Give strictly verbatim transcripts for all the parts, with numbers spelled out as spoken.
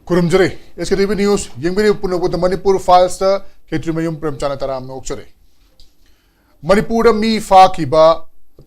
ꯈꯨꯔꯨꯝꯖꯔꯤ꯫ ꯑꯦꯁ ꯀꯦ T V news ꯌꯦꯡꯕꯤꯔꯤꯕ ꯄꯨꯝꯅꯃꯛꯇ ꯃꯅꯤꯄꯨꯔ ꯐꯥꯏꯜꯁꯇ ꯈꯦꯇ꯭ꯔꯤꯃꯌꯨꯝ ꯄ꯭ꯔꯦꯝꯆꯥꯟꯗ ꯇꯔꯥꯝꯅ ꯑꯣꯛꯆꯔꯤ꯫ ꯃꯅꯤꯄꯨꯔꯗ ꯃꯤ ꯐꯥꯈꯤꯕ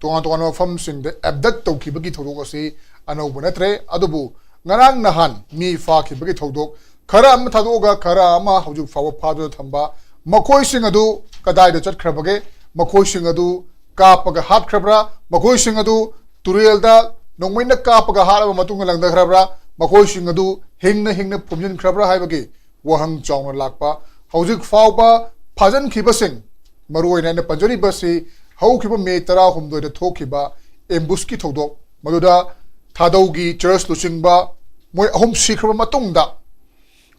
ꯇꯣꯉꯥꯟ ꯇꯣꯉꯥꯟꯕ ꯃꯐꯝꯁꯤꯡꯗ ꯑꯦꯕꯗꯛ ꯇꯧꯈꯤꯕꯒꯤ ꯊꯧꯗꯣꯛ ꯑꯁꯤ ꯑꯅꯧꯕ ꯅꯠꯇ꯭ꯔꯦ꯫ ꯑꯗꯨꯕꯨ ꯉꯔꯥꯡ ꯅꯍꯥꯟ ꯃꯤ ꯐꯥꯈꯤꯕꯒꯤ ꯊꯧꯗꯣꯛ, ꯈꯔ ꯑꯃ ꯊꯥꯗꯣꯛꯑꯒ ꯈꯔ ꯑꯃ ꯍꯧꯖꯤꯛ ꯐꯥꯎꯕ ꯐꯥꯗꯨꯅ ꯊꯝꯕ, ꯃꯈꯣꯏꯁꯤꯡ ꯑꯗꯨ ꯀꯗꯥꯏꯗ ꯆꯠꯈ꯭ꯔꯕꯒꯦ? ꯃꯈꯣꯏꯁꯤꯡ ꯑꯗꯨ ꯀꯥꯞꯄꯒ ꯍꯥꯠꯈ꯭ꯔꯕ꯭ꯔꯥ? ꯃꯈꯣꯏꯁꯤꯡ ꯑꯗꯨ ꯇꯨꯔꯦꯜꯗ ꯅꯣꯡꯃꯩꯅ ꯀꯥꯞꯄꯒ ꯍꯥꯠꯂꯕ ꯃꯇꯨꯡꯗ ꯂꯪꯊꯈ꯭ꯔꯕ꯭ꯔꯥ? ꯃꯈꯣꯏꯁꯤꯡ ꯑꯗꯨ ꯍꯤꯡꯅ ꯍꯤꯡꯅ ꯐꯨꯝꯖꯤꯟꯈ꯭ꯔꯕ꯭ꯔꯥ ꯍꯥꯏꯕꯒꯤ ꯋꯥꯍꯪ ꯆꯥꯎꯅ ꯂꯥꯛꯄ꯫ ꯍꯧꯖꯤꯛ ꯐꯥꯎꯕ ꯐꯥꯖꯤꯟꯈꯤꯕꯁꯤꯡ, ꯃꯔꯨꯑꯣꯏꯅ ꯑꯩꯅ ꯄꯟꯖꯔꯤꯕꯁꯤ ꯍꯧꯈꯤꯕ ꯃꯦ ꯇꯔꯥꯍꯨꯝꯗꯣꯏꯗ ꯊꯣꯛꯈꯤꯕ ꯑꯦꯝꯕꯨꯁꯀꯤ ꯊꯧꯗꯣꯛ, ꯃꯗꯨꯗ ꯊꯥꯗꯧꯒꯤ ꯆꯔꯆ ꯂꯨꯆꯤꯡꯕ ꯃꯣꯏ ꯑꯍꯨꯝ ꯁꯤꯈ꯭ꯔꯕ ꯃꯇꯨꯡꯗ,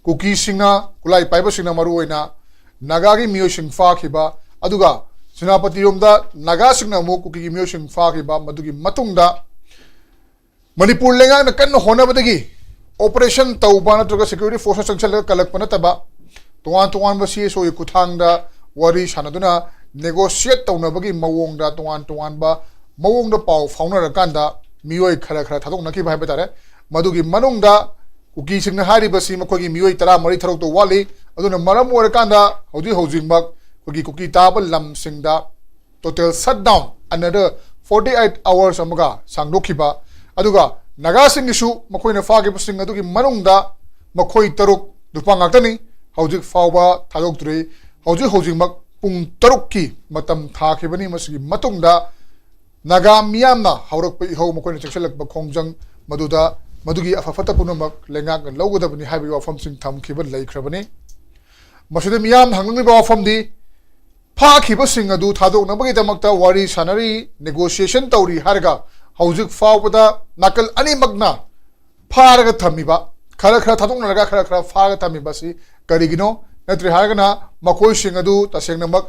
ꯀꯨꯀꯤꯁꯤꯡꯅ, ꯈꯨꯠꯂꯥꯏ ꯄꯥꯏꯕꯁꯤꯡꯅ ꯃꯔꯨꯑꯣꯏꯅ ꯅꯥꯒꯥꯒꯤ ꯃꯤꯑꯣꯏꯁꯤꯡ ꯐꯥꯈꯤꯕ, ꯑꯗꯨꯒ ꯁꯦꯅꯥꯄꯇꯤꯔꯣꯝꯗ ꯅꯥꯒꯥꯁꯤꯡꯅ ꯑꯃꯨꯛ ꯀꯨꯀꯤꯒꯤ ꯃꯤꯑꯣꯏꯁꯤꯡ ꯐꯥꯈꯤꯕ, ꯃꯗꯨꯒꯤ ꯃꯇꯨꯡꯗ ꯃꯅꯤꯄꯨꯔ ꯂꯩꯉꯥꯛꯅ ꯀꯟꯅ ꯍꯣꯠꯅꯕꯗꯒꯤ ꯑꯣꯄꯔꯦꯁꯟ ꯇꯧꯕ ꯅꯠꯇ꯭ꯔꯒ ꯁꯦꯀ꯭ꯌꯨꯔꯤꯇꯤ ꯐꯣꯔꯁꯅ ꯆꯪꯁꯤꯜꯂꯒ ꯀꯜꯂꯛꯄ ꯅꯠꯇꯕ, ꯇꯣꯉꯥꯟ ꯇꯣꯉꯥꯟꯕ ꯁꯤ ꯑꯦꯁ ꯑꯣꯒꯤ ꯈꯨꯠꯊꯥꯡꯗ ꯋꯥꯔꯤ ꯁꯥꯟꯅꯗꯨꯅ ꯅꯦꯒꯣꯁꯤꯌꯦꯠ ꯇꯧꯅꯕꯒꯤ ꯃꯑꯣꯡꯗ, ꯇꯣꯉꯥꯟ ꯇꯣꯉꯥꯟꯕ ꯃꯑꯣꯡꯗ ꯄꯥꯎ ꯐꯥꯎꯅꯔꯀꯥꯟꯗ ꯃꯤꯑꯣꯏ ꯈꯔ ꯈꯔ ꯊꯥꯗꯣꯛꯅꯈꯤꯕ ꯍꯥꯏꯕ ꯇꯥꯔꯦ꯫ ꯃꯗꯨꯒꯤ ꯃꯅꯨꯡꯗ ꯀꯨꯀꯤꯁꯤꯡꯅ ꯍꯥꯏꯔꯤꯕꯁꯤ ꯃꯈꯣꯏꯒꯤ ꯃꯤꯑꯣꯏ ꯇꯔꯥꯃꯔꯤ ꯊꯥꯗꯣꯛꯇꯧ ꯋꯥꯠꯂꯤ꯫ ꯑꯗꯨꯅ ꯃꯔꯝ ꯑꯣꯏꯔꯀꯥꯟꯗ ꯍꯧꯖꯤꯛ ꯍꯧꯖꯤꯛꯃꯛ ꯑꯩꯈꯣꯏꯒꯤ ꯀꯨꯀꯤ ꯇꯥꯕ ꯂꯝꯁꯤꯡꯗ total shutdown another forty eight hours ꯑꯃꯒ ꯁꯥꯡꯗꯣꯛꯈꯤꯕ, ꯑꯗꯨꯒ ꯅꯥꯒꯥꯁꯤꯡꯒꯤꯁꯨ ꯃꯈꯣꯏꯅ ꯐꯥꯈꯤꯕꯁꯤꯡ ꯑꯗꯨꯒꯤ ꯃꯅꯨꯡꯗ ꯃꯈꯣꯏ ꯇꯔꯨꯛ ꯅꯨꯄꯥ ꯉꯥꯛꯇꯅꯤ, ꯍꯧꯖꯤꯛ ꯐꯥꯎꯕ ꯊꯥꯗꯣꯛꯇ꯭ꯔꯤ꯫ ꯍꯧꯖꯤꯛ ꯍꯧꯖꯤꯛꯃꯛ ꯄꯨꯡ ꯇꯔꯨꯛꯀꯤ ꯃꯇꯝ ꯊꯥꯈꯤꯕꯅꯤ꯫ ꯃꯁꯤꯒꯤ ꯃꯇꯨꯡꯗ ꯅꯥꯒꯥ ꯃꯤꯌꯥꯝꯅ ꯍꯧꯔꯛꯄ ꯏꯍꯧ, ꯃꯈꯣꯏꯅ ꯆꯦꯛꯁꯤꯜꯂꯛꯄ ꯈꯣꯡꯖꯪ, ꯃꯗꯨꯗ ꯃꯗꯨꯒꯤ ꯑꯐ ꯐꯠꯇ ꯄꯨꯝꯅꯃꯛ ꯂꯩꯉꯥꯛꯅ ꯂꯧꯒꯗꯕꯅꯤ ꯍꯥꯏꯕꯒꯤ ꯋꯥꯐꯝꯁꯤꯡ ꯊꯝꯈꯤꯕ ꯂꯩꯈ꯭ꯔꯕꯅꯤ꯫ ꯃꯁꯤꯗ ꯃꯤꯌꯥꯝꯅ ꯍꯪꯅꯤꯡꯂꯤꯕ ꯋꯥꯐꯝꯗꯤ, ꯐꯥꯈꯤꯕꯁꯤꯡ ꯑꯗꯨ ꯊꯥꯗꯣꯛꯅꯕꯒꯤꯗꯃꯛꯇ ꯋꯥꯔꯤ ꯁꯥꯟꯅꯔꯤ, ꯅꯦꯒꯣꯁꯤꯌꯦꯁꯟ ꯇꯧꯔꯤ ꯍꯥꯏꯔꯒ ꯍꯧꯖꯤꯛ ꯐꯥꯎꯕꯗ ꯅꯥꯀꯜ ꯑꯅꯤꯃꯛꯅ ꯐꯥꯔꯒ ꯊꯝꯃꯤꯕ, ꯈꯔ ꯈꯔ ꯊꯥꯗꯣꯛꯅꯔꯒ ꯈꯔ ꯈꯔ ꯐꯥꯔꯒ ꯊꯝꯃꯤꯕ ꯑꯁꯤ ꯀꯔꯤꯒꯤꯅꯣ? ꯅꯠꯇ꯭ꯔꯦ ꯍꯥꯏꯔꯒꯅ ꯃꯈꯣꯏꯁꯤꯡ ꯑꯗꯨ ꯇꯁꯦꯡꯅꯃꯛ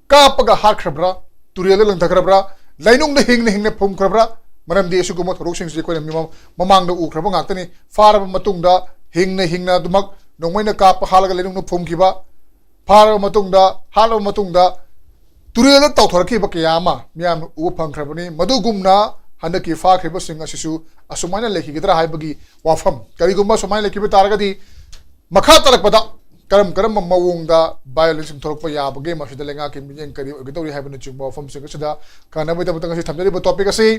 ꯀꯥꯞꯄꯒ ꯍꯥꯠꯈ꯭ꯔꯕ꯭ꯔꯥ, ꯇꯨꯔꯦꯜꯗ ꯂꯪꯊꯈ꯭ꯔꯕ꯭ꯔꯥ, ꯂꯩꯅꯨꯡꯗ ꯍꯤꯡꯅ ꯍꯤꯡꯅ ꯐꯨꯝꯈ꯭ꯔꯕ꯭ꯔꯥ? ꯃꯔꯝꯗꯤ ꯑꯁꯤꯒꯨꯝꯕ ꯊꯧꯗꯣꯛꯁꯤꯡꯁꯤ ꯑꯩꯈꯣꯏꯅ ꯃꯤꯃꯥꯡ-, ꯃꯃꯥꯡꯗ ꯎꯈ꯭ꯔꯕ ꯉꯥꯛꯇꯅꯤ꯫ ꯐꯥꯔꯕ ꯃꯇꯨꯡꯗ ꯍꯤꯡꯅ ꯍꯤꯡꯅ ꯑꯗꯨꯃꯛ ꯅꯣꯡꯃꯩꯅ ꯀꯥꯞꯄ ꯍꯥꯠꯂꯒ ꯂꯩꯅꯨꯡꯗ ꯐꯨꯝꯈꯤꯕ, ꯐꯥꯔꯕ ꯃꯇꯨꯡꯗ, ꯍꯥꯠꯂꯕ ꯃꯇꯨꯡꯗ ꯇꯨꯔꯦꯜꯗ ꯇꯥꯎꯊꯔꯛꯈꯤꯕ ꯀꯌꯥ ꯑꯃ ꯃꯤꯌꯥꯝꯅ ꯎꯕ ꯐꯪꯈ꯭ꯔꯕꯅꯤ꯫ ꯃꯗꯨꯒꯨꯝꯅ ꯍꯟꯗꯛꯀꯤ ꯐꯥꯈ꯭ꯔꯤꯕꯁꯤꯡ ꯑꯁꯤꯁꯨ ꯑꯁꯨꯃꯥꯏꯅ ꯂꯩꯈꯤꯒꯗ꯭ꯔꯥ ꯍꯥꯏꯕꯒꯤ ꯋꯥꯐꯝ꯫ ꯀꯔꯤꯒꯨꯝꯕ ꯑꯁꯨꯃꯥꯏꯅ ꯂꯩꯈꯤꯕ ꯇꯥꯔꯒꯗꯤ ꯃꯈꯥ ꯇꯥꯔꯛꯄꯗ ꯀꯔꯝ ꯀꯔꯝꯕ ꯃꯑꯣꯡꯗ violence ꯊꯣꯛꯂꯛꯄ ꯌꯥꯕꯒꯦ, ꯃꯁꯤꯗ ꯂꯩꯉꯥꯛꯀꯤ ꯃꯤꯠꯌꯦꯡ ꯀꯔꯤ ꯑꯣꯏꯒꯗꯧꯔꯤ ꯍꯥꯏꯕꯅꯆꯤꯡꯕ ꯋꯥꯐꯝꯁꯤꯡ ꯑꯁꯤꯗ ꯈꯟꯅꯕꯒꯤꯗꯃꯛꯇ ꯉꯁꯤ ꯊꯝꯖꯔꯤꯕ topic ꯑꯁꯤ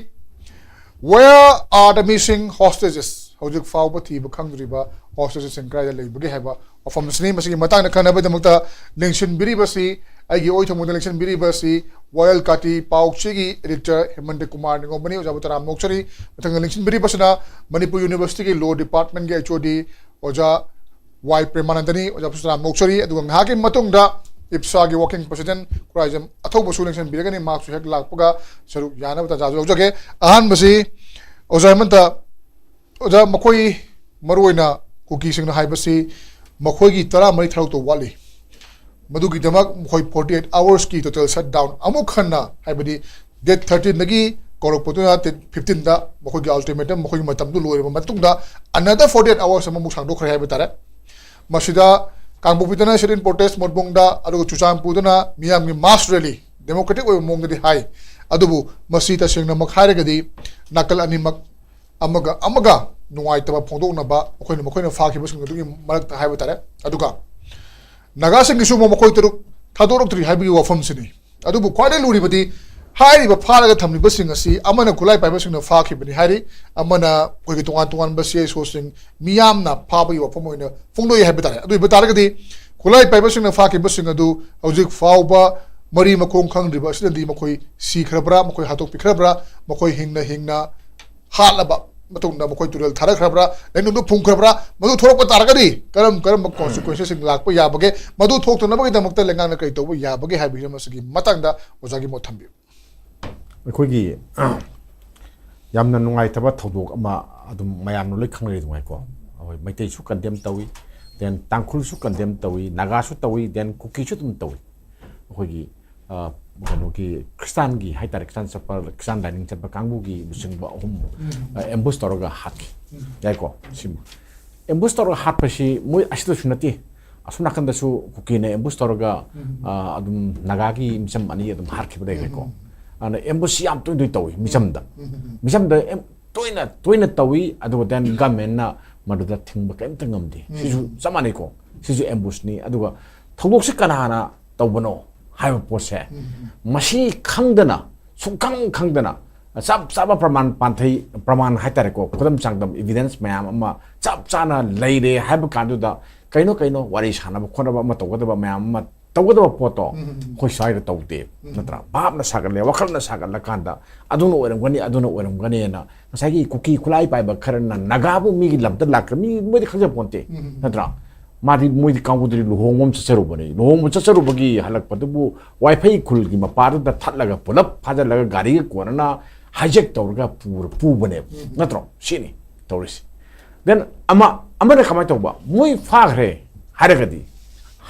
Where are the missing hostages? ꯍꯧꯖꯤꯛ ꯐꯥꯎꯕ ꯊꯤꯕ ꯈꯪꯗ꯭ꯔꯤꯕ hostagesꯁꯤꯡ ꯀꯗꯥꯏꯗ ꯂꯩꯕꯒꯦ ꯍꯥꯏꯕ ꯋꯥꯐꯝꯁꯤꯅꯤ꯫ ꯃꯁꯤꯒꯤ ꯃꯇꯥꯡꯗ ꯈꯟꯅꯕꯒꯤꯗꯃꯛꯇ ꯂꯦꯡꯁꯤꯟꯕꯤꯔꯤꯕꯁꯤ, ꯑꯩꯒꯤ ꯑꯣꯏꯊꯪꯕꯗ ꯂꯦꯡꯁꯤꯟꯕꯤꯔꯤꯕꯁꯤ ꯋꯥꯌꯦꯜ ꯀꯥꯇꯤ ꯄꯥꯎꯆꯦꯒꯤ editor ꯍꯦꯃꯟꯇ ꯀꯨꯃꯥꯔ ꯅꯤꯉꯣꯝꯕꯅꯤ꯫ ꯑꯣꯖꯥꯕꯨ ꯇꯔꯥꯝꯅ ꯑꯣꯛꯆꯔꯤ꯫ ꯃꯊꯪꯗ ꯂꯦꯡꯁꯤꯟꯕꯤꯔꯤꯕꯁꯤꯅ Manipur Universityꯒꯤ law departmentꯀꯤ H O D ꯑꯣꯖꯥ ꯋꯥꯏ ꯄ꯭ꯔꯦꯃꯥꯅꯟꯗꯅꯤ꯫ ꯑꯣꯖꯥꯕꯨꯁꯨ ꯇꯔꯥꯝꯅ ꯑꯣꯛꯆꯔꯤ꯫ ꯑꯗꯨꯒ ꯉꯥꯏꯍꯥꯛꯀꯤ ꯃꯇꯨꯡꯗ ꯏꯞꯁꯥꯒꯤ working president ꯈꯨꯔꯥꯏꯖꯝ ꯑꯊꯧꯕꯁꯨ ꯂꯦꯡꯁꯤꯟꯕꯤꯔꯒꯅꯤ꯫ ꯃꯍꯥꯛꯁꯨ ꯍꯦꯛ ꯂꯥꯛꯄꯒ ꯁꯔꯨꯛ ꯌꯥꯅꯕ ꯇꯥꯟꯖꯥꯁꯨ ꯂꯧꯖꯒꯦ꯫ ꯑꯍꯥꯟꯕꯁꯤ ꯑꯣꯖꯥ ꯍꯦꯃꯟꯇ, ꯑꯣꯖꯥ, ꯃꯈꯣꯏ ꯃꯔꯨꯑꯣꯏꯅ ꯀꯨꯀꯤꯁꯤꯡꯅ ꯍꯥꯏꯕꯁꯤ ꯃꯈꯣꯏꯒꯤ ꯇꯔꯥꯃꯔꯤ ꯊꯥꯗꯣꯛꯇꯧ ꯋꯥꯠꯂꯤ꯫ ꯃꯗꯨꯒꯤꯗꯃꯛ ꯃꯈꯣꯏ forty eight hoursꯀꯤ total shutdown ꯑꯃꯨꯛ ꯍꯟꯅ, ꯍꯥꯏꯕꯗꯤ date thirteenꯗꯒꯤ ꯀꯧꯔꯛꯄꯗꯨꯅ date fifteenꯗ ꯃꯈꯣꯏꯒꯤ ultimatum, ꯃꯈꯣꯏꯒꯤ ꯃꯇꯝꯗꯨ ꯂꯣꯏꯔꯕ ꯃꯇꯨꯡꯗ another forty eight hours ꯑꯃꯃꯨꯛ ꯁꯥꯡꯗꯣꯛꯈ꯭ꯔꯦ ꯍꯥꯏꯕ ꯇꯥꯔꯦ꯫ ꯃꯁꯤꯗ ꯀꯥꯡꯄꯣꯛꯄꯤꯗꯅ sit-in protest ꯃꯣꯠꯕꯨꯡꯗ, ꯑꯗꯨꯒ ꯆꯨꯔꯆꯥꯟꯄꯨꯔꯗꯅ ꯃꯤꯌꯥꯝꯒꯤ mass rally, democratic ꯑꯣꯏꯕ ꯃꯑꯣꯡꯗꯗꯤ ꯍꯥꯏ꯫ ꯑꯗꯨꯕꯨ ꯃꯁꯤ ꯇꯁꯦꯡꯅꯃꯛ ꯍꯥꯏꯔꯒꯗꯤ ꯅꯥꯀꯜ ꯑꯅꯤꯃꯛ ꯑꯃꯒ ꯑꯃꯒ ꯅꯨꯡꯉꯥꯏꯇꯕ ꯐꯣꯡꯗꯣꯛꯅꯕ, ꯃꯈꯣꯏꯅ ꯃꯈꯣꯏꯅ ꯐꯥꯈꯤꯕꯁꯤꯡ ꯑꯗꯨꯒꯤ ꯃꯔꯛꯇ ꯍꯥꯏꯕ ꯇꯥꯔꯦ꯫ ꯑꯗꯨꯒ ꯅꯥꯒꯥꯁꯤꯡꯒꯤꯁꯨ ꯑꯃꯨꯛ ꯃꯈꯣꯏ ꯇꯔꯨꯛ ꯊꯥꯗꯣꯔꯛꯇ꯭ꯔꯤ ꯍꯥꯏꯕꯒꯤ ꯋꯥꯐꯝꯁꯤꯅꯤ꯫ ꯑꯗꯨꯕꯨ ꯈ꯭ꯋꯥꯏꯗꯒꯤ ꯂꯨꯔꯤꯕꯗꯤ ꯍꯥꯏꯔꯤꯕ ꯐꯥꯔꯒ ꯊꯝꯂꯤꯕꯁꯤꯡ ꯑꯁꯤ ꯑꯃꯅ ꯈꯨꯠꯂꯥꯏ ꯄꯥꯏꯕꯁꯤꯡꯅ ꯐꯥꯈꯤꯕꯅꯤ ꯍꯥꯏꯔꯤ, ꯑꯃꯅ ꯑꯩꯈꯣꯏꯒꯤ ꯇꯣꯉꯥꯟ ꯇꯣꯉꯥꯟꯕ C S Oꯁꯤꯡ ꯃꯤꯌꯥꯝꯅ ꯐꯥꯕꯒꯤ ꯋꯥꯐꯝ ꯑꯣꯏꯅ ꯐꯣꯡꯗꯣꯛꯏ ꯍꯥꯏꯕ ꯇꯥꯔꯦ꯫ ꯑꯗꯨ ꯑꯣꯏꯕ ꯇꯥꯔꯒꯗꯤ ꯈꯨꯠꯂꯥꯏ ꯄꯥꯏꯕꯁꯤꯡꯅ ꯐꯥꯈꯤꯕꯁꯤꯡ ꯑꯗꯨ ꯍꯧꯖꯤꯛ ꯐꯥꯎꯕ ꯃꯔꯤ ꯃꯈꯣꯡ ꯈꯪꯗ꯭ꯔꯤꯕ ꯑꯁꯤꯅꯗꯤ ꯃꯈꯣꯏ ꯁꯤꯈ꯭ꯔꯕ꯭ꯔꯥ, ꯃꯈꯣꯏ ꯍꯥꯠꯇꯣꯛꯄꯤꯈ꯭ꯔꯕ꯭ꯔꯥ, ꯃꯈꯣꯏ ꯍꯤꯡꯅ ꯍꯤꯡꯅ ꯍꯥꯠꯂꯕ ꯃꯇꯨꯡꯗ ꯃꯈꯣꯏ ꯇꯨꯔꯦꯜ ꯊꯥꯗꯈ꯭ꯔꯕ꯭ꯔꯥ, ꯂꯩꯅꯨꯡꯗ ꯐꯨꯝꯈ꯭ꯔꯕ꯭ꯔꯥ, ꯃꯗꯨ ꯊꯣꯛꯂꯛꯄ ꯇꯥꯔꯒꯗꯤ ꯀꯔꯝ ꯀꯔꯝꯕ consequencesꯁꯤꯡ ꯂꯥꯛꯄ ꯌꯥꯕꯒꯦ, ꯃꯗꯨ ꯊꯣꯛꯇꯅꯕꯒꯤꯗꯃꯛꯇ ꯂꯩꯉꯥꯛꯅ ꯀꯔꯤ ꯇꯧꯕ ꯌꯥꯕꯒꯦ ꯍꯥꯏꯕ ꯍꯤꯔꯝ ꯑꯁꯤꯒꯤ ꯃꯇꯥꯡꯗ ꯑꯣꯖꯥꯒꯤ ꯃꯣꯠ ꯊꯝꯕꯤꯌꯨ꯫ ꯑꯩꯈꯣꯏꯒꯤ ꯌꯥꯝꯅ ꯅꯨꯡꯉꯥꯏꯇꯕ ꯊꯧꯗꯣꯛ ꯑꯃ ꯑꯗꯨꯝ ꯃꯌꯥꯝꯅ ꯂꯣꯏ ꯈꯪꯅꯔꯤ ꯑꯗꯨꯃꯥꯏꯀꯣ꯫ ꯑꯩꯈꯣꯏ ꯃꯩꯇꯩꯁꯨ condemn ꯇꯧꯏ, then ꯇꯥꯡꯈꯨꯜꯁꯨ condemn ꯇꯧꯏ, ꯅꯥꯒꯥꯁꯨ ꯇꯧꯏ, then ꯀꯨꯀꯤꯁꯨ ꯑꯗꯨꯝ ꯇꯧꯏ꯫ ꯑꯩꯈꯣꯏꯒꯤ ꯑ, ꯀꯩꯅꯣꯒꯤ ꯈ꯭ꯔꯤꯁꯇꯥꯟꯒꯤ ꯍꯥꯏꯇꯥꯔꯦ, ꯈ꯭ꯔꯤꯁꯇꯥꯟ ꯆꯠꯄ, ꯈ꯭ꯔꯤꯁꯇꯥꯟ ꯂꯥꯏꯅꯤꯡ ꯆꯠꯄ ꯀꯥꯡꯕꯨꯒꯤ ꯂꯨꯆꯤꯡꯕ ꯑꯍꯨꯝ ꯑ, ambush ꯇꯧꯔꯒ ꯍꯥꯠꯈꯤ꯫ ꯌꯥꯏꯀꯣ, ꯁꯤꯃ ambush ꯇꯧꯔꯒ ꯍꯥꯠꯄꯁꯤ ꯃꯣꯏ ꯑꯁꯤꯗꯁꯨ ꯅꯠꯇꯦ, ꯑꯁꯣꯝ ꯅꯥꯀꯟꯗꯁꯨ ꯀꯨꯀꯤꯅ ambush ꯇꯧꯔꯒ ꯑ, ꯑꯗꯨꯝ ꯅꯥꯒꯥꯒꯤ ꯃꯤꯆꯝ ꯑꯅꯤ ꯑꯗꯨꯝ ꯍꯥꯠꯈꯤꯕ ꯂꯩꯈ꯭ꯔꯦꯀꯣ꯫ ꯑꯗꯨꯅ ꯑꯦꯝꯕꯨꯁ ꯌꯥꯝ ꯇꯣꯏ ꯇꯣꯏ ꯇꯧꯏ ꯃꯤꯆꯝꯗ꯫ ꯃꯤꯆꯝꯗ ꯑꯦꯝ-, ꯇꯣꯏꯅ ꯇꯣꯏꯅ ꯇꯧꯏ꯫ ꯑꯗꯨꯒ then ꯒꯃꯦꯟꯅ ꯃꯗꯨꯗ ꯊꯤꯡꯕ ꯀꯔꯤꯝꯇ ꯉꯝꯗꯦ꯫ ꯁꯤꯁꯨ ꯆꯞ ꯃꯥꯟꯅꯩꯀꯣ꯫ ꯁꯤꯁꯨ ꯑꯦꯝꯕꯨꯁꯅꯤ꯫ ꯑꯗꯨꯒ ꯊꯧꯗꯣꯛꯁꯤ ꯀꯅꯥꯅ ꯇꯧꯕꯅꯣ ꯍꯥꯏꯕ ꯄꯣꯠꯁꯦ, ꯃꯁꯤ ꯈꯪꯗꯅ, ꯁꯨꯡꯈꯪ ꯈꯪꯗꯅ, ꯆꯞ ꯆꯥꯕ ꯄ꯭ꯔꯃꯥꯟ ꯄꯥꯟꯊꯩ, ꯄ꯭ꯔꯃꯥꯟ ꯍꯥꯏꯇꯥꯔꯦꯀꯣ, ꯈꯨꯗꯝ ꯆꯥꯡꯗꯝ evidence ꯃꯌꯥꯝ ꯑꯃ ꯆꯞ ꯆꯥꯅ ꯂꯩꯔꯦ ꯍꯥꯏꯕ ꯀꯥꯟꯗꯨꯗ, ꯀꯩꯅꯣ ꯀꯩꯅꯣ ꯋꯥꯔꯤ ꯁꯥꯟꯅꯕ ꯈꯣꯠꯅꯕ ꯑꯃ ꯇꯧꯒꯗꯕ ꯃꯌꯥꯝ ꯑꯃ ꯇꯧꯒꯗꯕ ꯄꯣꯠꯇꯣ ꯑꯩꯈꯣꯏ ꯁ꯭ꯋꯥꯏꯗ ꯇꯧꯗꯦ꯫ ꯅꯠꯇ꯭ꯔꯥ? ꯚꯥꯞꯅ ꯁꯥꯒꯠꯂꯦ, ꯋꯥꯈꯜꯅ ꯁꯥꯒꯠꯂꯀꯥꯟꯗ ꯑꯗꯨꯅ ꯑꯣꯏꯔꯝꯒꯅꯤ, ꯑꯗꯨꯅ ꯑꯣꯏꯔꯝꯒꯅꯤꯅ ꯉꯁꯥꯏꯒꯤ ꯀꯨꯀꯤ ꯈꯨꯠꯂꯥꯏ ꯄꯥꯏꯕ ꯈꯔꯅ ꯅꯥꯒꯥꯕꯨ ꯃꯤꯒꯤ ꯂꯝꯗ ꯂꯥꯛꯈ꯭ꯔ ꯃꯤ ꯃꯣꯏꯗꯤ ꯈꯪꯖꯄꯣꯟꯇꯦ꯫ ꯅꯠꯇ꯭ꯔꯥ? ꯃꯥꯗꯤ, ꯃꯣꯏꯗꯤ ꯀꯥꯡꯕꯨꯗꯨꯗꯤ ꯂꯨꯍꯣꯡꯕ ꯑꯃ ꯆꯠꯆꯔꯨꯕꯅꯤ꯫ ꯂꯨꯍꯣꯡꯕ ꯆꯠꯆꯔꯨꯕꯒꯤ ꯍꯜꯂꯛꯄꯗꯨꯕꯨ ꯋꯥꯏꯐꯩ ꯈꯨꯜꯒꯤ ꯃꯄꯥꯗꯨꯗ ꯊꯠꯂꯒ ꯄꯨꯂꯞ ꯐꯥꯖꯤꯜꯂꯒ ꯒꯥꯔꯤꯒ ꯀꯣꯟꯅꯅ hijack ꯇꯧꯔꯒ ꯄꯨꯔ-, ꯄꯨꯕꯅꯦꯕ꯫ ꯅꯠꯇ꯭ꯔꯣ? ꯁꯤꯅꯤ ꯇꯧꯔꯤꯁꯦ꯫ Then ꯑꯃ, ꯑꯃꯅ ꯀꯃꯥꯏꯅ ꯇꯧꯕ? ꯃꯣꯏ ꯐꯥꯈ꯭ꯔꯦ ꯍꯥꯏꯔꯒꯗꯤ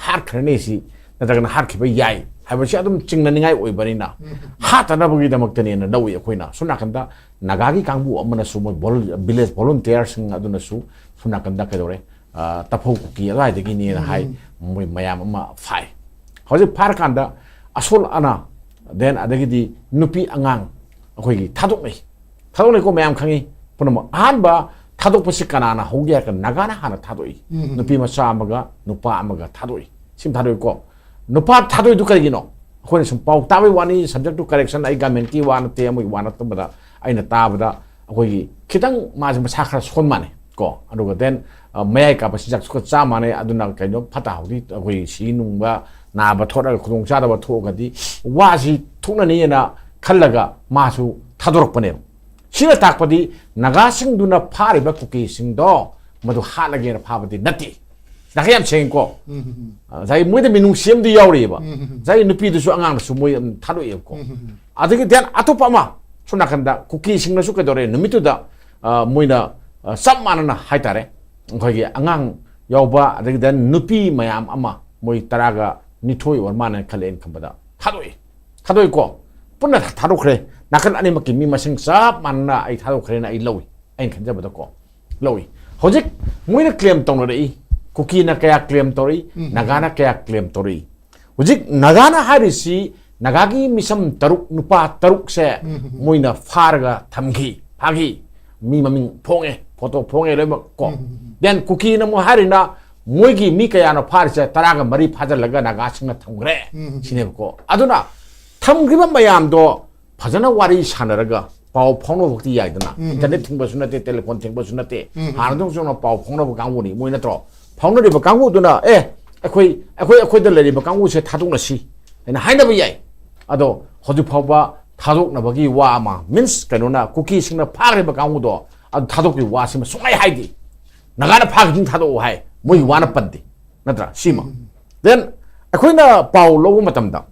ꯍꯥꯠꯈ꯭ꯔꯅꯤ ꯁꯤ, ꯅꯠꯇ꯭ꯔꯒꯅ ꯍꯥꯠꯈꯤꯕ ꯌꯥꯏ ꯍꯥꯏꯕꯁꯤ ꯑꯗꯨꯝ ꯆꯤꯡꯅꯅꯤꯡꯉꯥꯏ ꯑꯣꯏꯕꯅꯤꯅ, ꯍꯥꯠꯇꯅꯕꯒꯤꯗꯃꯛꯇꯅꯦꯅ ꯂꯧꯏ ꯑꯩꯈꯣꯏꯅ꯫ ꯁꯣꯝ ꯅꯥꯀꯟꯗ ꯅꯥꯒꯥꯒꯤ ꯀꯥꯡꯕꯨ ꯑꯃꯅꯁꯨ, ꯃꯣꯏ ꯚꯣꯂꯨ-, village volunteer ꯁꯤꯡ ꯑꯗꯨꯅꯁꯨ ꯁꯣꯝ ꯅꯥꯀꯟꯗ ꯀꯩꯗꯧꯔꯦ, ꯑ, ꯇꯐꯧ ꯀꯨꯀꯤ ꯑꯗꯨꯋꯥꯏꯗꯒꯤꯅꯦꯅ ꯍꯥꯏ꯫ ꯃꯣꯏ ꯃꯌꯥꯝ ꯑꯃ ꯐꯥꯏ꯫ ꯍꯧꯖꯤꯛ ꯐꯥꯔꯀꯥꯟꯗ ꯑꯁꯣꯜ ꯑꯅꯥ, then ꯑꯗꯒꯤꯗꯤ ꯅꯨꯄꯤ ꯑꯉꯥꯡ ꯑꯩꯈꯣꯏꯒꯤ ꯊꯥꯗꯣꯛꯅꯩ꯫ ꯊꯥꯗꯣꯛꯅꯩꯀꯣ, ꯃꯌꯥꯝ ꯈꯪꯉꯤ ꯄꯨꯝꯅꯃꯛ꯫ ꯑꯍꯥꯟꯕ ꯊꯥꯗꯣꯛꯄꯁꯤ ꯀꯅꯥꯅ ꯍꯧꯒꯦ ꯍꯥꯏꯔꯒ ꯅꯥꯒꯥꯅ ꯍꯥꯟꯅ ꯊꯥꯗꯣꯛꯏ꯫ ꯅꯨꯄꯤ ꯃꯆꯥ ꯑꯃꯒ ꯅꯨꯄꯥ ꯑꯃꯒ ꯊꯥꯗꯣꯛꯏ꯫ ꯁꯤꯃ ꯊꯥꯗꯣꯛꯏꯀꯣ꯫ ꯅꯨꯄꯥ ꯊꯥꯗꯣꯛꯏꯗꯨ ꯀꯔꯤꯒꯤꯅꯣ? ꯑꯩꯈꯣꯏꯅ ꯁꯨꯝ ꯄꯥꯎ ꯇꯥꯕꯩ ꯋꯥꯅꯤ, subject to correction, ꯑꯩ government ꯀꯤ ꯋꯥ ꯅꯠꯇꯦ, ꯑꯃꯒꯤ ꯋꯥ ꯅꯠꯇꯕꯗ ꯑꯩꯅ ꯇꯥꯕꯗ ꯑꯩꯈꯣꯏꯒꯤ ꯈꯤꯇꯪ ꯃꯥꯁꯦ ꯃꯁꯥ ꯈꯔ ꯁꯣꯟ ꯃꯥꯟꯅꯩ ꯀꯣ꯫ ꯑꯗꯨꯒ then, ꯑ, ꯃꯌꯥꯏ ꯀꯥꯕ ꯆꯤꯟꯖꯥꯛꯁꯨ ꯈꯔ ꯆꯥ ꯃꯥꯟꯅꯩ꯫ ꯑꯗꯨꯅ ꯀꯩꯅꯣ ꯐꯠꯇ ꯍꯥꯎꯗꯤ ꯑꯩꯈꯣꯏ ꯁꯤ ꯅꯨꯡꯕ, ꯅꯥꯕ ꯊꯣꯛꯂꯒ ꯈꯨꯗꯣꯡ ꯆꯥꯗꯕ ꯊꯣꯛꯑꯒꯗꯤ ꯋꯥꯁꯤ ꯊꯣꯛꯅꯅꯤꯅ ꯈꯜꯂꯒ ꯃꯥꯁꯨ ꯊꯥꯗꯣꯔꯛꯄꯅꯦꯕ꯫ ꯁꯤꯅ ꯇꯥꯛꯄꯗꯤ ꯅꯥꯒꯥꯁꯤꯡꯗꯨꯅ ꯐꯥꯔꯤꯕ ꯀꯨꯀꯤꯁꯤꯡꯗꯣ ꯃꯗꯨ ꯍꯥꯠꯂꯒꯦꯅ ꯐꯥꯕꯗꯤ ꯅꯠꯇꯦ꯫ ꯅꯥꯒꯥ ꯌꯥꯝ ꯁꯦꯡꯉꯤꯀꯣ꯫ ꯉꯁꯥꯏ ꯃꯣꯏꯗ ꯃꯤꯅꯨꯡꯁꯤ ꯑꯃꯗꯤ ꯌꯥꯎꯔꯤꯑꯕ꯫ ꯉꯁꯥꯏ ꯅꯨꯄꯤꯗꯨꯁꯨ ꯑꯉꯥꯡꯗꯨꯁꯨ ꯃꯣꯏ ꯑꯗꯨꯝ ꯊꯥꯗꯣꯛꯑꯦꯕꯀꯣ꯫ ꯑꯗꯒꯤ then ꯑꯇꯣꯞꯄ ꯑꯃ ꯁꯣꯝ ꯅꯥꯀꯟꯗ ꯀꯨꯀꯤꯁꯤꯡꯅꯁꯨ ꯀꯩꯗꯧꯔꯦ, ꯅꯨꯃꯤꯠꯇꯨꯗ, ꯑ, ꯃꯣꯏꯅ, ꯑ, ꯆꯞ ꯃꯥꯟꯅꯅ ꯍꯥꯏꯇꯥꯔꯦ, ꯑꯩꯈꯣꯏꯒꯤ ꯑꯉꯥꯡ ꯌꯥꯎꯕ, ꯑꯗꯒꯤ then ꯅꯨꯄꯤ ꯃꯌꯥꯝ ꯑꯃ, ꯃꯣꯏ ꯇꯔꯥꯒ ꯅꯤꯊꯣꯏ ꯑꯣꯏꯔ ꯃꯥꯜꯂꯦꯅ ꯈꯜꯂꯦ ꯑꯩꯅ ꯈꯟꯕꯗ, ꯊꯥꯗꯣꯛꯑꯦ꯫ ꯊꯥꯗꯣꯛꯏꯀꯣ꯫ ꯄꯨꯟꯅ ꯊꯥꯗꯣꯛꯈ꯭ꯔꯦ꯫ ꯅꯥꯀꯜ ꯑꯅꯤꯃꯛꯀꯤ ꯃꯤ ꯃꯁꯤꯡ ꯆꯞ ꯃꯥꯟꯅꯅ ꯑꯩ ꯊꯥꯗꯣꯛꯈ꯭ꯔꯦꯅ ꯑꯩ ꯂꯧꯏ, ꯑꯩꯅ ꯈꯟꯖꯕꯗꯀꯣ꯫ ꯂꯧꯏ꯫ ꯍꯧꯖꯤꯛ ꯃꯣꯏꯅ claim ꯇꯧꯅꯔꯛꯏ, ꯀꯨꯀꯤꯅ ꯀꯌꯥ claim ꯇꯧꯔꯛꯏ, ꯅꯥꯒꯥꯅ ꯀꯌꯥ claim ꯇꯧꯔꯛꯏ꯫ ꯍꯧꯖꯤꯛ ꯅꯥꯒꯥꯅ ꯍꯥꯏꯔꯤꯁꯤ ꯅꯥꯒꯥꯒꯤ ꯃꯤꯆꯝ ꯇꯔꯨꯛ, ꯅꯨꯄꯥ ꯇꯔꯨꯛꯁꯦ ꯃꯣꯏꯅ ꯐꯥꯔꯒ ꯊꯝꯈꯤ, ꯐꯥꯈꯤ꯫ ꯃꯤ ꯃꯃꯤꯡ ꯐꯣꯡꯉꯦ, ꯐꯣꯇꯣ ꯐꯣꯡꯉꯦ ꯂꯣꯏꯅꯃꯛ ꯀꯣ꯫ Then ꯀꯨꯀꯤꯅ ꯑꯃꯨꯛ ꯍꯥꯏꯔꯤꯅ ꯃꯣꯏꯒꯤ ꯃꯤ ꯀꯌꯥꯅꯣ ꯐꯥꯔꯤꯁꯦ, ꯇꯔꯥꯒ ꯃꯔꯤ ꯐꯥꯖꯤꯜꯂꯒ ꯅꯥꯒꯥꯁꯤꯡꯅ ꯊꯝꯈ꯭ꯔꯦ ꯁꯤꯅꯦꯕꯀꯣ꯫ ꯑꯗꯨꯅ ꯊꯝꯈ꯭ꯔꯤꯕ ꯃꯌꯥꯝꯗꯣ ꯐꯖꯅ ꯋꯥꯔꯤ ꯁꯥꯟꯅꯔꯒ ꯄꯥꯎ ꯐꯥꯎꯅꯕ ꯐꯥꯎꯗꯤ ꯌꯥꯏꯗꯅ꯫ Internet ꯊꯤꯡꯕꯁꯨ ꯅꯠꯇꯦ, telephone ꯊꯤꯡꯕꯁꯨ ꯅꯠꯇꯦ꯫ ꯍꯥꯟꯅꯗꯧ ꯆꯨꯝꯅ ꯄꯥꯎ ꯐꯥꯎꯅꯕ ꯀꯥꯡꯕꯨꯅꯤ ꯃꯣꯏ, ꯅꯠꯇ꯭ꯔꯣ? ꯐꯥꯎꯅꯔꯤꯕ ꯀꯥꯡꯕꯨꯗꯨꯅ, "ꯑꯦ, ꯑꯩꯈꯣꯏ, ꯑꯩꯈꯣꯏ, ꯑꯩꯈꯣꯏꯗ ꯂꯩꯔꯤꯕ ꯀꯥꯡꯕꯨꯁꯦ ꯊꯥꯗꯣꯛꯅꯁꯤ" ꯍꯥꯏꯅ ꯍꯥꯏꯅꯕ ꯌꯥꯏ꯫ ꯑꯗꯣ ꯍꯧꯖꯤꯛ ꯐꯥꯎꯕ ꯊꯥꯗꯣꯛꯅꯕꯒꯤ ꯋꯥ ꯑꯃ, means ꯀꯩꯅꯣꯅ, ꯀꯨꯀꯤꯁꯤꯡꯅ ꯐꯥꯈ꯭ꯔꯤꯕ ꯀꯥꯡꯕꯨꯗꯣ ꯑꯗꯨ ꯊꯥꯗꯣꯛꯄꯒꯤ ꯋꯥꯁꯤꯃ ꯁꯨꯡꯍꯥꯏ ꯍꯥꯏꯗꯦ꯫ ꯅꯥꯒꯥꯅ ꯐꯥꯈꯤꯕꯁꯤꯡ ꯊꯥꯗꯣꯛꯑꯣ ꯍꯥꯏ, ꯃꯣꯏꯒꯤ ꯋꯥꯅ ꯄꯟꯗꯦ, ꯅꯠꯇ꯭ꯔꯥ? ꯁꯤꯃ꯫ Then ꯑꯩꯈꯣꯏꯅ ꯄꯥꯎ ꯂꯧꯕ ꯃꯇꯝꯗ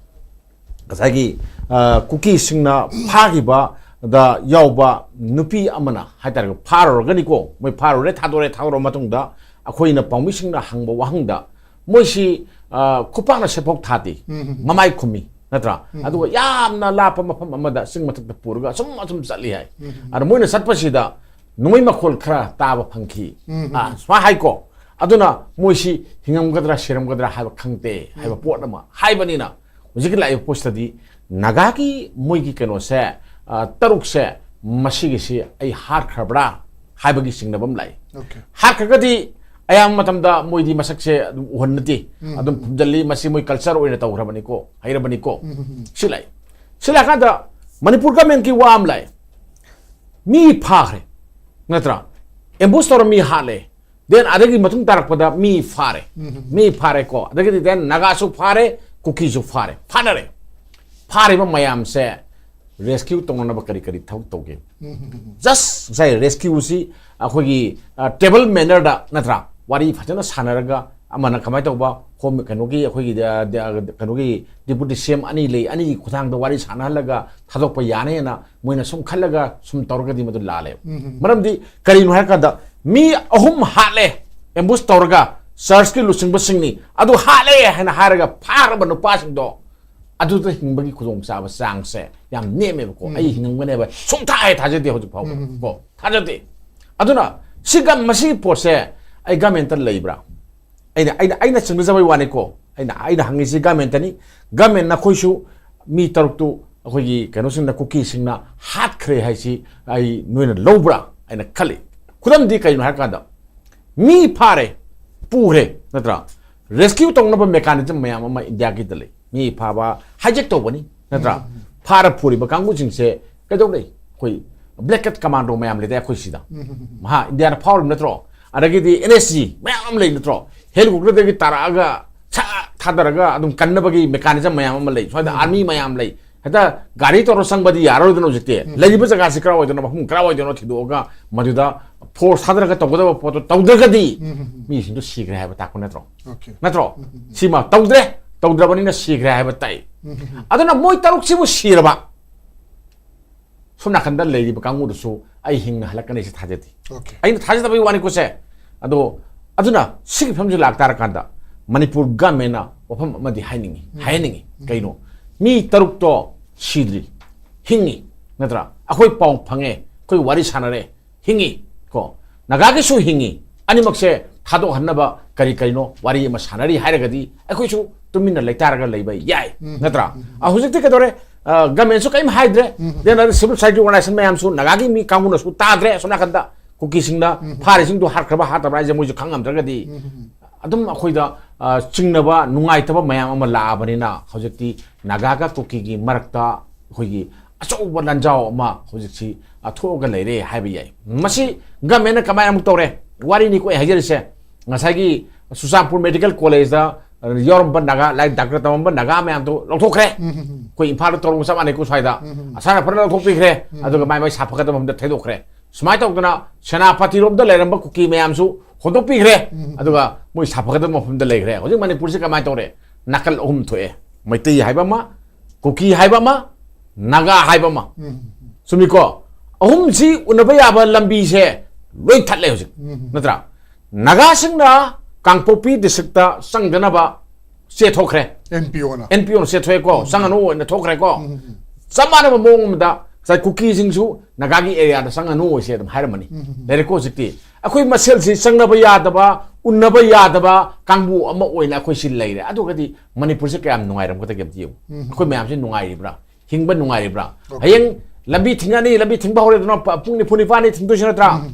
ꯉꯁꯥꯏꯒꯤ, ꯑ, ꯀꯨꯀꯤꯁꯤꯡꯅ ꯐꯥꯈꯤꯕꯗ ꯌꯥꯎꯕ ꯅꯨꯄꯤ ꯑꯃꯅ ꯍꯥꯏꯇꯥꯔꯦ, ꯐꯥꯔꯨꯔꯒꯅꯤꯀꯣ, ꯃꯣꯏ ꯐꯥꯔꯨꯔꯦ, ꯊꯥꯗꯣꯔꯦ, ꯊꯥꯗꯣꯔ ꯃꯇꯨꯡꯗ ꯑꯩꯈꯣꯏꯅ ꯄꯥꯎꯃꯤꯁꯤꯡꯅ ꯍꯪꯕ ꯋꯥꯍꯪꯗ ꯃꯣꯏꯁꯤ, ꯑ, ꯈꯨꯄꯥꯛꯅ ꯁꯦꯠꯐꯧ ꯊꯥꯗꯦ, ꯃꯃꯥꯏ ꯈꯨꯝꯃꯤ, ꯅꯠꯇ꯭ꯔꯥ? ꯑꯗꯨꯒ ꯌꯥꯝꯅ ꯂꯥꯞꯄ ꯃꯐꯝ ꯑꯃꯗ ꯆꯤꯡ ꯃꯊꯛꯇ ꯄꯨꯔꯒ ꯑꯁꯨꯝ, ꯑꯁꯨꯝ ꯆꯠꯂꯤ ꯍꯥꯏ꯫ ꯑꯗ ꯃꯣꯏꯅ ꯆꯠꯄꯁꯤꯗ ꯅꯣꯡꯃꯩ ꯃꯈꯣꯜ ꯈꯔ ꯇꯥꯕ ꯐꯪꯈꯤ꯫ ꯑ, ꯁꯨꯃꯥꯏꯅ ꯍꯥꯏꯀꯣ꯫ ꯑꯗꯨꯅ ꯃꯣꯏꯁꯤ ꯍꯤꯡꯉꯝꯒꯗ꯭ꯔꯥ, ꯁꯤꯔꯝꯒꯗ꯭ꯔꯥ ꯍꯥꯏꯕ ꯈꯪꯗꯦ ꯍꯥꯏꯕ ꯄꯣꯠ ꯑꯃ ꯍꯥꯏꯕꯅꯤꯅ, ꯍꯧꯖꯤꯛꯀꯤ ꯂꯥꯛꯏꯕ ꯄꯣꯠꯁꯤꯗꯗꯤ ꯅꯥꯒꯥꯒꯤ ꯃꯣꯏꯒꯤ ꯀꯩꯅꯣꯁꯦ, ꯑ, ꯇꯔꯨꯛꯁꯦ, ꯃꯁꯤꯒꯤꯁꯤ ꯑꯩ ꯍꯥꯠꯈ꯭ꯔꯕ꯭ꯔꯥ ꯍꯥꯏꯕꯒꯤ ꯆꯤꯡꯅꯕ ꯑꯃ ꯂꯥꯛꯏ꯫ Okay. ꯍꯥꯠꯈ꯭ꯔꯒꯗꯤ ꯑꯌꯥꯝꯕ ꯃꯇꯝꯗ ꯃꯣꯏꯗꯤ ꯃꯁꯛꯁꯦ ꯑꯗꯨꯝ ꯎꯍꯟꯅꯗꯦ, ꯑꯗꯨꯝ ꯐꯨꯝꯖꯜꯂꯤ꯫ ꯃꯁꯤ ꯃꯣꯏ culture ꯑꯣꯏꯅ ꯇꯧꯈ꯭ꯔꯕꯅꯤꯀꯣ, ꯍꯩꯔꯕꯅꯤꯀꯣ꯫ ꯁꯤ ꯂꯥꯛꯏ꯫ ꯁꯤ ꯂꯥꯛꯀꯥꯟꯗ ꯃꯅꯤꯄꯨꯔ governmentꯀꯤ ꯋꯥ ꯑꯃ ꯂꯥꯛꯏ꯫ ꯃꯤ ꯐꯥꯈ꯭ꯔꯦ, ꯅꯠꯇ꯭ꯔꯥ? Ambush ꯇꯧꯔ ꯃꯤ ꯍꯥꯠꯂꯦ꯫ Then ꯑꯗꯒꯤ ꯃꯇꯨꯡ ꯇꯥꯔꯛꯄꯗ ꯃꯤ ꯐꯥꯔꯦ꯫ ꯃꯤ ꯐꯥꯔꯦꯀꯣ꯫ ꯑꯗꯒꯤꯗꯤ then ꯅꯥꯒꯥꯁꯨ ꯐꯥꯔꯦ, ꯀꯨꯀꯤꯁꯨ ꯐꯥꯔꯦ꯫ ꯐꯥꯅꯔꯦ꯫ ꯐꯥꯔꯤꯕ ꯃꯌꯥꯝꯁꯦ rescue ꯇꯧꯅꯅꯕ ꯀꯔꯤ ꯀꯔꯤ ꯊꯕꯛ ꯇꯧꯒꯦ? Just ꯉꯁꯥꯏ rescueꯁꯤ ꯑꯩꯈꯣꯏꯒꯤ, ꯑ, table mannerꯗ, ꯅꯠꯇ꯭ꯔꯥ? ꯋꯥꯔꯤ ꯐꯖꯅ ꯁꯥꯟꯅꯔꯒ ꯑꯃꯅ ꯀꯃꯥꯏꯅ ꯇꯧꯕ, home, ꯀꯩꯅꯣꯒꯤ, ꯑꯩꯈꯣꯏꯒꯤ, ꯑ, ꯗ-, ꯀꯩꯅꯣꯒꯤ deputy CM ꯑꯅꯤ ꯂꯩ, ꯑꯅꯤꯒꯤ ꯈꯨꯠꯊꯥꯡꯗ ꯋꯥꯔꯤ ꯁꯥꯟꯅꯍꯜꯂꯒ ꯊꯥꯗꯣꯛꯄ ꯌꯥꯅꯦꯅ ꯃꯣꯏꯅ ꯁꯨꯝ ꯈꯜꯂꯒ ꯁꯨꯝ ꯇꯧꯔꯒꯗꯤ ꯃꯗꯨ ꯂꯥꯜꯂꯦꯕ꯫ ꯃꯔꯝꯗꯤ ꯀꯔꯤꯅꯣ ꯍꯥꯏꯔꯀꯥꯟꯗ ꯃꯤ ꯑꯍꯨꯝ ꯍꯥꯠꯂꯦ, ambush ꯇꯧꯔꯒ churchꯀꯤ ꯂꯨꯆꯤꯡꯕꯁꯤꯡꯅꯤ, ꯑꯗꯨ ꯍꯥꯠꯂꯦ ꯍꯥꯏꯅ ꯍꯥꯏꯔꯒ ꯐꯥꯈ꯭ꯔꯕ ꯅꯨꯄꯥꯁꯤꯡꯗꯣ ꯑꯗꯨꯗ ꯍꯤꯡꯕꯒꯤ ꯈꯨꯗꯣꯡꯆꯥꯕ ꯆꯥꯡꯁꯦ ꯌꯥꯝ ꯅꯦꯝꯃꯦꯕꯀꯣ꯫ ꯑꯩ ꯍꯤꯡꯉꯝꯒꯅꯦꯕ ꯁꯨꯡꯊꯥ ꯍꯦꯛ ꯊꯥꯖꯗꯦ ꯍꯧꯖꯤꯛ ꯐꯥꯎꯕ ꯀꯣ, ꯊꯥꯖꯗꯦ꯫ ꯑꯗꯨꯅ ꯁꯤꯒ, ꯃꯁꯤꯒꯤ ꯄꯣꯠꯁꯦ ꯑꯩ governmentꯇ ꯂꯩꯕ꯭ꯔꯥ? ꯑꯩꯅ, ꯑꯩꯅ, ꯑꯩꯅ ꯆꯤꯡꯅꯖꯕꯩ ꯋꯥꯅꯤꯀꯣ꯫ ꯑꯩꯅ, ꯑꯩꯅ ꯍꯪꯉꯤꯁꯤ governmentꯇꯅꯤ꯫ Government ꯅꯈꯣꯏꯁꯨ ꯃꯤ ꯇꯔꯨꯛꯇꯨ ꯑꯩꯈꯣꯏꯒꯤ ꯀꯩꯅꯣꯁꯤꯡꯅ, ꯀꯨꯀꯤꯁꯤꯡꯅ ꯍꯥꯠꯈ꯭ꯔꯦ ꯍꯥꯏꯁꯤ ꯑꯩ ꯅꯣꯏꯅ ꯂꯧꯕ꯭ꯔꯥ ꯍꯥꯏꯅ ꯈꯜꯂꯤ꯫ ꯈꯨꯗꯝꯗꯤ ꯀꯩꯅꯣ ꯍꯥꯏꯔꯀꯥꯟꯗ, ꯃꯤ ꯐꯥꯔꯦ, ꯄꯨꯈ꯭ꯔꯦ, ꯅꯠꯇ꯭ꯔꯥ? ꯔꯦꯁꯀ꯭ꯌꯨ ꯇꯧꯅꯕ ꯃꯦꯀꯥꯅꯤꯖꯝ ꯃꯌꯥꯝ ꯑꯃ ꯏꯟꯗꯤꯌꯥꯒꯤꯗ ꯂꯩ꯫ ꯃꯤ ꯐꯥꯕ ꯍꯥꯏꯖꯦꯛ ꯇꯧꯕꯅꯤ, ꯅꯠꯇ꯭ꯔꯥ? ꯐꯥꯔ ꯄꯨꯔꯤꯕ ꯀꯥꯡꯕꯨꯁꯤꯡꯁꯦ ꯀꯩꯗꯧ ꯂꯩ? ꯑꯩꯈꯣꯏ ꯕ꯭ꯂꯦꯛ ꯀꯠ ꯀꯃꯥꯟꯗꯣ ꯃꯌꯥꯝ ꯂꯩꯗꯥꯏ ꯑꯩꯈꯣꯏ ꯁꯤꯗ? ꯃꯍꯥ ꯏꯟꯗꯤꯌꯥꯅ ꯐꯥꯎꯔꯤꯕ ꯅꯠꯇ꯭ꯔꯣ? ꯑꯗꯒꯤꯗꯤ ꯑꯦꯟ ꯑꯦꯁ ꯖꯤ ꯃꯌꯥꯝ ꯑꯃ ꯂꯩ ꯅꯠꯇ꯭ꯔꯣ? ꯍꯦꯂꯤꯀꯣꯞꯇꯔꯗꯒꯤ ꯇꯥꯔꯛꯑꯒ ꯁꯥ ꯊꯥꯗꯔꯒ ꯑꯗꯨꯝ ꯀꯟꯅꯕꯒꯤ ꯃꯦꯀꯥꯅꯤꯖꯝ ꯃꯌꯥꯝ ꯑꯃ ꯂꯩ꯫ ꯁ꯭ꯋꯥꯏꯗ ꯑꯥꯔꯃꯤ ꯃꯌꯥꯝ ꯂꯩ꯫ ꯍꯦꯛꯇ ꯒꯥꯔꯤ ꯇꯧꯔ ꯆꯪꯕꯗꯤ ꯌꯥꯔꯔꯣꯏꯗꯅ ꯍꯧꯖꯤꯛꯇꯤ꯫ ꯂꯩꯔꯤꯕ ꯖꯒꯥꯁꯤ ꯀꯔꯥꯏꯋꯥꯏꯗꯅꯣ, ꯃꯐꯝ ꯀꯔꯥꯏꯋꯥꯏꯗꯅꯣ ꯊꯤꯗꯣꯛꯑꯒ ꯃꯗꯨꯗ ꯐꯣꯔꯁ ꯊꯥꯗꯔꯒ ꯇꯧꯒꯗꯕ ꯄꯣꯠꯇꯣ ꯇꯧꯗ꯭ꯔꯒꯗꯤ ꯃꯤꯁꯤꯡꯗꯣ ꯁꯤꯈ꯭ꯔꯦ ꯍꯥꯏꯕ ꯇꯥꯛꯄ ꯅꯠꯇ꯭ꯔꯣ? Okay. ꯅꯠꯇ꯭ꯔꯣ? ꯁꯤꯃ ꯇꯧꯗ꯭ꯔꯦ, ꯇꯧꯗ꯭ꯔꯕꯅꯤꯅ ꯁꯤꯈ꯭ꯔꯦ ꯍꯥꯏꯕ ꯇꯥꯏ꯫ ꯑꯗꯨꯅ ꯃꯣꯏ ꯇꯔꯨꯛꯁꯤꯕꯨ ꯁꯤꯔꯕ, ꯁꯣꯝ ꯅꯥꯀꯟꯗ ꯂꯩꯔꯤꯕ ꯀꯥꯡꯕꯨꯗꯨꯁꯨ ꯑꯩ ꯍꯤꯡꯅ ꯍꯜꯂꯛꯀꯅꯤ ꯁꯤ ꯊꯥꯖꯗꯦ꯫ Okay. ꯑꯩꯅ ꯊꯥꯖꯗꯕꯒꯤ ꯋꯥꯅꯤꯀꯣꯁꯦ꯫ ꯑꯗꯣ ꯑꯗꯨꯅ ꯁꯤꯒꯤ ꯐꯤꯕꯝꯁꯤ ꯂꯥꯛꯇꯥꯔꯀꯥꯟꯗ ꯃꯅꯤꯄꯨꯔ ꯒꯃꯦꯟꯅ ꯋꯥꯐꯝ ꯑꯃꯗꯤ ꯍꯥꯏꯅꯤꯡꯉꯤ, ꯍꯥꯏꯍꯟꯅꯤꯡꯉꯤ꯫ ꯀꯩꯅꯣ? ꯃꯤ ꯇꯔꯨꯛꯇꯣ ꯁꯤꯗ꯭ꯔꯤ, ꯍꯤꯡꯉꯤ, ꯅꯠꯇ꯭ꯔꯥ? ꯑꯩꯈꯣꯏ ꯄꯥꯎ ꯐꯪꯉꯦ, ꯑꯩꯈꯣꯏ ꯋꯥꯔꯤ ꯁꯥꯟꯅꯔꯦ, ꯍꯤꯡꯉꯤ꯫ ꯀꯣ, ꯅꯥꯒꯥꯒꯤꯁꯨ ꯍꯤꯡꯉꯤ꯫ ꯑꯅꯤꯃꯛꯁꯦ ꯊꯥꯗꯣꯛꯍꯟꯅꯕ ꯀꯔꯤ ꯀꯔꯤꯅꯣ ꯋꯥꯔꯤ ꯑꯃ ꯁꯥꯟꯅꯔꯤ ꯍꯥꯏꯔꯒꯗꯤ ꯑꯩꯈꯣꯏꯁꯨ ꯇꯨꯃꯤꯟꯅ ꯂꯩꯇꯥꯔꯒ ꯂꯩꯕ ꯌꯥꯏ, ꯅꯠꯇ꯭ꯔꯥ? ꯑ, ꯍꯧꯖꯤꯛꯇꯤ ꯀꯩꯗꯧꯔꯦ? ꯒꯃꯦꯟꯁꯨ ꯀꯔꯤꯝ ꯍꯥꯏꯗ꯭ꯔꯦ꯫ Then ꯑꯗ civil society organization ꯃꯌꯥꯝꯁꯨ, ꯅꯥꯒꯥꯒꯤ ꯃꯤ ꯀꯥꯡꯕꯨꯅꯁꯨ ꯇꯥꯗ꯭ꯔꯦ꯫ ꯑꯁꯣꯝ ꯅꯥꯀꯟꯗ ꯀꯨꯀꯤꯁꯤꯡꯅ ꯐꯥꯔꯤꯁꯤꯡꯗꯣ ꯍꯥꯠꯈ꯭ꯔꯕ ꯍꯥꯠꯇꯕ꯭ꯔꯥ ꯍꯥꯏꯁꯦ ꯃꯣꯏꯁꯨ ꯈꯪꯉꯝꯗ꯭ꯔꯒꯗꯤ ꯑꯗꯨꯝ ꯑꯩꯈꯣꯏꯗ, ꯑ, ꯆꯤꯡꯅꯕ, ꯅꯨꯡꯉꯥꯏꯇꯕ ꯃꯌꯥꯝ ꯑꯃ ꯂꯥꯛꯑꯕꯅꯤꯅ ꯍꯧꯖꯤꯛꯇꯤ ꯅꯥꯒꯥꯒ ꯀꯨꯀꯤꯒꯤ ꯃꯔꯛꯇ ꯑꯩꯈꯣꯏꯒꯤ ꯑꯆꯧꯕ ꯂꯥꯟꯖꯥꯎ ꯑꯃ ꯍꯧꯖꯤꯛꯁꯤ, ꯑ, ꯊꯣꯛꯑꯒ ꯂꯩꯔꯦ ꯍꯥꯏꯕ ꯌꯥꯏ꯫ ꯃꯁꯤ ꯒꯃꯦꯟꯅ ꯀꯃꯥꯏꯅ ꯑꯃꯨꯛ ꯇꯧꯔꯦ? ꯋꯥꯔꯤꯅꯤꯀꯣ ꯑꯩ ꯍꯥꯏꯖꯔꯤꯁꯦ꯫ ꯉꯁꯥꯏꯒꯤ ꯆꯨꯔꯆꯥꯟꯄꯨꯔ ꯃꯦꯗꯤꯀꯦꯜ ꯀꯣꯂꯦꯖꯇ ꯌꯥꯎꯔꯝꯕ ꯅꯥꯒꯥ, ꯂꯥꯏꯔꯤꯛ ꯗꯥꯛꯇꯔ ꯇꯝꯃꯝꯕ ꯅꯥꯒꯥ ꯃꯌꯥꯝꯗꯣ ꯂꯧꯊꯣꯛꯈ꯭ꯔꯦ꯫ ꯑꯩꯈꯣꯏ ꯏꯝꯐꯥꯜꯗ ꯇꯧꯔꯝꯕ ꯆꯞ ꯃꯥꯟꯅꯩꯀꯣ ꯁ꯭ꯋꯥꯏꯗ꯫ ꯑꯁꯥꯅ ꯐꯖꯅ ꯂꯧꯊꯣꯛꯄꯤꯈ꯭ꯔꯦ꯫ ꯑꯗꯨꯒ ꯃꯥꯏ ꯃꯥꯏ ꯁꯥꯐꯒꯗꯕ ꯃꯐꯝꯗ ꯊꯩꯗꯣꯛꯈ꯭ꯔꯦ꯫ ꯁꯨꯃꯥꯏꯅ ꯇꯧꯗꯅ ꯁꯦꯅꯥꯄꯇꯤꯔꯣꯝꯗ ꯂꯩꯔꯝꯕ ꯀꯨꯀꯤ ꯃꯌꯥꯝꯁꯨ ꯍꯣꯟꯗꯣꯛꯄꯤꯈ꯭ꯔꯦ꯫ ꯑꯗꯨꯒ ꯃꯣꯏ ꯁꯥꯐꯒꯗꯕ ꯃꯐꯝꯗ ꯂꯩꯈ꯭ꯔꯦ꯫ ꯍꯧꯖꯤꯛ ꯃꯅꯤꯄꯨꯔꯁꯤ ꯀꯃꯥꯏꯅ ꯇꯧꯔꯦ? ꯅꯥꯀꯜ ꯑꯍꯨꯝ ꯊꯣꯛꯑꯦ꯫ ꯃꯩꯇꯩ ꯍꯥꯏꯕ ꯑꯃ, ꯀꯨꯀꯤ ꯍꯥꯏꯕ ꯑꯃ, ꯅꯥꯒꯥ ꯍꯥꯏꯕ ꯑꯃ꯫ ꯆꯨꯝꯃꯤꯀꯣ? ꯑꯍꯨꯝꯁꯤ ꯎꯅꯕ ꯌꯥꯕ ꯂꯝꯕꯤꯁꯦ ꯂꯣꯏ ꯊꯠꯂꯦ ꯍꯧꯖꯤꯛ, ꯅꯠꯇ꯭ꯔꯥ? ꯅꯥꯒꯥꯁꯤꯡꯅ ꯀꯥꯡꯄꯣꯛꯄꯤ ꯗꯤꯁꯇ꯭ꯔꯤꯛꯇ ꯆꯪꯗꯅꯕ ꯆꯦꯊꯣꯛꯈ꯭ꯔꯦ꯫ ꯑꯦꯟ ꯄꯤ ꯑꯣꯅ꯫ ꯑꯦꯟ ꯄꯤ ꯑꯣꯅ ꯆꯦꯊꯣꯛꯑꯦꯀꯣ, ꯆꯪꯉꯅꯨ ꯑꯣꯏꯅ ꯊꯣꯛꯈ꯭ꯔꯦꯀꯣ꯫ ꯆꯞ ꯃꯥꯟꯅꯕ ꯃꯑꯣꯡ ꯑꯃꯗ ꯉꯁꯥꯏ ꯀꯨꯀꯤꯁꯤꯡꯁꯨ ꯅꯥꯒꯥꯒꯤ ꯑꯦꯔꯤꯌꯥꯗ ꯆꯪꯉꯅꯨ ꯑꯣꯏꯁꯦ ꯑꯗꯨꯝ ꯍꯥꯏꯔꯝꯃꯅꯤ꯫ ꯂꯩꯔꯦꯀꯣ ꯍꯧꯖꯤꯛꯇꯤ꯫ ꯑꯩꯈꯣꯏ ꯃꯁꯦꯜꯁꯤ ꯆꯪꯅꯕ ꯌꯥꯗꯕ, ꯎꯟꯅꯕ ꯌꯥꯗꯕ ꯀꯥꯡꯕꯨ ꯑꯃ ꯑꯣꯏꯅ ꯑꯩꯈꯣꯏꯁꯤ ꯂꯩꯔꯦ꯫ ꯑꯗꯨꯒꯗꯤ ꯃꯅꯤꯄꯨꯔꯁꯦ ꯀꯌꯥꯝ ꯅꯨꯡꯉꯥꯏꯔꯝꯒꯗꯒꯦ ꯑꯝꯇ ꯌꯦꯡꯉꯨ꯫ ꯑꯩꯈꯣꯏ ꯃꯌꯥꯝꯁꯤ ꯅꯨꯡꯉꯥꯏꯔꯤꯕ꯭ꯔꯥ? ꯍꯤꯡꯕ ꯅꯨꯡꯉꯥꯏꯔꯤꯕ꯭ꯔꯥ? ꯍꯌꯦꯡ ꯂꯝꯕꯤ ꯊꯤꯡꯉꯅꯤ, ꯂꯝꯕꯤ ꯊꯤꯡꯕ ꯍꯧꯔꯦꯗꯅ, ꯄ-, ꯄꯨꯡ ꯅꯤꯐꯨ ꯅꯤꯄꯥꯟꯗꯤ ꯊꯤꯡꯗꯣꯏꯁꯤ ꯅꯠꯇ꯭ꯔꯥ?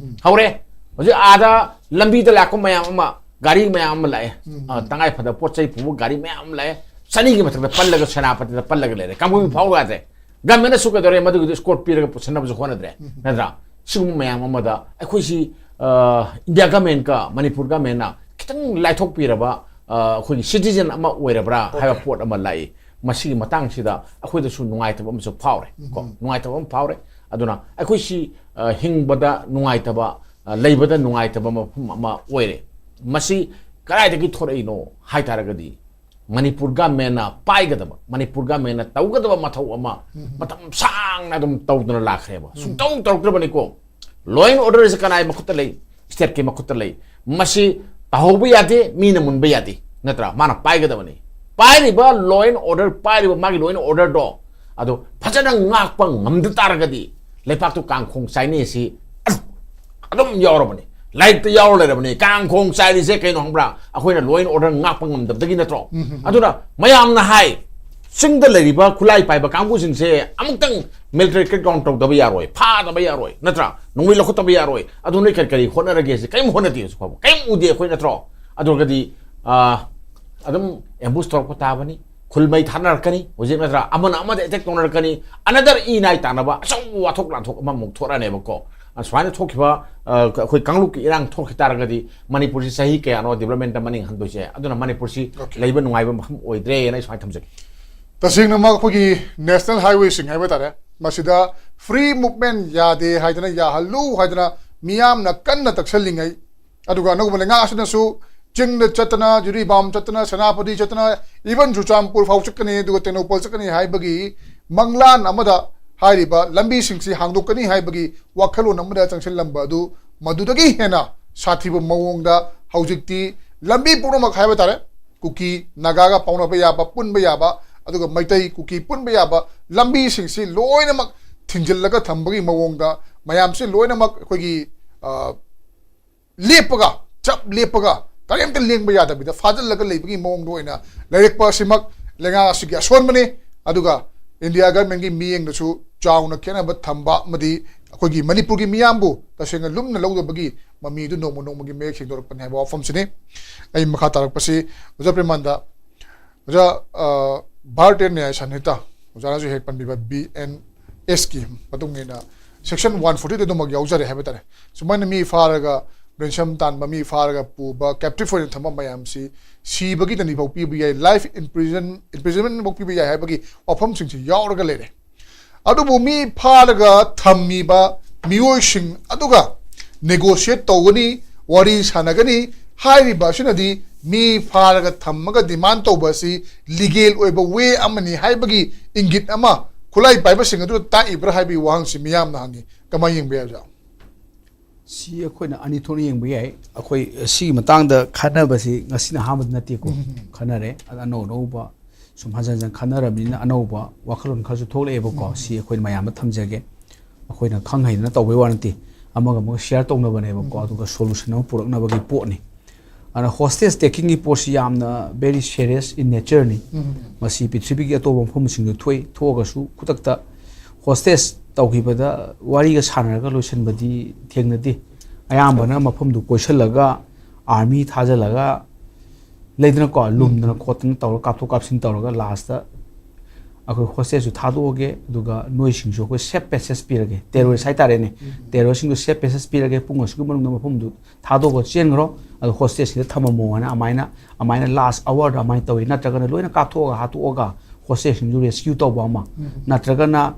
ꯍꯧꯔꯦ꯫ ꯍꯧꯖꯤꯛ ꯑꯥꯗ ꯂꯝꯕꯤꯗ ꯂꯥꯛꯄ ꯃꯌꯥꯝ ꯑꯃ, ꯒꯥꯔꯤ ꯃꯌꯥꯝ ꯑꯃ ꯂꯥꯛꯑꯦ꯫ ꯑ, ꯇꯉꯥꯏ ꯐꯗꯕ ꯄꯣꯠ ꯆꯩ ꯄꯨꯕ ꯒꯥꯔꯤ ꯃꯌꯥꯝ ꯑꯃ ꯂꯥꯛꯑꯦ꯫ ꯆꯅꯤꯒꯤ ꯃꯊꯛꯇ ꯄꯜꯂꯒ, ꯁꯦꯅꯥꯄꯇꯤꯗ ꯄꯜꯂꯒ ꯂꯩꯔꯦ꯫ ꯀꯥꯡꯄꯣꯛꯄꯤ ꯐꯥꯎ ꯌꯥꯗ꯭ꯔꯦ꯫ ꯒꯃꯦꯟꯅꯁꯨ ꯀꯩꯗꯧꯔꯦ? ꯃꯗꯨꯒꯤꯗꯨ escort ꯄꯤꯔꯒ ꯄꯨꯁꯟꯅꯕꯁꯨ ꯍꯣꯠꯅꯗ꯭ꯔꯦ, ꯅꯠꯇ꯭ꯔꯥ? ꯁꯤꯒꯨꯝꯕ ꯃꯌꯥꯝ ꯑꯃꯗ ꯑꯩꯈꯣꯏꯁꯤ, ꯑ, ꯏꯟꯗꯤꯌꯥ ꯒꯃꯦꯟꯒ ꯃꯅꯤꯄꯨꯔ ꯒꯃꯦꯟꯅ ꯈꯤꯇꯪ ꯂꯥꯏꯊꯣꯛꯄꯤꯔꯕ, ꯑ, ꯑꯩꯈꯣꯏꯒꯤ citizen ꯑꯃ ꯑꯣꯏꯔꯕ꯭ꯔꯥ ꯍꯥꯏꯕ ꯄꯣꯠ ꯑꯃ ꯂꯥꯛꯏ꯫ ꯃꯁꯤꯒꯤ ꯃꯇꯥꯡꯁꯤꯗ ꯑꯩꯈꯣꯏꯗꯁꯨ ꯅꯨꯡꯉꯥꯏꯇꯕ ꯑꯃꯁꯨ ꯐꯥꯎꯔꯦ, ꯀꯣ? ꯅꯨꯡꯉꯥꯏꯇꯕ ꯑꯃ ꯐꯥꯎꯔꯦ꯫ ꯑꯗꯨꯅ ꯑꯩꯈꯣꯏꯁꯤ, ꯑ, ꯍꯤꯡꯕꯗ ꯅꯨꯡꯉꯥꯏꯇꯕ, ꯑ, ꯂꯩꯕꯗ ꯅꯨꯡꯉꯥꯏꯇꯕ ꯃꯐꯝ ꯑꯃ ꯑꯣꯏꯔꯦ꯫ ꯃꯁꯤ ꯀꯗꯥꯏꯗꯒꯤ ꯊꯣꯔꯛꯏꯅꯣ ꯍꯥꯏ ꯇꯥꯔꯒꯗꯤ, ꯃꯅꯤꯄꯨꯔ ꯒꯃꯦꯟꯅ ꯄꯥꯏꯒꯗꯕ, ꯃꯅꯤꯄꯨꯔ ꯒꯃꯦꯟꯅ ꯇꯧꯒꯗꯕ ꯃꯊꯧ ꯑꯃ ꯃꯇꯝ ꯁꯥꯡꯅ ꯑꯗꯨꯝ ꯇꯧꯗꯨꯅ ꯂꯥꯛꯈ꯭ꯔꯦꯕ꯫ ꯁꯨꯡꯇꯧ ꯇꯧꯔꯛꯇ꯭ꯔꯕꯅꯤꯀꯣ꯫ Law and order ꯁꯦ ꯀꯅꯥꯒꯤ ꯃꯈꯨꯠꯇ ꯂꯩ? State ꯀꯤ ꯃꯈꯨꯠꯇ ꯂꯩ꯫ ꯃꯁꯤ ꯇꯧꯍꯧꯕ ꯌꯥꯗꯦ, ꯃꯤꯅ ꯃꯨꯟꯕ ꯌꯥꯗꯦ, ꯅꯠꯇ꯭ꯔꯥ? ꯃꯥꯅ ꯄꯥꯏꯒꯗꯕꯅꯤ꯫ ꯄꯥꯏꯔꯤꯕ law and order, ꯄꯥꯏꯔꯤꯕ ꯃꯥꯒꯤ law and order ꯗꯣ, ꯑꯗꯣ ꯐꯖꯅ ꯉꯥꯛꯄ ꯉꯝꯗ ꯇꯥꯔꯒꯗꯤ, ꯂꯩꯄꯥꯛꯇꯨ ꯀꯥꯡꯈꯣꯡ ꯆꯥꯏꯅꯩ ꯑꯁꯤ ꯑꯗꯨꯝ ꯌꯥꯎꯔꯕꯅꯤ, ꯂꯥꯏꯔꯤꯛꯇ ꯌꯥꯎꯔ ꯂꯩꯔꯕꯅꯤ꯫ ꯀꯥꯡꯈꯣꯡ ꯆꯥꯏꯔꯤꯁꯦ ꯀꯩꯅꯣ ꯈꯪꯕ꯭ꯔꯥ? ꯑꯩꯈꯣꯏꯅ law and order ꯉꯥꯛꯄ ꯉꯝꯗꯕꯗꯒꯤ ꯅꯠꯇ꯭ꯔꯣ? ꯑꯗꯨꯅ ꯃꯌꯥꯝꯅ ꯍꯥꯏ, ꯆꯤꯡꯗ ꯂꯩꯔꯤꯕ ꯈꯨꯠꯂꯥꯏ ꯄꯥꯏꯕ ꯀꯥꯡꯕꯨꯁꯤꯡꯁꯦ ꯑꯃꯨꯛꯇꯪ military crackdown ꯇꯧꯗꯕ ꯌꯥꯔꯣꯏ, ꯐꯥꯗꯕ ꯌꯥꯔꯣꯏ, ꯅꯠꯇ꯭ꯔꯥ? ꯅꯣꯡꯃꯩ ꯂꯧꯈꯠꯇꯕ ꯌꯥꯔꯣꯏ꯫ ꯑꯗꯨ ꯅꯣꯏ ꯀꯔꯤ ꯀꯔꯤ ꯍꯣꯠꯅꯔꯒꯦ? ꯁꯤ ꯀꯔꯤꯝ ꯍꯣꯠꯅꯗꯦ ꯍꯧꯖꯤꯛ ꯐꯥꯎꯕ, ꯀꯔꯤꯝ ꯎꯗꯦ ꯑꯩꯈꯣꯏ, ꯅꯠꯇ꯭ꯔꯣ? ꯑꯗꯨ ꯑꯣꯏꯔꯒꯗꯤ, ꯑꯥ, ꯑꯗꯨꯝ ambush ꯇꯧꯔꯛꯄ ꯇꯥꯕꯅꯤ, ꯈꯨꯜ ꯃꯩ ꯊꯥꯅꯔꯛꯀꯅꯤ ꯍꯧꯖꯤꯛ, ꯅꯠꯇ꯭ꯔꯥ? ꯑꯃꯅ ꯑꯃꯗ attack ꯇꯧꯅꯔꯛꯀꯅꯤ, another ꯏ ꯅꯥꯏ ꯇꯥꯅꯕ ꯑꯆꯧꯕ ꯋꯥꯊꯣꯛ ꯂꯥꯟꯊꯣꯛ ꯑꯃꯃꯨꯛ ꯊꯣꯔꯛꯑꯅꯦꯕꯀꯣ꯫ ꯑ, ꯁꯨꯃꯥꯏꯅ ꯊꯣꯛꯈꯤꯕ, ꯑ, ꯑꯩꯈꯣꯏ ꯀꯥꯡꯂꯨꯞꯀꯤ ꯏꯔꯥꯡ ꯊꯣꯛꯈꯤ ꯇꯥꯔꯒꯗꯤ ꯃꯅꯤꯄꯨꯔꯁꯤ ꯆꯍꯤ ꯀꯌꯥꯅꯣ development ꯇ ꯃꯅꯤꯡ ꯍꯟꯗꯣꯏꯁꯦ? ꯑꯗꯨꯅ ꯃꯅꯤꯄꯨꯔꯁꯤ Okay. ꯂꯩꯕ ꯅꯨꯡꯉꯥꯏꯕ ꯃꯐꯝ ꯑꯣꯏꯗ꯭ꯔꯦꯅ ꯑꯩ ꯁꯨꯃꯥꯏꯅ ꯊꯝꯖꯒꯦ꯫ ꯇꯁꯦꯡꯅꯃꯛ ꯑꯩꯈꯣꯏꯒꯤ national highway ꯁꯤꯡ ꯍꯥꯏꯕ ꯇꯥꯔꯦ, ꯃꯁꯤꯗ free movement ꯌꯥꯗꯦ ꯍꯥꯏꯗꯅ, ꯌꯥꯍꯜꯂꯨ ꯍꯥꯏꯗꯅ ꯃꯤꯌꯥꯝꯅ ꯀꯟꯅ ꯇꯛꯁꯜꯂꯤꯉꯩ, ꯑꯗꯨꯒ ꯑꯅꯧꯕ ꯂꯩꯉꯥꯛ ꯑꯁꯤꯅꯁꯨ ꯆꯤꯡꯗ ꯆꯠꯇꯅ, ꯖꯤꯔꯤꯕꯥꯝ ꯆꯠꯇꯅ, ꯁꯦꯅꯥꯄꯇꯤ ꯆꯠꯇꯅ, even ꯆꯨꯔꯆꯥꯟꯄꯨꯔ ꯐꯥꯎ ꯆꯠꯀꯅꯤ, ꯑꯗꯨꯒ ꯇꯦꯡꯅꯧꯄꯜ ꯆꯠꯀꯅꯤ ꯍꯥꯏꯕꯒꯤ ꯃꯪꯂꯥꯟ ꯑꯃꯗ ꯍꯥꯏꯔꯤꯕ ꯂꯝꯕꯤꯁꯤꯡꯁꯤ ꯍꯥꯡꯗꯣꯛꯀꯅꯤ ꯍꯥꯏꯕꯒꯤ ꯋꯥꯈꯜꯂꯣꯟ ꯑꯃꯗ ꯆꯪꯁꯤꯜꯂꯝꯕ ꯑꯗꯨ, ꯃꯗꯨꯗꯒꯤ ꯍꯦꯟꯅ ꯁꯥꯊꯤꯕ ꯃꯑꯣꯡꯗ ꯍꯧꯖꯤꯛꯇꯤ ꯂꯝꯕꯤ ꯄꯨꯝꯅꯃꯛ ꯍꯥꯏꯕ ꯇꯥꯔꯦ, ꯀꯨꯀꯤ ꯅꯥꯒꯥꯒ ꯄꯥꯎꯅꯕ ꯌꯥꯕ, ꯄꯨꯟꯕ ꯌꯥꯕ, ꯑꯗꯨꯒ ꯃꯩꯇꯩ ꯀꯨꯀꯤ ꯄꯨꯟꯕ ꯌꯥꯕ ꯂꯝꯕꯤꯁꯤꯡꯁꯤ ꯂꯣꯏꯅꯃꯛ ꯊꯤꯡꯖꯤꯜꯂꯒ ꯊꯝꯕꯒꯤ ꯃꯑꯣꯡꯗ ꯃꯌꯥꯝꯁꯤ ꯂꯣꯏꯅꯃꯛ ꯑꯩꯈꯣꯏꯒꯤ, ꯑ, ꯂꯦꯞꯄꯒ ꯆꯞ ꯂꯦꯞꯄꯒ ꯀꯔꯤꯝꯇ ꯂꯦꯡꯕ ꯌꯥꯗꯕꯤꯗ ꯐꯥꯖꯤꯜꯂꯒ ꯂꯩꯕꯒꯤ ꯃꯑꯣꯡꯗ ꯑꯣꯏꯅ ꯂꯩꯔꯛꯄ ꯑꯁꯤꯃꯛ ꯂꯩꯉꯥꯛ ꯑꯁꯤꯒꯤ ꯑꯁꯣꯟꯕꯅꯤ꯫ ꯑꯗꯨꯒ ꯏꯟꯗꯤꯌꯥ ꯒꯚꯔꯟꯃꯦꯟꯒꯤ ꯃꯤꯠꯌꯦꯡꯗꯁꯨ ꯆꯥꯎꯅ ꯈꯦꯠꯅꯕ ꯊꯝꯕ ꯑꯃꯗꯤ ꯑꯩꯈꯣꯏꯒꯤ ꯃꯅꯤꯄꯨꯔꯒꯤ ꯃꯤꯌꯥꯝꯕꯨ ꯇꯁꯦꯡꯅ ꯂꯨꯝꯅ ꯂꯧꯗꯕꯒꯤ ꯃꯃꯤꯗꯨ ꯅꯣꯡꯃ ꯅꯣꯡꯃꯒꯤ ꯃꯌꯦꯛ ꯁꯦꯡꯗꯣꯔꯛꯄꯅꯤ ꯍꯥꯏꯕ ꯋꯥꯐꯝꯁꯤꯅꯤ꯫ ꯑꯩ ꯃꯈꯥ ꯇꯥꯔꯛꯄꯁꯤ ꯑꯣꯖꯥ ꯄ꯭ꯔꯦꯃꯥꯅꯟꯗ, ꯑꯣꯖꯥ, ꯑ, ꯚꯥꯔꯇꯤꯌ ꯅ꯭ꯌꯥꯌ ꯁꯪꯍꯤꯇꯥ, ꯑꯣꯖꯥꯅꯁꯨ ꯍꯦꯛ ꯄꯟꯕꯤꯕ ꯕꯤ ꯑꯦꯟ ꯑꯦꯁꯀꯤ ꯃꯇꯨꯡ ꯏꯟꯅ section one forty ꯑꯗꯨꯃꯛ ꯌꯥꯎꯖꯔꯦ ꯍꯥꯏꯕ ꯇꯥꯔꯦ꯫ ꯁꯨꯃꯥꯏꯅ ꯃꯤ ꯐꯥꯔꯒ, ransom ꯇꯥꯟꯕ, ꯃꯤ ꯐꯥꯔꯒ ꯄꯨꯕ, captive ꯑꯣꯏꯅ ꯊꯝꯕ ꯃꯌꯥꯝꯁꯤ ꯁꯤꯕꯒꯤ ꯗꯟꯗꯤ ꯐꯥꯎ ꯄꯤꯕ ꯌꯥꯏ, life imprisonment ꯐꯥꯎ ꯄꯤꯕ ꯌꯥꯏ ꯍꯥꯏꯕꯒꯤ ꯋꯥꯐꯝꯁꯤꯡꯁꯤ ꯌꯥꯎꯔꯒ ꯂꯩꯔꯦ꯫ ꯑꯗꯨꯕꯨ ꯃꯤ ꯐꯥꯔꯒ ꯊꯝꯃꯤꯕ ꯃꯤꯑꯣꯏꯁꯤꯡ ꯑꯗꯨꯒ negotiate ꯇꯧꯒꯅꯤ, ꯋꯥꯔꯤ ꯁꯥꯟꯅꯒꯅꯤ ꯍꯥꯏꯔꯤꯕ ꯑꯁꯤꯅꯗꯤ ꯃꯤ ꯐꯥꯔꯒ ꯊꯝꯃꯒ demand ꯇꯧꯕ ꯑꯁꯤ legal ꯑꯣꯏꯕ way ꯑꯃꯅꯤ ꯍꯥꯏꯕꯒꯤ ꯏꯪꯒꯤꯠ ꯑꯃ ꯈꯨꯠꯂꯥꯏ ꯄꯥꯏꯕꯁꯤꯡ ꯑꯗꯨꯗ ꯇꯥꯛꯏꯕ꯭ꯔꯥ ꯍꯥꯏꯕꯒꯤ ꯋꯥꯍꯪꯁꯤ ꯃꯤꯌꯥꯝꯅ ꯍꯪꯉꯤ꯫ ꯀꯃꯥꯏꯅ ꯌꯦꯡꯕ ꯌꯥꯏ, ꯑꯣꯖꯥ? ꯁꯤ ꯑꯩꯈꯣꯏꯅ ꯑꯅꯤ ꯊꯣꯛꯅ ꯌꯦꯡꯕ ꯌꯥꯏ꯫ ꯑꯩꯈꯣꯏ ꯁꯤꯒꯤ ꯃꯇꯥꯡꯗ ꯈꯟꯅꯕꯁꯤ ꯉꯁꯤꯅ ꯑꯍꯥꯟꯕꯗꯤ ꯅꯠꯇꯦꯀꯣ꯫ ꯈꯟꯅꯔꯦ꯫ ꯑꯗ ꯑꯅꯧ ꯑꯅꯧꯕ ꯁꯨꯝ ꯍꯟꯖꯟ ꯍꯟꯖꯟ ꯈꯟꯅꯔꯕꯅꯤꯅ ꯑꯅꯧꯕ ꯋꯥꯈꯜꯂꯣꯟ ꯈꯔꯁꯨ ꯊꯣꯛꯂꯛꯑꯦꯕꯀꯣ꯫ ꯁꯤ ꯑꯩꯈꯣꯏꯅ ꯃꯌꯥꯝꯗ ꯊꯝꯖꯒꯦ꯫ ꯑꯩꯈꯣꯏꯅ ꯈꯪ ꯍꯩꯗꯅ ꯇꯧꯕꯩ ꯋꯥ ꯅꯠꯇꯦ꯫ ꯑꯃꯒ ꯑꯃꯒ share ꯇꯧꯅꯕꯅꯦꯕꯀꯣ꯫ ꯑꯗꯨꯒ solution ꯑꯃ ꯄꯨꯔꯛꯅꯕꯒꯤ ꯄꯣꯠꯅꯤ꯫ ꯑꯗꯨꯅ hostage takingꯒꯤ ꯄꯣꯠꯁꯤ ꯌꯥꯝꯅ very serious in natureꯅꯤ꯫ ꯃꯁꯤ ꯄ꯭ꯔꯤꯊꯤꯕꯤꯒꯤ ꯑꯇꯣꯞꯄ ꯃꯐꯝꯁꯤꯡꯗ ꯊꯣꯛꯏ꯫ ꯊꯣꯛꯑꯒꯁꯨ ꯈꯨꯗꯛꯇ hostage ꯇꯧꯈꯤꯕꯗ ꯋꯥꯔꯤꯒ ꯁꯥꯟꯅꯔꯒ ꯂꯣꯏꯁꯤꯟꯕꯗꯤ ꯊꯦꯡꯅꯗꯦ꯫ ꯑꯌꯥꯝꯕꯅ ꯃꯐꯝꯗꯨ ꯀꯣꯏꯁꯤꯜꯂꯒ army ꯊꯥꯖꯤꯜꯂꯒ ꯂꯩꯗꯅꯀꯣ, ꯂꯨꯝꯗꯅ ꯈꯣꯠꯇꯅ ꯇꯧꯔꯒ ꯀꯥꯞꯊꯣꯛ ꯀꯥꯞꯁꯤꯟ ꯇꯧꯔꯒ lastꯇ ꯑꯩꯈꯣꯏ hostageꯁꯨ ꯊꯥꯗꯣꯛꯑꯒꯦ, ꯑꯗꯨꯒ ꯅꯣꯏꯁꯤꯡꯁꯨ ꯑꯩꯈꯣꯏ safe passage ꯄꯤꯔꯒꯦ, terrorist ꯍꯥꯏꯇꯥꯔꯦꯅꯦ, terroristꯁꯤꯡꯗꯨ safe passage ꯄꯤꯔꯒꯦ, ꯄꯨꯡ ꯑꯁꯨꯛꯀꯤ ꯃꯅꯨꯡꯗ ꯃꯐꯝꯗꯨ ꯊꯥꯗꯣꯛꯑꯒ ꯆꯦꯟꯈ꯭ꯔꯣ, ꯑꯗꯣ hostageꯁꯤꯗ ꯊꯝꯃꯝꯃꯣ ꯍꯥꯏꯅ ꯑꯗꯨꯃꯥꯏꯅ, ꯑꯗꯨꯃꯥꯏꯅ last hourꯗ ꯑꯗꯨꯃꯥꯏꯅ ꯇꯧꯋꯤ꯫ ꯅꯠꯇ꯭ꯔꯒꯅ ꯂꯣꯏꯅ ꯀꯥꯞꯊꯣꯛꯑꯒ ꯍꯥꯠꯇꯣꯛꯑꯒ hostageꯁꯤꯡꯗꯨ rescue ꯇꯧꯕ ꯑꯃ, ꯅꯠꯇ꯭ꯔꯒꯅ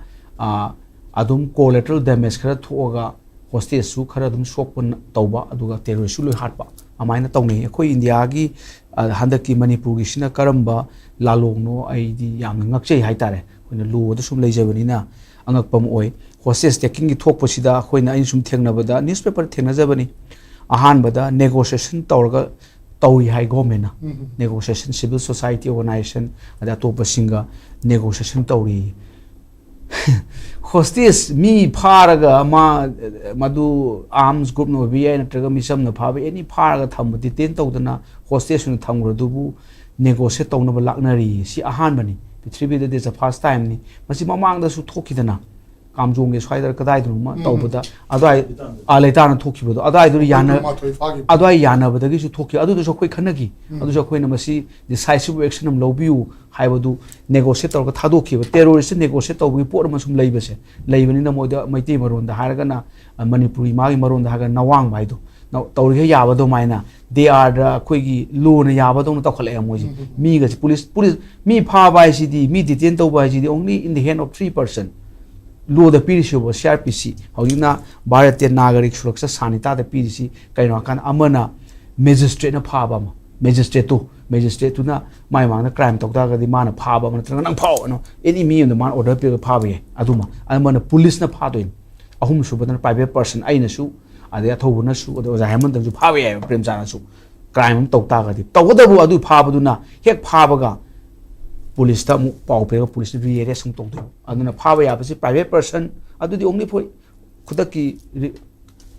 ꯑꯗꯨꯝ collateral damage ꯈꯔ ꯊꯣꯛꯑꯒ hostageꯁꯨ ꯈꯔ ꯑꯗꯨꯝ ꯁꯣꯛꯄ ꯇꯧꯕ, ꯑꯗꯨꯒ terroristꯁꯨ ꯂꯣꯏ ꯍꯥꯠꯄ, ꯑꯗꯨꯃꯥꯏꯅ ꯇꯧꯅꯩ꯫ ꯑꯩꯈꯣꯏ ꯏꯟꯗꯤꯌꯥꯒꯤ ꯍꯟꯗꯛꯀꯤ ꯃꯅꯤꯄꯨꯔꯒꯤꯁꯤꯅ ꯀꯔꯝꯕ ꯂꯥꯂꯣꯡꯅꯣ ꯑꯩꯗꯤ ꯌꯥꯝꯅ ꯉꯛꯆꯩ ꯍꯥꯏꯇꯥꯔꯦ꯫ ꯑꯩꯈꯣꯏꯅ lawꯗ ꯁꯨꯝ ꯂꯩꯖꯕꯅꯤꯅ ꯑꯉꯛꯄ ꯑꯃ ꯑꯣꯏ꯫ Hostage takingꯒꯤ ꯊꯣꯛꯄꯁꯤꯗ ꯑꯩꯈꯣꯏꯅ, ꯑꯩꯅ ꯁꯨꯝ ꯊꯦꯡꯅꯕꯗ, newspaperꯗ ꯊꯦꯡꯅꯖꯕꯅꯤ, ꯑꯍꯥꯟꯕꯗ negotiation ꯇꯧꯔꯒ ꯇꯧꯏ ꯍꯥꯏ governmentꯅ꯫ Negotiation, civil society organisation, ꯑꯗꯩ ꯑꯇꯣꯞꯄꯁꯤꯡꯒ negotiation ꯇꯧꯔꯤ꯫ ꯍꯣꯁꯇꯦꯖ ꯃꯤ ꯐꯥꯔꯒ ꯃꯥ, ꯃꯗꯨ ꯑꯥꯔꯝꯁ ꯒ꯭ꯔꯨꯞꯅ ꯑꯣꯏꯕ ꯌꯥꯏ, ꯅꯠꯇ꯭ꯔꯒ ꯃꯤꯆꯝꯅ ꯐꯥꯕ, ꯑꯦꯅꯤ ꯐꯥꯔꯒ ꯊꯝꯕ, ꯗꯤꯇꯦꯟ ꯇꯧꯗꯅ ꯍꯣꯁꯇꯦꯖ ꯑꯣꯏꯅ ꯊꯝꯈ꯭ꯔꯗꯨꯕꯨ ꯅꯦꯒꯣꯁꯤꯌꯦꯠ ꯇꯧꯅꯕ ꯂꯥꯛꯅꯔꯤ꯫ ꯁꯤ ꯑꯍꯥꯟꯕꯅꯤ, ꯄ꯭ꯔꯤꯊꯤꯕꯤꯗ this is the first time ꯅꯤ꯫ ꯃꯁꯤ ꯃꯃꯥꯡꯗꯁꯨ ꯊꯣꯛꯈꯤꯗꯅ, ꯀꯥꯝꯖꯣꯡꯒꯤ ꯁ꯭ꯋꯥꯏꯗ ꯀꯗꯥꯏꯗꯅꯣꯃ ꯎꯝ꯫ ꯇꯧꯕꯗ ꯑꯗꯨꯋꯥꯏ, ꯑꯥ, ꯂꯩꯇꯥꯅ ꯊꯣꯛꯈꯤꯕꯗꯣ, ꯑꯗꯨꯋꯥꯏꯗꯨ ꯌꯥꯅ-, ꯀꯨꯟꯃꯥꯊꯣꯏ ꯐꯥꯈꯤꯕ꯫ ꯑꯗꯨꯋꯥꯏ ꯌꯥꯅꯕꯗꯒꯤꯁꯨ ꯊꯣꯛꯈꯤ꯫ ꯑꯗꯨꯗꯁꯨ ꯑꯩꯈꯣꯏ ꯈꯟꯅꯈꯤ꯫ ꯎꯝ꯫ ꯑꯗꯨꯁꯨ ꯑꯩꯈꯣꯏꯅ ꯃꯁꯤ ꯗꯤꯁꯥꯏꯁꯤꯕ ꯑꯦꯛꯁꯟ ꯑꯃ ꯂꯧꯕꯤꯌꯨ ꯍꯥꯏꯕꯗꯨ ꯅꯦꯒꯣꯁꯤꯌꯦꯠ ꯇꯧꯔꯒ ꯊꯥꯗꯣꯛꯈꯤꯕ꯫ ꯇꯦꯔꯣꯔꯤꯁꯇ ꯅꯦꯒꯣꯁꯤꯌꯦꯠ ꯇꯧꯕꯒꯤ ꯄꯣꯠ ꯑꯃ ꯁꯨꯝ ꯂꯩꯕꯁꯦ, ꯂꯩꯕꯅꯤꯅ ꯃꯣꯏꯗ ꯃꯩꯇꯩ ꯃꯔꯣꯟꯗ ꯍꯥꯏꯔꯒꯅ, ꯑ, ꯃꯅꯤꯄꯨꯔꯤ ꯃꯥꯒꯤ ꯃꯔꯣꯟꯗ ꯍꯥꯏꯔꯒꯅ ꯅꯋꯥꯡꯕ ꯍꯥꯏꯗꯣ, ꯅ-, ꯇꯧꯔꯤꯈꯩ ꯌꯥꯕ ꯑꯗꯨꯃꯥꯏꯅ ꯗꯦ ꯑꯥꯔꯗ ꯑꯩꯈꯣꯏꯒꯤ ꯂꯣꯅ ꯌꯥꯕꯗꯧꯅ ꯇꯧꯈꯠꯂꯛꯑꯦ ꯃꯣꯏꯁꯦ꯫ ꯎꯝ, ꯎꯝ, ꯎꯝ꯫ ꯃꯤꯒꯁꯦ ꯄꯨꯂꯤꯁ, ꯄꯨꯂꯤꯁ, ꯃꯤ ꯐꯥꯕ ꯍꯥꯏꯁꯤꯗꯤ, ꯃꯤ ꯗꯤꯇꯦꯟ ꯇꯧꯕ ꯍꯥꯏꯁꯤꯗꯤ only in the hand of three person꯫ ꯂꯣꯗ ꯄꯤꯔꯤꯁꯤꯕ ꯁꯤ ꯑꯥꯔ ꯄꯤ ꯁꯤ, ꯍꯧꯖꯤꯛꯅ ꯚꯥꯔꯠꯇꯤꯌ ꯅꯥꯒꯔꯤꯛ ꯁꯨꯔꯛꯁꯥ ꯁꯥꯅꯤꯇꯥꯗ ꯄꯤꯔꯤꯁꯤ ꯀꯩꯅꯣ ꯍꯥꯏꯀꯥꯟꯗ, ꯑꯃꯅ ꯃꯦꯖꯤꯁꯇ꯭ꯔꯦꯠꯅ ꯐꯥꯕ ꯑꯃ, ꯃꯦꯖꯤꯁꯇ꯭ꯔꯦꯠꯇꯨ, ꯃꯦꯖꯤꯁꯇ꯭ꯔꯦꯠꯇꯨꯅ ꯃꯥꯏ ꯃꯥꯡꯗ ꯀ꯭ꯔꯥꯏꯝ ꯇꯧ ꯇꯥꯔꯒꯗꯤ ꯃꯥꯅ ꯐꯥꯕ ꯑꯃ, ꯅꯠꯇ꯭ꯔꯒ "ꯅꯪ ꯐꯥꯎ" ꯑꯅ ꯑꯦꯅꯤ ꯃꯤ ꯑꯃꯗ ꯃꯥꯅ ꯑꯣꯔꯗꯔ ꯄꯤꯔꯒ ꯐꯥꯕ ꯌꯥꯏ꯫ ꯑꯗꯨꯃ ꯑꯃꯅ ꯄꯨꯂꯤꯁꯅ ꯐꯥꯗꯣꯏꯅꯤ꯫ ꯑꯍꯨꯝꯁꯨꯕꯗꯅ ꯄ꯭ꯔꯥꯏꯚꯦꯠ ꯄꯔꯁꯟ, ꯑꯩꯅꯁꯨ, ꯑꯗꯩ ꯑꯊꯧꯕꯅꯁꯨ, ꯑꯗꯩ ꯑꯣꯖꯥ ꯍꯦꯃꯟꯇꯅꯁꯨ ꯐꯥꯕ ꯌꯥꯏꯑꯕ, ꯄ꯭ꯔꯦꯝꯆꯥꯟꯗꯁꯨ꯫ ꯀ꯭ꯔꯥꯏꯝ ꯑꯃ ꯇꯧ ꯇꯥꯔꯒꯗꯤ, ꯇꯧꯒꯗꯕ ꯑꯗꯨ ꯐꯥꯕꯗꯨꯅ ꯍꯦꯛ ꯐꯥꯕꯒ ꯄꯨꯂꯤꯁꯇ ꯑꯃꯨꯛ ꯄꯥꯎ ꯄꯤꯔꯒ ꯄꯨꯂꯤꯁꯅ ꯔꯤꯑꯦꯔꯦꯁ ꯑꯃꯨꯛ ꯇꯧꯗꯣꯏꯕ꯫ ꯑꯗꯨꯅ ꯐꯥꯕ ꯌꯥꯕꯁꯤ ꯄ꯭ꯔꯥꯏꯚꯦꯠ ꯄꯔꯁꯟ, ꯑꯗꯨꯗꯤ ꯑꯣꯡꯂꯤ ꯐꯣꯔ ꯈꯨꯗꯛꯀꯤ ꯔꯤ-,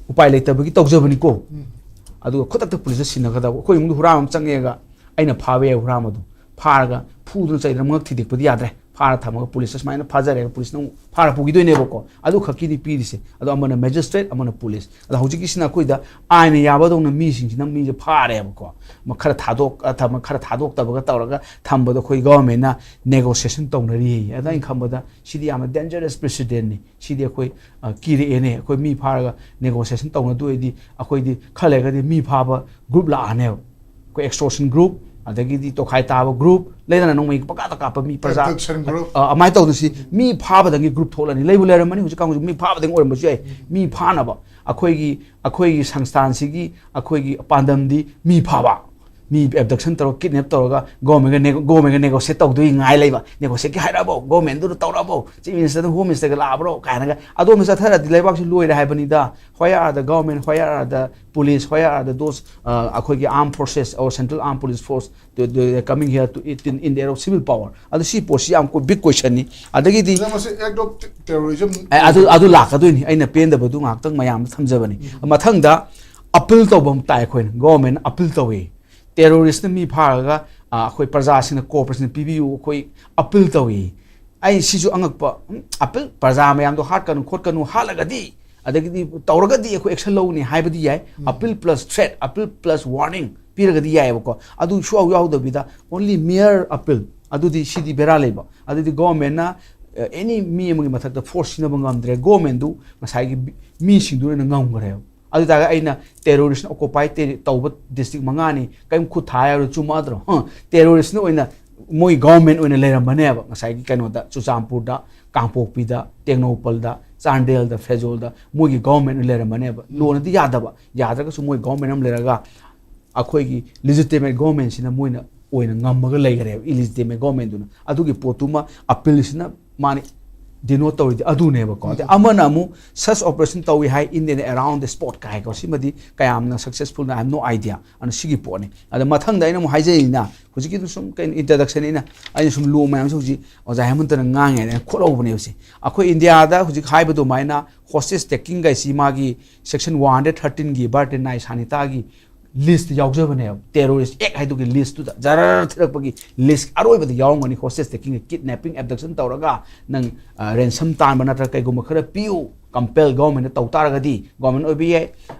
ꯎꯄꯥꯏ ꯂꯩꯇꯕꯒꯤ ꯇꯧꯖꯕꯅꯤꯀꯣ꯫ ꯎꯝ꯫ ꯑꯗꯨꯒ ꯈꯨꯗꯛꯇ ꯄꯨꯂꯤꯁꯇ ꯁꯤꯟꯅꯒꯗꯕ꯫ ꯑꯩꯈꯣꯏ ꯏꯃꯨꯡꯗ ꯍꯨꯔꯥꯟꯕ ꯑꯃ ꯆꯪꯉꯛꯑꯒ ꯑꯩꯅ ꯐꯥꯕ ꯌꯥꯏ ꯍꯨꯔꯥꯟꯕꯗꯣ꯫ ꯐꯥꯔꯒ ꯐꯨꯗꯨꯅ ꯆꯩꯗꯅ ꯃꯉꯛ ꯊꯤꯗꯦꯛꯄꯗꯤ ꯌꯥꯗ꯭ꯔꯦ꯫ ꯐꯥꯔ ꯊꯝꯃꯒ ꯄꯨꯂꯤꯁꯇ ꯁꯨꯃꯥꯏꯅ ꯐꯥꯖꯔꯦ, ꯄꯨꯂꯤꯁꯅ ꯑꯃꯨꯛ ꯐꯥꯔ ꯄꯨꯈꯤꯗꯣꯏꯅꯦꯕꯀꯣ꯫ ꯑꯗꯨ ꯈꯛꯀꯤꯗꯤ ꯄꯤꯔꯤꯁꯦ꯫ ꯑꯗꯣ ꯑꯃꯅ ꯃꯦꯖꯤꯁꯇ꯭ꯔꯦꯠ, ꯑꯃꯅ ꯄꯨꯂꯤꯁ꯫ ꯑꯗꯣ ꯍꯧꯖꯤꯛꯀꯤꯁꯤꯅ ꯑꯩꯈꯣꯏꯗ ꯑꯥꯏꯟꯅ ꯌꯥꯕꯗꯧꯅ ꯃꯤꯁꯤꯡꯁꯤꯅ ꯃꯤꯁꯦ ꯐꯥꯔꯦꯕꯀꯣ꯫ ꯃ-, ꯈꯔ ꯊꯥꯗꯣꯛ-, ꯑ, ꯊꯝ-, ꯈꯔ ꯊꯥꯗꯣꯛꯇꯕꯒ ꯇꯧꯔꯒ ꯊꯝꯕꯗꯣ ꯑꯩꯈꯣꯏ ꯒꯚꯔꯟꯃꯦꯟꯅ ꯅꯦꯒꯣꯁꯤꯌꯦꯁꯟ ꯇꯧꯅꯔꯤ꯫ ꯑꯗ ꯑꯩꯅ ꯈꯟꯕꯗ ꯁꯤꯗꯤ ꯌꯥꯝꯅ ꯗꯦꯟꯖꯔꯁ ꯄ꯭ꯔꯦꯁꯤꯗꯦꯟꯅꯤ꯫ ꯁꯤꯗꯤ ꯑꯩꯈꯣꯏ, ꯑ, ꯀꯤꯔꯛꯑꯦꯅꯦ꯫ ꯑꯩꯈꯣꯏ ꯃꯤ ꯐꯥꯔꯒ ꯅꯦꯒꯣꯁꯤꯌꯦꯁꯟ ꯇꯧꯅꯗꯣꯏꯗꯤ ꯑꯩꯈꯣꯏꯗꯤ ꯈꯔ ꯂꯩꯔꯒꯗꯤ ꯃꯤ ꯐꯥꯕ ꯒ꯭ꯔꯨꯞ ꯂꯥꯛꯑꯅꯦꯕ꯫ ꯑꯩꯈꯣꯏ ꯑꯦꯛꯁꯇꯣꯔꯁꯟ ꯒ꯭ꯔꯨꯞ, ꯑꯗꯒꯤꯗꯤ ꯇꯣꯈꯥꯏ ꯇꯥꯕ ꯒ꯭ꯔꯨꯞ, ꯂꯩꯗꯅ ꯅꯣꯡꯃꯩꯒꯤ ꯄꯪꯀꯥꯞꯇ ꯀꯥꯞꯄ ꯃꯤ ꯄ꯭ꯔꯖꯥ, Abduction group꯫ ꯑ, ꯑꯗꯨꯃꯥꯏꯅ ꯇꯧꯗꯅ ꯁꯤ ꯃꯤ ꯐꯥꯕꯗꯒꯤ ꯒ꯭ꯔꯨꯞ ꯊꯣꯛꯂꯅꯤ꯫ ꯂꯩꯕꯨ ꯂꯩꯔꯝꯃꯅꯤ ꯍꯧꯖꯤꯛꯀꯥꯟ ꯍꯧꯖꯤꯛ ꯃꯤ ꯐꯥꯕꯗꯒꯤ ꯑꯣꯏꯔꯝꯕꯁꯨ ꯌꯥꯏ꯫ ꯃꯤ ꯐꯥꯅꯕ ꯑꯩꯈꯣꯏꯒꯤ, ꯑꯩꯈꯣꯏꯒꯤ ꯁꯪꯁꯊꯥꯟꯁꯤꯒꯤ ꯑꯩꯈꯣꯏꯒꯤ ꯄꯥꯟꯗꯝꯗꯤ ꯃꯤ ꯐꯥꯕ꯫ ꯃꯤ ꯑꯦꯕꯗꯛꯁꯟ ꯇꯧꯔꯒ ꯀꯤꯗꯅꯦꯞ ꯇꯧꯔꯒ ꯒꯣꯔꯃꯦꯟꯒ ꯅꯦꯒꯣꯁꯤꯌꯦꯠ ꯇꯧꯗꯣꯏ ꯉꯥꯏ ꯂꯩꯕ꯫ ꯅꯦꯒꯣꯁꯤꯌꯦꯠꯀꯤ ꯍꯥꯏꯔꯛꯑꯕꯣ, ꯒꯣꯔꯃꯦꯟꯗꯨꯅ ꯇꯧꯔꯛꯑꯕꯣ, ꯆꯤꯐ ꯃꯤꯅꯤꯁꯇꯔꯗ, ꯍꯣꯝ ꯃꯤꯅꯤꯁꯇꯔꯒ ꯂꯥꯛꯑꯕ꯭ꯔꯣ ꯀꯥꯏꯅꯒ ꯑꯗꯣꯝꯗ ꯆꯠꯊꯔꯗꯤ ꯂꯩꯕꯥꯛꯁꯤ ꯂꯣꯏꯔꯦ ꯍꯥꯏꯕꯅꯤꯗ꯫ Where are the government, where are the police, where are the those ꯑꯩꯈꯣꯏꯒꯤ armed forces or central armed police force coming here to in their civil power? ꯑꯗꯣ ꯁꯤ ꯄꯣꯠꯁꯤ ꯌꯥꯝ ꯕꯤꯛ ꯀꯣꯏꯁꯟꯅꯤ꯫ ꯑꯗꯒꯤꯗꯤ ꯃꯁꯤ act of terrorism ꯑꯗꯨ ꯑꯗꯨ ꯂꯥꯛꯀꯗꯣꯏꯅꯤ꯫ ꯑꯩꯅ ꯄꯦꯟꯗꯕꯗꯨ ꯉꯥꯏꯍꯥꯛꯇꯪ ꯃꯌꯥꯝꯗ ꯊꯝꯖꯕꯅꯤ꯫ ꯃꯊꯪꯗ ꯑꯄꯤꯜ ꯇꯧꯕ ꯑꯃ ꯇꯥꯏ ꯑꯩꯈꯣꯏꯅ꯫ ꯒꯣꯔꯃꯦꯟ ꯑꯄꯤꯜ ꯇꯧꯏ꯫ ꯇꯦꯔꯣꯔꯤꯁꯅ ꯃꯤ ꯐꯥꯔꯒ ꯑꯩꯈꯣꯏ ꯄ꯭ꯔꯖꯥꯁꯤꯡꯅ ꯀꯣꯑꯣꯄꯔꯦꯁꯟ ꯄꯤꯕꯤꯌꯨ, ꯑꯩꯈꯣꯏ ꯑꯄꯤꯜ ꯇꯧꯏ꯫ ꯑꯩ ꯁꯤꯁꯨ ꯑꯉꯛꯄ꯫ ꯑꯄꯤꯜ, ꯄ꯭ꯔꯖꯥ ꯃꯌꯥꯝꯗꯣ ꯍꯥꯠꯀꯅꯨ ꯈꯣꯠꯀꯅꯨ, ꯍꯥꯠꯂꯒꯗꯤ, ꯑꯗꯒꯤꯗꯤ ꯇꯧꯔꯒꯗꯤ ꯑꯩꯈꯣꯏ ꯑꯦꯛꯁꯟ ꯂꯧꯅꯤ ꯍꯥꯏꯕꯗꯤ ꯌꯥꯏ꯫ Appeal plus thread, appeal plus warning ꯄꯤꯔꯒꯗꯤ ꯌꯥꯏꯑꯕꯀꯣ꯫ ꯑꯗꯨ ꯁꯨꯌꯥꯎ ꯌꯥꯎꯗꯕꯤꯗ only mere appeal, ꯑꯗꯨꯗꯤ ꯁꯤꯗꯤ ꯕꯦꯔꯥ ꯂꯩꯕ꯫ ꯑꯗꯨꯗꯤ ꯒꯣꯔꯃꯦꯟꯅ ꯑꯦꯅꯤ ꯃꯤ ꯑꯃꯒꯤ ꯃꯊꯛꯇ ꯐꯣꯔꯁ ꯁꯤꯖꯤꯟꯅꯕ ꯉꯝꯗ꯭ꯔꯦ꯫ ꯒꯣꯔꯃꯦꯟꯗꯨ ꯉꯁꯥꯏꯒꯤ ꯃꯤꯁꯤꯡꯗꯨꯅ ꯉꯝꯈ꯭ꯔꯦꯕ꯫ ꯑꯗꯨ ꯇꯥꯔꯒ ꯑꯩꯅ ꯇꯦꯔꯣꯔꯤꯁꯅ ꯑꯣꯀꯨꯄꯥꯏ ꯇꯧꯕ ꯗꯤꯁꯇ꯭ꯔꯤꯛ ꯃꯉꯥꯅꯤ, ꯀꯔꯤꯝ ꯈꯨꯠ ꯊꯥ ꯌꯥꯔꯣꯏ, ꯆꯨꯝꯃꯛꯗ꯭ꯔꯣ? ꯇꯦꯔꯣꯔꯤꯁꯅ ꯑꯣꯏꯅ ꯃꯣꯏ ꯒꯣꯔꯃꯦꯟ ꯑꯣꯏꯅ ꯂꯩꯔꯝꯕꯅꯦꯕ꯫ ꯉꯁꯥꯏꯒꯤ ꯀꯩꯅꯣꯗ, ꯆꯨꯔꯆꯥꯟꯄꯨꯔꯗ, ꯀꯥꯡꯄꯣꯛꯄꯤꯗ, ꯇꯦꯡꯅꯧꯄꯜꯗ, ꯆꯥꯟꯗꯦꯜꯗ, ꯐꯦꯖꯣꯜꯗ ꯃꯣꯏꯒꯤ ꯒꯣꯔꯃꯦꯟ ꯑꯣꯏꯅ ꯂꯩꯔꯝꯕꯅꯦꯕ꯫ ꯂꯣꯅꯗꯤ ꯌꯥꯗꯕ, ꯌꯥꯗ꯭ꯔꯒꯁꯨ ꯃꯣꯏ ꯒꯣꯔꯃꯦꯟ ꯑꯃ ꯂꯩꯔꯒ ꯑꯩꯈꯣꯏꯒꯤ ꯂꯤꯖꯤꯇꯤꯃꯦꯠ ꯒꯣꯔꯃꯦꯟꯁꯤꯅ ꯃꯣꯏꯅ ꯑꯣꯏꯅ ꯉꯝꯃꯒ ꯂꯩꯈꯔꯦꯕ, ꯏꯂꯤꯖꯤꯇꯤꯃꯦꯠ ꯒꯣꯔꯃꯦꯟꯗꯨꯅ꯫ ꯑꯗꯨꯒꯤ ꯄꯣꯠꯇꯨꯃ ꯑꯄꯤꯜꯁꯤꯅ ꯃꯥꯅ ꯗꯤꯅꯣꯠ ꯇꯧꯔꯤꯗꯤ ꯑꯗꯨꯅꯦꯕꯀꯣ꯫ ꯑꯗꯩ ꯑꯃꯅ ꯑꯃꯨꯛ such operation ꯇꯧꯏ ꯍꯥꯏ in and around the spot ꯀꯥꯏꯀꯣ꯫ ꯁꯤꯃꯗꯤ ꯀꯌꯥꯝꯅ successful no, I have no idea꯫ ꯑꯗꯨꯅ ꯁꯤꯒꯤ ꯄꯣꯠꯅꯤ꯫ ꯑꯗ ꯃꯊꯪꯗ ꯑꯩꯅ ꯑꯃꯨꯛ ꯍꯥꯏꯖꯩꯅ, ꯍꯧꯖꯤꯛꯀꯤꯗꯨ ꯁꯨꯝ ꯀꯩꯅꯣ introduction ꯅꯤꯅ, ꯑꯩꯅ ꯁꯨꯝ ꯂꯣ ꯃꯌꯥꯝꯁꯦ ꯍꯧꯖꯤꯛ ꯑꯣꯖꯥ ꯍꯦꯃꯟꯇꯅ ꯉꯥꯡꯉꯦ ꯍꯥꯏꯅ ꯈꯣꯠꯍꯧꯕꯅꯦꯕꯁꯦ꯫ ꯑꯩꯈꯣꯏ ꯏꯟꯗꯤꯌꯥꯗ ꯍꯧꯖꯤꯛ ꯍꯥꯏꯕ ꯑꯗꯨꯃꯥꯏꯅ hostage taking ꯒꯥꯏꯁꯤ ꯃꯥꯒꯤ section one hundred thirteen ꯒꯤ ꯕꯔꯇꯦꯟ ꯅꯥꯏ ꯁꯥꯅꯤꯇꯥꯒꯤ ꯂꯤꯁꯇ ꯌꯥꯎꯖꯕꯅꯦꯕ꯫ ꯇꯦꯔꯣꯔꯤꯁ ꯑꯦꯛ ꯍꯥꯏꯗꯨꯒꯤ ꯂꯤꯁꯇꯨꯗ ꯖꯔꯔ ꯊꯤꯔꯛꯄꯒꯤ ꯂꯤꯁ ꯑꯔꯣꯏꯕꯗ ꯌꯥꯎꯔꯝꯒꯅꯤ꯫ Hostage taking, kidnapping, abduction ꯇꯧꯔꯒ ꯅꯪ ꯔꯦꯟꯁꯝ ꯇꯥꯟꯕ ꯅꯠꯇ꯭ꯔꯒ ꯀꯩꯒꯨꯝꯕ ꯈꯔ ꯄꯤꯌꯨ, ꯀꯝꯄꯦꯜ ꯒꯣꯔꯃꯦꯟꯅ ꯇꯧ ꯇꯥꯔꯒꯗꯤ, ꯒꯣꯔꯃꯦꯟ ꯑꯣꯏꯕ ꯌꯥꯏ,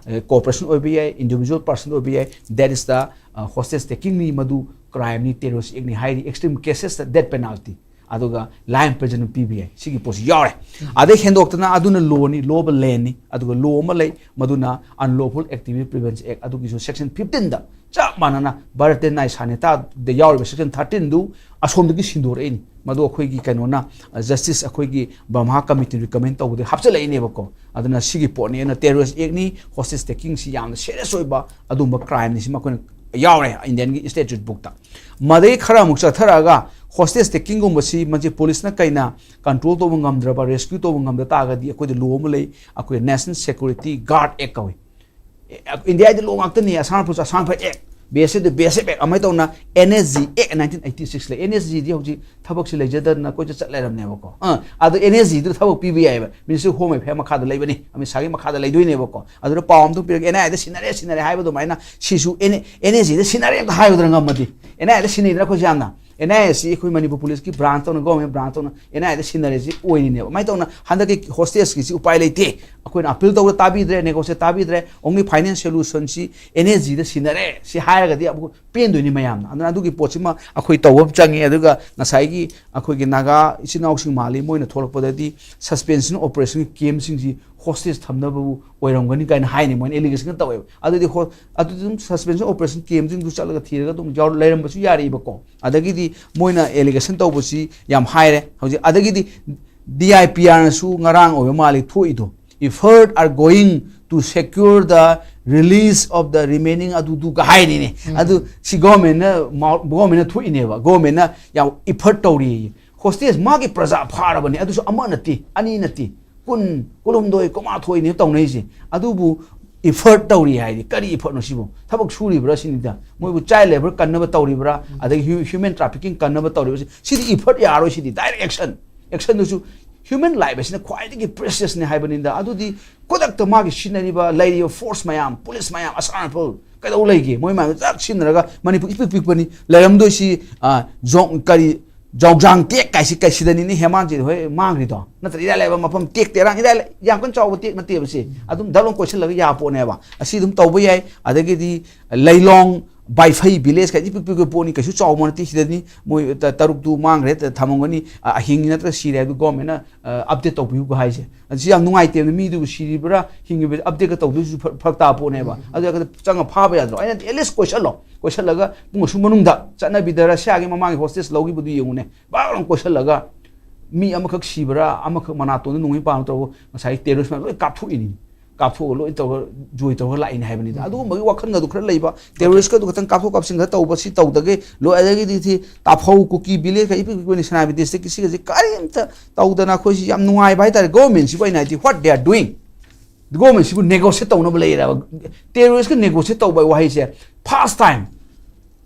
ꯀꯣꯔꯄꯣꯔꯦꯁꯟ ꯑꯣꯏꯕ ꯌꯥꯏ, ꯏꯟꯗꯤꯕꯤꯖꯨꯋꯦꯜ ꯄꯥꯔꯁꯟ ꯑꯣꯏꯕ ꯌꯥꯏ, that is the hostage taking ꯅꯤ, ꯃꯗꯨ ꯀ꯭ꯔꯥꯏꯝꯅꯤ, ꯇꯦꯔꯣꯔꯤꯁ ꯑꯦꯛꯅꯤ ꯍꯥꯏꯔꯤ꯫ Extreme cases ꯇ death penalty, ꯑꯗꯨꯒ life imprisonment ꯄꯤꯕ ꯌꯥꯏ꯫ ꯁꯤꯒꯤ ꯄꯣꯠꯁꯤ ꯌꯥꯎꯔꯦ꯫ ꯑꯗꯩ ꯍꯦꯟꯗꯣꯛꯇꯅ ꯑꯗꯨꯅ ꯂꯣꯅꯤ, ꯂꯣ ꯑꯣꯐ ꯂꯦꯟꯅꯤ꯫ ꯑꯗꯨꯒ ꯂꯣ ꯑꯃ ꯂꯩ, ꯃꯗꯨꯅ Unlawful Activity Prevention Act, ꯑꯗꯨꯒꯤꯁꯨ section fifteen ꯗ ꯆꯞ ꯃꯥꯟꯅꯅ ꯕꯔꯇꯦꯟ ꯅꯥꯏ ꯁꯥꯅꯤꯇꯥꯗ ꯌꯥꯎꯔꯤꯕ section thirteen ꯗꯨ ꯑꯁꯣꯝꯗꯒꯤ ꯁꯤꯟꯗꯣꯔꯛꯏꯅꯤ꯫ ꯃꯗꯨ ꯑꯩꯈꯣꯏꯒꯤ ꯀꯩꯅꯣꯅ, ꯖꯁꯇꯤꯁ ꯑꯩꯈꯣꯏꯒꯤ ꯕ꯭ꯔꯍꯃꯥ ꯀꯃꯤꯇꯤꯅ ꯔꯤꯀꯃꯦꯟ ꯇꯧꯕꯗꯒꯤ ꯍꯥꯞꯆꯤꯜꯂꯛꯏꯅꯦꯕꯀꯣ꯫ ꯑꯗꯨꯅ ꯁꯤꯒꯤ ꯄꯣꯠꯅꯤ꯫ ꯑꯗꯨꯅ ꯇꯦꯔꯣꯔꯤꯁ ꯑꯦꯛꯅꯤ, hostage taking ꯁꯤ ꯌꯥꯝꯅ ꯁꯦꯔꯤꯌꯁ ꯑꯣꯏꯕ ꯑꯗꯨꯝꯕ ꯀ꯭ꯔꯥꯏꯝꯅꯤ꯫ ꯁꯤꯃ ꯑꯩꯈꯣꯏꯅ ꯌꯥꯎꯔꯦ ꯏꯟꯗꯤꯌꯟꯒꯤ ꯁ꯭ꯇꯦꯠꯌꯨꯠ ꯕꯨꯛꯇ꯫ ꯃꯗꯩ ꯈꯔ ꯑꯃꯨꯛ ꯆꯠꯊꯔꯛꯑꯒ ꯍꯣꯁꯇꯦꯖ ꯇꯦꯀꯤꯡꯒꯨꯝꯕꯁꯤ ꯃꯁꯤ ꯄꯨꯂꯤꯁꯅ ꯀꯩꯅ ꯀꯟꯇ꯭ꯔꯣꯜ ꯇꯧꯕ ꯉꯝꯗ꯭ꯔꯕ, ꯔꯦꯁꯀ꯭ꯌꯨ ꯇꯧꯕ ꯉꯝꯗ ꯇꯥꯔꯒꯗꯤ ꯑꯩꯈꯣꯏꯗ ꯂꯣ ꯑꯃ ꯂꯩ, ꯑꯩꯈꯣꯏ National Security Guard Act ꯀꯧꯏ꯫ ꯏꯟꯗꯤꯌꯥꯗꯤ ꯂꯣ ꯉꯥꯛꯇꯅꯤ, ꯑꯁꯥꯝ ꯔꯥꯏꯐꯜꯁꯨ Assam rifle act, B S F B S F act, ꯑꯗꯨꯃꯥꯏꯅ ꯇꯧꯅ N S G act nineteen eighty six ꯂꯩ꯫ ꯑꯦꯟ ꯑꯦꯁ ꯖꯤꯗꯤ ꯍꯧꯖꯤꯛ ꯊꯕꯛꯁꯤ ꯂꯩꯖꯗꯗꯅ ꯀꯣꯏꯆꯠ ꯆꯠ ꯂꯩꯔꯝꯅꯦꯕꯀꯣ꯫ ꯑꯥ, ꯑꯗꯣ ꯑꯦꯟ ꯑꯦꯁ ꯖꯤꯗꯨꯗ ꯊꯕꯛ ꯄꯤꯕ ꯌꯥꯏꯑꯕ, ꯃꯤꯅꯤꯁꯇ꯭ꯔꯤ ꯑꯣꯐ ꯍꯣꯝ ꯑꯦꯐꯤꯌꯔ ꯃꯈꯥꯗ ꯂꯩꯕꯅꯤ, ꯑꯃꯤꯠ ꯁꯥꯍꯒꯤ ꯃꯈꯥꯗ ꯂꯩꯗꯣꯏꯅꯦꯕꯀꯣ꯫ ꯑꯗꯨꯗ ꯄꯥꯎ ꯑꯝꯇꯪ ꯄꯤꯔꯒ ꯑꯦꯟ ꯑꯥꯏ ꯑꯦꯗ ꯁꯤꯟꯅꯔꯦ, ꯁꯤꯟꯅꯔꯦ ꯍꯥꯏꯕ ꯑꯗꯨꯃꯥꯏꯅ ꯁꯤꯁꯨ ꯑꯦꯟ ꯑꯦꯁ ꯖꯤꯗ ꯁꯤꯟꯅꯔꯦ ꯑꯝꯇ ꯍꯥꯏꯌꯨꯗꯅ ꯉꯝꯃꯗꯤ꯫ ꯑꯦꯟ ꯑꯥꯏ ꯑꯦꯗ ꯁꯤꯟꯅꯩꯗꯅ ꯑꯩꯈꯣꯏꯁꯦ ꯌꯥꯝꯅ꯫ ꯑꯦꯟ ꯑꯥꯏ ꯑꯦꯁ ꯁꯤ ꯑꯩꯈꯣꯏ ꯃꯅꯤꯄꯨꯔ ꯄꯨꯂꯤꯁꯀꯤ ꯕ꯭ꯔꯥꯟꯁ ꯇꯧꯅ, ꯒꯣꯔꯃꯦꯟ ꯕ꯭ꯔꯥꯟꯁ ꯇꯧꯅ ꯑꯦꯟ ꯑꯥꯏ ꯑꯦꯗ ꯁꯤꯟꯅꯔꯦꯁꯤ ꯑꯣꯏꯔꯤꯅꯦꯕ꯫ ꯑꯗꯨꯃꯥꯏꯅ ꯇꯧꯅ ꯍꯟꯗꯛꯀꯤ ꯍꯣꯁꯇꯦꯖꯀꯤꯁꯤ ꯎꯄꯥꯏ ꯂꯩꯇꯦ, ꯑꯩꯈꯣꯏꯅ ꯑꯄꯤꯜ ꯇꯧꯕꯗ ꯇꯥꯕꯤꯗ꯭ꯔꯦ, ꯅꯦꯒꯣꯁꯤꯌꯦꯠ ꯇꯥꯕꯤꯗ꯭ꯔꯦ, ꯑꯣꯡꯂꯤ ꯐꯥꯏꯅꯦꯜ ꯁꯣꯂꯨꯁꯟꯁꯤ ꯑꯦꯟ ꯑꯦꯁ ꯖꯤꯗ ꯁꯤꯟꯅꯔꯦ ꯁꯤ ꯍꯥꯏꯔꯒꯗꯤ ꯑꯃꯨꯛ ꯄꯦꯟꯗꯣꯏꯅꯤ ꯃꯌꯥꯝꯅ꯫ ꯑꯗꯨꯅ ꯑꯗꯨꯒꯤ ꯄꯣꯠꯁꯤꯃ ꯑꯩꯈꯣꯏ ꯇꯧꯕ ꯑꯃ ꯆꯪꯉꯤ꯫ ꯑꯗꯨꯒ ꯉꯁꯥꯏꯒꯤ ꯑꯩꯈꯣꯏꯒꯤ ꯅꯥꯒꯥ ꯏꯆꯤꯟ ꯏꯅꯥꯎꯁꯤꯡ ꯃꯥꯜꯂꯤ, ꯃꯣꯏꯅ ꯊꯣꯛꯂꯛꯄꯗꯗꯤ ꯁꯁꯄꯦꯟꯁꯟ ꯑꯣꯄꯔꯦꯁꯟꯒꯤ ꯀꯦꯝꯁꯤꯡꯁꯤ ꯍꯣꯁꯇꯦꯖ ꯊꯝꯅꯕꯕꯨ ꯑꯣꯏꯔꯝꯒꯅꯤ ꯀꯥꯏꯅ ꯍꯥꯏꯅꯤ, ꯃꯣꯏꯅ ꯑꯦꯂꯤꯒꯦꯁꯟꯒ ꯇꯧꯋꯦꯕ꯫ ꯑꯗꯨꯗꯤ ꯍꯣ-, ꯑꯗꯨꯗꯤ ꯑꯗꯨꯝ ꯁꯁꯄꯦꯟꯁꯟ ꯑꯣꯄꯔꯦꯁꯟ ꯀꯦꯝꯁꯤꯡꯗꯨ ꯆꯠꯂꯒ ꯊꯤꯔꯒ ꯑꯗꯨꯝ ꯌꯥꯎ-, ꯂꯩꯔꯝꯕꯁꯨ ꯌꯥꯔꯤꯕꯀꯣ꯫ ꯑꯗꯒꯤꯗꯤ ꯃꯣꯏꯅ ꯑꯦꯂꯤꯒꯦꯁꯟ ꯇꯧꯕꯁꯤ ꯌꯥꯝ ꯍꯥꯏꯔꯦ ꯍꯧꯖꯤꯛ꯫ ꯑꯗꯒꯤꯗꯤ ꯗꯤ ꯑꯥꯏ ꯄꯤ ꯑꯥꯔꯅꯁꯨ ꯉꯔꯥꯡ ꯑꯣꯏꯕ ꯃꯥꯜꯂꯤ ꯊꯣꯛꯏꯗꯣ, "Effort are going to secure the release of the remaining" ꯑꯗꯨꯗꯨꯒ ꯍꯥꯏꯔꯤꯅꯦ꯫ ꯎꯝ꯫ ꯑꯗꯨ ꯁꯤ ꯒꯣꯔꯃꯦꯟꯅ ꯃꯥꯎ-, ꯒꯣꯔꯃꯦꯟꯅ ꯊꯣꯛꯏꯅꯦꯕ, ꯒꯣꯔꯃꯦꯟꯅ ꯌꯥꯝ ꯏꯐꯔꯠ ꯇꯧꯔꯤ꯫ ꯍꯣꯁꯇꯦꯖ ꯃꯥꯒꯤ ꯄ꯭ꯔꯖꯥ ꯐꯥꯔꯕꯅꯤ, ꯑꯗꯨꯁꯨ ꯑꯃ ꯅꯠꯇꯦ, ꯑꯅꯤ ꯅꯠꯇꯦ, ꯀꯨꯟ, ꯀꯨꯟꯍꯨꯝꯗꯣꯏ, ꯀꯨꯟꯃꯥꯊꯣꯏꯅꯦ ꯇꯧꯅꯩꯁꯦ꯫ ꯑꯗꯨꯕꯨ ꯏꯐꯔꯠ ꯇꯧꯔꯤ ꯍꯥꯏꯗꯤ ꯀꯔꯤ ꯏꯐꯔꯠꯅꯣ ꯁꯤꯕꯨ? ꯊꯕꯛ ꯁꯨꯔꯤꯕ꯭ꯔꯥ ꯁꯤꯅꯤꯗ? ꯃꯣꯏꯕꯨ ꯆꯥꯏꯜ ꯂꯦꯕꯔ ꯀꯟꯅꯕ ꯇꯧꯔꯤꯕ꯭ꯔꯥ? ꯑꯗꯒꯤ ꯍ꯭ꯌꯨ-, ꯍ꯭ꯌꯨꯃꯦꯟ ꯇ꯭ꯔꯥꯐꯤꯀꯤꯡ ꯀꯟꯅꯕ ꯇꯧꯔꯤꯕ꯭ꯔꯥ? ꯁꯤ-, ꯁꯤꯗꯤ ꯏꯐꯔꯠ ꯌꯥꯔꯣꯏ, ꯁꯤꯗꯤ ꯗꯥꯏꯔꯦꯛ ꯑꯦꯛꯁꯟ꯫ ꯑꯦꯛꯁꯟꯗꯨꯁꯨ ꯍ꯭ꯌꯨꯃꯦꯟ ꯂꯥꯏꯐ ꯑꯁꯤꯅ ꯈ꯭ꯋꯥꯏꯗꯒꯤ ꯄ꯭ꯔꯦꯁꯤꯌꯁꯅꯦ ꯍꯥꯏꯕꯅꯤꯗ꯫ ꯑꯗꯨꯗꯤ ꯈꯨꯗꯛꯇ ꯃꯥꯒꯤ ꯁꯤꯖꯤꯟꯅꯔꯤꯕ, ꯂꯩꯔꯤꯕ ꯐꯣꯔꯁ ꯃꯌꯥꯝ, ꯄꯨꯂꯤꯁ ꯃꯌꯥꯝ, ꯑꯁꯥꯝ ꯔꯥꯏꯐꯜ ꯀꯩꯗꯧ ꯂꯩꯒꯦ? ꯃꯣꯏ ꯃꯌꯥꯝꯗꯣ ꯆꯥꯛ ꯁꯤꯖꯤꯟꯅꯔꯒ ꯃꯅꯤꯄꯨꯔ ꯏꯄꯤꯛ ꯄꯤꯛꯄꯅꯤ ꯂꯩꯔꯝꯗꯣꯏꯁꯤ꯫ ꯑ, ꯖꯣꯡ-, ꯀꯔꯤ, ꯖꯥꯎꯖꯥꯡ ꯇꯦꯛ ꯀꯥꯏꯁꯤ ꯀꯩꯁꯤꯗꯅꯤꯅꯦ ꯍꯦꯃꯥꯟꯁꯤꯗ ꯍꯣꯏ ꯃꯥꯡꯈ꯭ꯔꯤꯗꯣ, ꯅꯠꯇ꯭ꯔ? ꯏꯔꯥꯏ ꯂꯥꯏꯕ ꯃꯐꯝ ꯇꯦꯛ ꯇꯦꯔꯥꯡ, ꯏꯔꯥꯏ ꯂꯥꯏ-, ꯌꯥꯝ ꯀꯟꯅ ꯆꯥꯎꯕ ꯇꯦꯛ ꯅꯠꯇꯦꯕ ꯁꯤ, ꯑꯗꯨꯝ ꯗꯛ ꯂꯥꯎ ꯀꯣꯏꯁꯤꯜꯂꯒ ꯌꯥ ꯄꯣꯠꯅꯦꯕ꯫ ꯑꯁꯤ ꯑꯗꯨꯝ ꯇꯧꯕ ꯌꯥꯏ꯫ ꯑꯗꯒꯤꯗꯤ ꯂꯩꯂꯣꯡ, ꯕꯥꯏꯐꯩ ꯚꯤꯂꯦꯖ ꯀꯥꯏꯁꯤ ꯄꯤꯛ ꯄꯤꯛꯄ ꯄꯣꯠꯅꯤ, ꯀꯩꯁꯨ ꯆꯥꯎꯕ ꯅꯠꯇꯦ꯫ ꯁꯤꯗꯅꯤ ꯃꯣꯏ ꯇ-, ꯇꯔꯨꯛꯇꯨ ꯃꯥꯡꯈ꯭ꯔꯦ, ꯇ-, ꯊꯝꯃꯝꯒꯅꯤ, ꯑ, ꯑꯍꯤꯡ ꯅꯠꯇ꯭ꯔꯒ ꯁꯤꯔꯦ ꯍꯥꯏꯕꯗꯨ ꯒꯣꯔꯃꯦꯟꯅ, ꯑ, ꯑꯞꯗꯦꯠ ꯇꯧꯕꯤꯌꯨꯒ ꯍꯥꯏꯁꯦ꯫ ꯑꯁꯤ ꯌꯥꯝ ꯅꯨꯡꯉꯥꯏꯇꯦꯕ, ꯃꯤꯗꯨꯕꯨ ꯁꯤꯔꯤꯕ꯭ꯔꯥ ꯍꯤꯡꯉꯤꯕ꯭ꯔꯥ ꯑꯞꯗꯦꯠꯀ ꯇꯧꯗꯣꯏꯁꯨ ꯐꯔꯛ, ꯐꯔꯛ ꯇꯥꯕ ꯄꯣꯠꯅꯦꯕ꯫ ꯎꯝ꯫ ꯑꯗꯨ ꯆꯪꯉ ꯐꯥꯕ ꯌꯥꯗ꯭ꯔꯣ? ꯑꯩꯅ ꯑꯦꯠꯂꯤꯁ ꯀꯣꯏꯁꯜꯂꯣ, ꯀꯣꯏꯁꯜꯂꯒ ꯄꯨꯡ ꯑꯁꯨꯛ ꯃꯅꯨꯡꯗ ꯆꯠꯅꯕꯤꯗ ꯔꯁꯤꯌꯥꯒꯤ ꯃꯃꯥꯡꯒꯤ ꯍꯣꯁꯇꯦꯖ ꯂꯧꯈꯤꯕꯗꯨ ꯌꯦꯡꯉꯨꯅꯦ, ꯕꯥꯛ ꯂꯥꯎ ꯀꯣꯏꯁꯜꯂꯒ ꯃꯤ ꯑꯃꯈꯛ ꯁꯤꯕ꯭ꯔꯥ, ꯑꯃꯈꯛ ꯃꯅꯥꯇꯣꯟꯗ ꯅꯣꯡꯃꯩ ꯄꯥꯟꯕ ꯇꯧꯔꯒ ꯉꯁꯥꯏ ꯇꯦꯔꯣꯔꯤꯁ ꯃꯌꯥꯝ ꯂꯣꯏ ꯀꯥꯞꯊꯣꯛꯏꯅꯤ꯫ ꯀꯥꯞꯊꯣꯛꯑꯒ ꯂꯣꯏ ꯇꯧꯔꯒ ꯖꯣꯏ ꯇꯧꯔꯒ ꯂꯥꯛꯏꯅꯤ ꯍꯥꯏꯕꯅꯤꯗ꯫ ꯑꯗꯨꯒꯨꯝꯕꯒꯤ ꯋꯥꯈꯜꯒꯗꯨ ꯈꯔ ꯂꯩꯕ, ꯇꯦꯔꯣꯔꯤꯁꯀꯗꯨ ꯈꯇꯪ ꯀꯥꯞꯊꯣꯛ ꯀꯥꯞꯁꯤꯟ ꯈꯔ ꯇꯧꯕ, ꯁꯤ ꯇꯧꯗꯒꯦ ꯂꯣꯏ꯫ ꯑꯗꯒꯤꯗꯤ ꯁꯤ ꯇꯥꯐꯧ, ꯀꯨꯀꯤ ꯚꯤꯂꯦꯖ ꯀ ꯏꯄꯤꯛ ꯄꯤꯛꯄꯅꯤ ꯁꯦꯅꯥꯄꯇꯤ ꯗꯤꯁꯇ꯭ꯔꯤꯛꯀꯤ ꯁꯤꯒꯁꯤ ꯀꯔꯤꯝꯇ ꯇꯧꯗꯅ ꯑꯩꯈꯣꯏꯁꯤ ꯌꯥꯝ ꯅꯨꯡꯉꯥꯏꯕ ꯍꯥꯏꯇꯥꯔꯦ꯫ ꯒꯣꯔꯃꯦꯟꯁꯤꯕꯨ ꯑꯩꯅ ꯍꯥꯏꯗꯤ, what they are doing? ꯒꯣꯔꯃꯦꯟꯁꯤꯕꯨ ꯅꯦꯒꯣꯁꯤꯌꯦꯠ ꯇꯧꯅꯕ ꯂꯩꯔꯕ? ꯇꯦꯔꯣꯔꯤꯁꯀ ꯅꯦꯒꯣꯁꯤꯌꯦꯠ ꯇꯧꯕ ꯋꯥꯍꯩꯁꯦ ꯐꯥꯔꯁ ꯇꯥꯏꯝ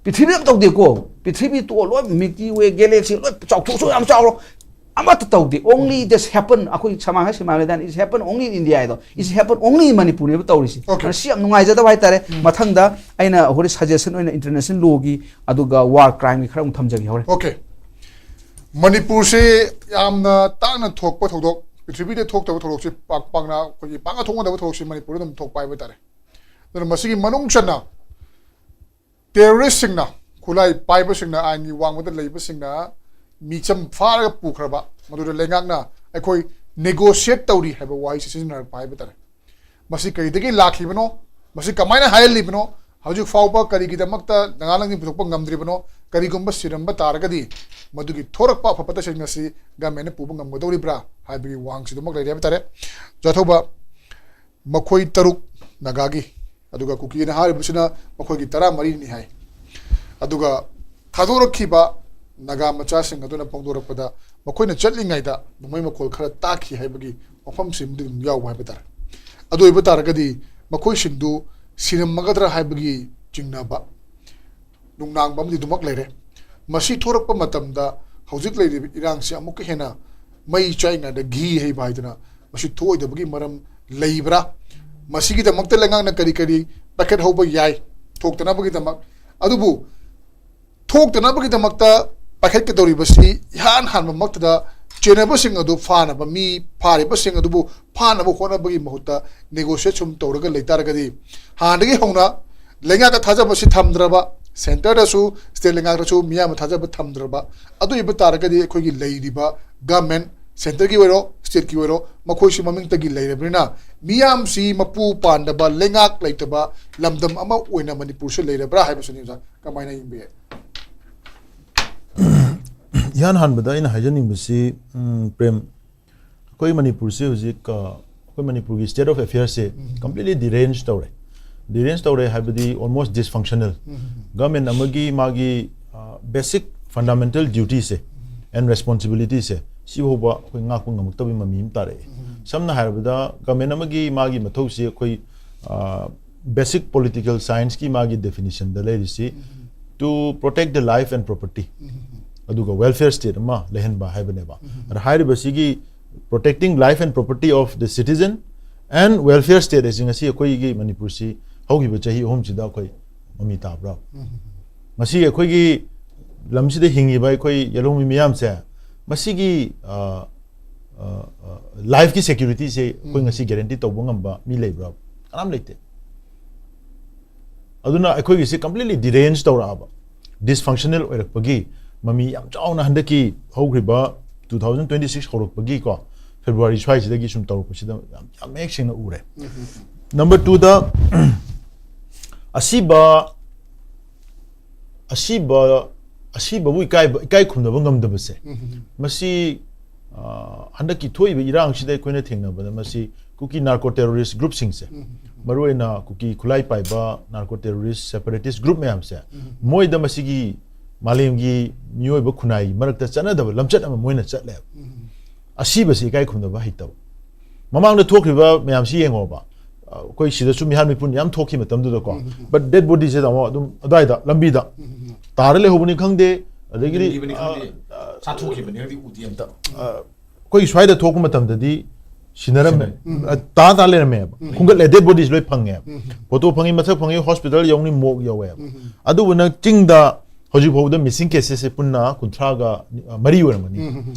ꯄ꯭ꯔꯤꯊꯤꯕꯤꯗ ꯑꯃ ꯇꯧꯗꯦꯀꯣ꯫ ꯄ꯭ꯔꯤꯊꯤꯕꯤ ꯇꯣ ꯂꯣꯏ, ꯃꯤꯜꯀꯤ ꯋꯦ ꯒꯦꯂꯦꯛꯁꯤ ꯂꯣꯏ ꯆꯥꯎꯊꯣꯛꯁꯨ ꯌꯥꯝ ꯆꯥꯎꯔꯣ, ꯑꯃꯠꯇ ꯇꯧꯗꯦ꯫ Only this happen, ꯑꯩꯈꯣꯏ ꯁꯃꯥꯏ ꯍꯥꯏ ꯁꯃꯥꯏ ꯂꯩꯗꯥꯏꯅꯦ, is happen only in India ꯍꯥꯏꯗꯣ, is happen only in ꯃꯅꯤꯄꯨꯔꯅꯦꯕ ꯇꯧꯔꯤꯁꯤ꯫ Okay. ꯑꯗꯨꯅ ꯁꯤ ꯌꯥꯝ ꯅꯨꯡꯉꯥꯏꯖꯗꯕ ꯍꯥꯏꯇꯥꯔꯦ꯫ ꯃꯊꯪꯗ ꯑꯩꯅ ꯍꯣꯔꯦꯟ ꯁꯖꯦꯁꯟ ꯑꯣꯏꯅ ꯏꯟꯇꯔꯅꯦꯁꯅꯦꯜ ꯂꯣꯒꯤ ꯑꯗꯨꯒ ꯋꯥꯔ ꯀ꯭ꯔꯥꯏꯝꯒꯤ ꯈꯔ ꯑꯃꯨꯛ ꯊꯝꯖꯒꯦ ꯍꯣꯔꯦꯟ꯫ ꯑꯣꯀꯦ, ꯃꯅꯤꯄꯨꯔꯁꯤ ꯌꯥꯝꯅ ꯇꯥꯡꯅ ꯊꯣꯛꯄ ꯊꯧꯗꯣꯛ, ꯄ꯭ꯔꯤꯊꯤꯕꯤꯗ ꯊꯣꯛꯇꯕ ꯊꯧꯗꯣꯛꯁꯤ ꯄꯥꯛ ꯄꯥꯛꯅ ꯑꯩꯈꯣꯏꯒꯤ ꯄꯥꯛꯅ ꯊꯣꯛꯅꯗꯕ ꯊꯧꯗꯣꯛꯁꯤ ꯃꯅꯤꯄꯨꯔꯗ ꯑꯗꯨꯝ ꯊꯣꯛꯄ ꯍꯥꯏꯕ ꯇꯥꯔꯦ꯫ ꯑꯗꯨꯅ ꯃꯁꯤꯒꯤ ꯃꯅꯨꯡ ꯆꯟꯅ ꯇꯦꯔꯣꯔꯤꯁꯁꯤꯡꯅ, ꯈꯨꯠꯂꯥꯏ ꯄꯥꯏꯕꯁꯤꯡꯅ, ꯑꯥꯏꯟꯒꯤ ꯋꯥꯡꯃꯗ ꯂꯩꯕꯁꯤꯡꯅ ꯃꯤꯆꯝ ꯐꯥꯔꯒ ꯄꯨꯈ꯭ꯔꯕ ꯃꯗꯨꯗ ꯂꯩꯉꯥꯛꯅ ꯑꯩꯈꯣꯏ ꯅꯦꯒꯣꯁꯤꯌꯦꯠ ꯇꯧꯔꯤ ꯍꯥꯏꯕ ꯋꯥꯍꯩꯁꯤ ꯁꯤꯖꯤꯟꯅꯔꯛꯄ ꯍꯥꯏꯕ ꯇꯥꯔꯦ꯫ ꯃꯁꯤ ꯀꯔꯤꯗꯒꯤ ꯂꯥꯛꯈꯤꯕꯅꯣ? ꯃꯁꯤ ꯀꯃꯥꯏꯅ ꯍꯥꯏꯍꯜꯂꯤꯕꯅꯣ? ꯍꯧꯖꯤꯛ ꯐꯥꯎꯕ ꯀꯔꯤꯒꯤꯗꯃꯛꯇ ꯅꯒꯥꯂꯦꯟꯒꯤ ꯄꯨꯊꯣꯛꯄ ꯉꯝꯗ꯭ꯔꯤꯕꯅꯣ? ꯀꯔꯤꯒꯨꯝꯕ ꯁꯤꯔꯝꯕ ꯇꯥꯔꯒꯗꯤ ꯃꯗꯨꯒꯤ ꯊꯣꯔꯛꯄ ꯑꯐ ꯐꯠꯇꯁꯤꯡ ꯑꯁꯤ ꯒꯃꯦꯟꯅ ꯄꯨꯕ ꯉꯝꯒꯗꯧꯔꯤꯕ꯭ꯔꯥ ꯍꯥꯏꯕꯒꯤ ꯋꯥꯍꯪꯁꯤꯗꯨꯃꯛ ꯂꯩꯔꯦ ꯍꯥꯏꯕ ꯇꯥꯔꯦ꯫ ꯌꯥꯊꯧꯕ, ꯃꯈꯣꯏ ꯇꯔꯨꯛ ꯅꯥꯒꯥꯒꯤ, ꯑꯗꯨꯒ ꯀꯨꯀꯤꯅ ꯍꯥꯏꯔꯤꯕꯁꯤꯅ ꯃꯈꯣꯏꯒꯤ ꯇꯔꯥꯃꯔꯤꯅꯤ ꯍꯥꯏ꯫ ꯑꯗꯨꯒ ꯊꯥꯗꯣꯔꯛꯈꯤꯕ ꯅꯥꯒꯥ ꯃꯆꯥꯁꯤꯡ ꯑꯗꯨꯅ ꯐꯣꯡꯗꯣꯔꯛꯄꯗ ꯃꯈꯣꯏꯅ ꯆꯠꯂꯤꯉꯩꯗ ꯅꯣꯡꯃꯩ ꯃꯈꯣꯜ ꯈꯔ ꯇꯥꯈꯤ ꯍꯥꯏꯕꯒꯤ ꯋꯥꯐꯝꯁꯤꯃꯗꯤ ꯑꯗꯨꯝ ꯌꯥꯎꯕ ꯍꯥꯏꯕ ꯇꯥꯔꯦ꯫ ꯑꯗꯨ ꯑꯣꯏꯕ ꯇꯥꯔꯒꯗꯤ ꯃꯈꯣꯏꯁꯤꯡꯗꯨ ꯁꯤꯔꯝꯃꯒꯗ꯭ꯔꯥ ꯍꯥꯏꯕꯒꯤ ꯆꯤꯡꯅꯕ, ꯅꯨꯡꯅꯥꯡꯕ ꯑꯃꯗꯤ ꯑꯗꯨꯃꯛ ꯂꯩꯔꯦ꯫ ꯃꯁꯤ ꯊꯣꯔꯛꯄ ꯃꯇꯝꯗ ꯍꯧꯖꯤꯛ ꯂꯩꯔꯤꯕ ꯏꯔꯥꯡꯁꯤ ꯑꯃꯨꯛꯀ ꯍꯦꯟꯅ ꯃꯩ ꯆꯥꯏꯉꯩꯗ ꯘꯤ ꯍꯩꯕ ꯍꯥꯏꯗꯅ ꯃꯁꯤ ꯊꯣꯛꯑꯣꯏꯗꯕꯒꯤ ꯃꯔꯝ ꯂꯩꯕ꯭ꯔꯥ? ꯃꯁꯤꯒꯤꯗꯃꯛꯇ ꯂꯩꯉꯥꯛꯅ ꯀꯔꯤ ꯀꯔꯤ ꯄꯥꯏꯈꯠꯍꯧꯕ ꯌꯥꯏ ꯊꯣꯛꯇꯅꯕꯒꯤꯗꯃꯛ? ꯑꯗꯨꯕꯨ ꯊꯣꯛꯇꯅꯕꯒꯤꯗꯃꯛꯇ ꯄꯥꯏꯈꯠꯀꯗꯧꯔꯤꯕꯁꯤ ꯏꯍꯥꯟ ꯍꯥꯟꯕꯃꯛꯇꯗ ꯆꯦꯟꯅꯕꯁꯤꯡ ꯑꯗꯨ ꯐꯥꯅꯕ, ꯃꯤ ꯐꯥꯔꯤꯕꯁꯤꯡ ꯑꯗꯨꯕꯨ ꯐꯥꯅꯕ ꯍꯣꯠꯅꯕꯒꯤ ꯃꯍꯨꯠꯇ ꯅꯦꯒꯣꯁꯤꯌꯦꯠ ꯁꯨꯝ ꯇꯧꯔꯒ ꯂꯩꯇꯥꯔꯒꯗꯤ, ꯍꯥꯟꯅꯗꯒꯤ ꯍꯧꯅ ꯂꯩꯉꯥꯛꯇ ꯊꯥꯖꯕꯁꯤ ꯊꯝꯗ꯭ꯔꯕ, ꯁꯦꯟꯇꯔꯗꯁꯨ ꯁ꯭ꯇꯦꯠ ꯂꯩꯉꯥꯛꯇꯁꯨ ꯃꯤꯌꯥꯝꯅ ꯊꯥꯖꯕ ꯊꯝꯗ꯭ꯔꯕ, ꯑꯗꯨ ꯑꯣꯏꯕ ꯇꯥꯔꯒꯗꯤ ꯑꯩꯈꯣꯏꯒꯤ ꯂꯩꯔꯤꯕ ꯒꯃꯦꯟ, ꯁꯦꯟꯇꯔꯒꯤ ꯑꯣꯏꯔꯣ ꯁ꯭ꯇꯦꯠꯀꯤ ꯑꯣꯏꯔꯣ, ꯃꯈꯣꯏꯁꯤ ꯃꯃꯤꯡꯇꯒꯤ ꯂꯩꯔꯕꯅꯤꯅ ꯃꯤꯌꯥꯝꯁꯤ ꯃꯄꯨ ꯄꯥꯟꯗꯕ, ꯂꯩꯉꯥꯛ ꯂꯩꯇꯕ ꯂꯝꯗꯝ ꯑꯃ ꯑꯣꯏꯅ ꯃꯅꯤꯄꯨꯔꯁꯤ ꯂꯩꯔꯕ꯭ꯔꯥ ꯍꯥꯏꯕꯁꯤꯅꯤ ꯑꯣꯖꯥ꯫ ꯀꯃꯥꯏꯅ ꯌꯦꯡꯕꯤ? ꯏꯍꯥꯟ ꯍꯥꯟꯕꯗ ꯑꯩꯅ ꯍꯥꯏꯖꯅꯤꯡꯕꯁꯤ, ꯎꯝ, ꯄ꯭ꯔꯦꯝ, ꯑꯩꯈꯣꯏ ꯃꯅꯤꯄꯨꯔꯁꯤ ꯍꯧꯖꯤꯛ, ꯑ, ꯑꯩꯈꯣꯏ ꯃꯅꯤꯄꯨꯔꯒꯤ state of affairsꯁꯦ completely deranged ꯇꯧꯔꯦ꯫ Deranged ꯇꯧꯔꯦ ꯍꯥꯏꯕꯗꯤ almost dysfunctional꯫ Government ꯑꯃꯒꯤ ꯃꯥꯒꯤ basic fundamental dutyꯁꯦ and responsibilityꯁꯦ ꯁꯤꯐꯥꯎꯕ ꯑꯩꯈꯣꯏ ꯉꯥꯛꯄ ꯉꯝꯃꯛꯇꯕꯒꯤ ꯃꯃꯤ ꯑꯃ ꯇꯥꯔꯛꯑꯦ꯫ ꯁꯝꯅ ꯍꯥꯏꯔꯕꯗ government ꯑꯃꯒꯤ ꯃꯥꯒꯤ ꯃꯊꯧꯁꯤ ꯑꯩꯈꯣꯏ basic political scienceꯀꯤ ꯃꯥꯒꯤ definitionꯗ ꯂꯩꯔꯤꯁꯤ to protect the life and property ꯑꯗꯨꯒ welfare state ꯑꯃ ꯂꯩꯍꯟꯕ ꯍꯥꯏꯕꯅꯦꯕ꯫ ꯑꯗ ꯍꯥꯏꯔꯤꯕꯁꯤꯒꯤ protecting life and property of the citizen and welfare state ꯍꯥꯏꯁꯤ ꯉꯁꯤ ꯑꯩꯈꯣꯏꯒꯤ ꯃꯅꯤꯄꯨꯔꯁꯤ ꯍꯧꯈꯤꯕ ꯆꯍꯤ ꯑꯍꯨꯝꯁꯤꯗ ꯑꯩꯈꯣꯏ ꯃꯃꯤ ꯇꯥꯕ꯭ꯔꯥ? ꯉꯁꯤ ꯑꯩꯈꯣꯏꯒꯤ ꯂꯝꯁꯤꯗ ꯍꯤꯡꯉꯤꯕ ꯑꯩꯈꯣꯏ ꯌꯦꯜꯍꯧꯃꯤ ꯃꯤꯌꯥꯝꯁꯦ ꯃꯁꯤꯒꯤ lifeꯀꯤ securityꯁꯦ ꯑꯩꯈꯣꯏ ꯉꯁꯤ guarantee ꯇꯧꯕ ꯉꯝꯕ ꯃꯤ ꯂꯩꯕ꯭ꯔꯥ? ꯀꯅꯥꯝ ꯂꯩꯇꯦ꯫ ꯑꯗꯨꯅ ꯑꯩꯈꯣꯏꯒꯤꯁꯤ completely deranged ꯇꯧꯔꯛꯑꯕ, dysfunctional ꯑꯣꯏꯔꯛꯄꯒꯤ ꯃꯃꯤ ꯌꯥꯝ ꯆꯥꯎꯅ ꯍꯟꯗꯛꯀꯤ ꯍꯧꯈ꯭ꯔꯤꯕ two thousand twenty six ꯍꯧꯔꯛꯄꯒꯤꯀꯣ February ꯁ꯭ꯋꯥꯏꯁꯤꯗꯒꯤ ꯁꯨꯝ ꯇꯧꯔꯛꯄꯁꯤꯗ ꯌꯥꯝ ꯌꯥꯝ ꯃꯌꯦꯛ ꯁꯦꯡꯅ ꯎꯔꯦ꯫ Number twoꯗ ꯑꯁꯤꯕ ꯑꯁꯤꯕ ꯑꯁꯤꯕꯕꯨ ꯏꯀꯥꯏꯕ ꯏꯀꯥꯏ ꯈꯨꯝꯅꯕ ꯉꯝꯗꯕꯁꯦ ꯃꯁꯤ ꯍꯟꯗꯛꯀꯤ ꯊꯣꯛꯏꯕ ꯏꯔꯥꯡꯁꯤꯗ ꯑꯩꯈꯣꯏꯅ ꯊꯦꯡꯅꯕꯗ ꯃꯁꯤ ꯀꯨꯀꯤ narco terrorist groupꯁꯤꯡꯁꯦ ꯃꯔꯨꯑꯣꯏꯅ ꯀꯨꯀꯤ ꯈꯨꯠꯂꯥꯏ ꯄꯥꯏꯕ narco terrorist separatist group ꯃꯌꯥꯝꯁꯦ ꯃꯣꯏꯗ ꯃꯁꯤꯒꯤ ꯃꯥꯂꯦꯝꯒꯤ ꯃꯤꯑꯣꯏꯕ ꯈꯨꯟꯅꯥꯏꯒꯤ ꯃꯔꯛꯇ ꯆꯠꯅꯗꯕ ꯂꯝꯆꯠ ꯑꯃ ꯃꯣꯏꯅ ꯆꯠꯂꯦꯕ꯫ ꯑꯁꯤꯕꯁꯤ ꯏꯀꯥꯏ ꯈꯨꯝꯅꯕ ꯍꯩꯇꯕ꯫ ꯃꯃꯥꯡꯗ ꯊꯣꯛꯈ꯭ꯔꯤꯕ ꯃꯌꯥꯝꯁꯤ ꯌꯦꯡꯉꯣꯕ꯫ ꯑꯩꯈꯣꯏ ꯁꯤꯗꯁꯨ ꯃꯤꯍꯥꯠ ꯃꯤꯄꯨꯟ ꯌꯥꯝ ꯊꯣꯛꯈꯤ ꯃꯇꯝꯗꯨꯗꯀꯣ꯫ But dead bodyꯁꯦ ꯇꯥꯃꯣ ꯑꯗꯨꯝ ꯑꯗꯨꯋꯥꯏꯗ ꯂꯝꯕꯤꯗ ꯇꯥꯔ ꯂꯩꯍꯧꯕꯅꯤ ꯈꯪꯗꯦ꯫ ꯑꯗꯒꯤꯗꯤ ꯂꯤꯕꯅꯤ ꯈꯪꯗꯦ꯫ ꯆꯥꯊꯣꯛꯈꯤꯕꯅꯤ ꯈꯪꯗꯦ ꯎꯗꯦ ꯑꯝꯇ꯫ ꯑꯩꯈꯣꯏ ꯁ꯭ꯋꯥꯏꯗ ꯊꯣꯛꯄ ꯃꯇꯝꯗꯗꯤ ꯁꯤꯟꯅꯔꯝꯃꯦ꯫ ꯁꯤꯟꯅꯔꯦ꯫ ꯇꯥ ꯇꯥ ꯂꯩꯔꯝꯃꯦꯕ꯫ ꯈꯨꯟꯒꯠꯂꯦ, dead bodies ꯂꯣꯏ ꯐꯪꯉꯦꯕ꯫ Photo ꯐꯪꯉꯤ, ꯃꯁꯛ ꯐꯪꯉꯤ, hospital ꯌꯧꯅꯤ, morgue ꯌꯧꯋꯦꯕ꯫ ꯑꯗꯨꯕꯨ ꯅꯪ ꯆꯤꯡꯗ ꯍꯧꯖꯤꯛ ꯐꯥꯎꯕꯗ missing casesꯁꯦ ꯄꯨꯟꯅ ꯀꯨꯟꯊ꯭ꯔꯥꯒ ꯃꯔꯤ ꯑꯣꯏꯔꯝꯒꯅꯤ꯫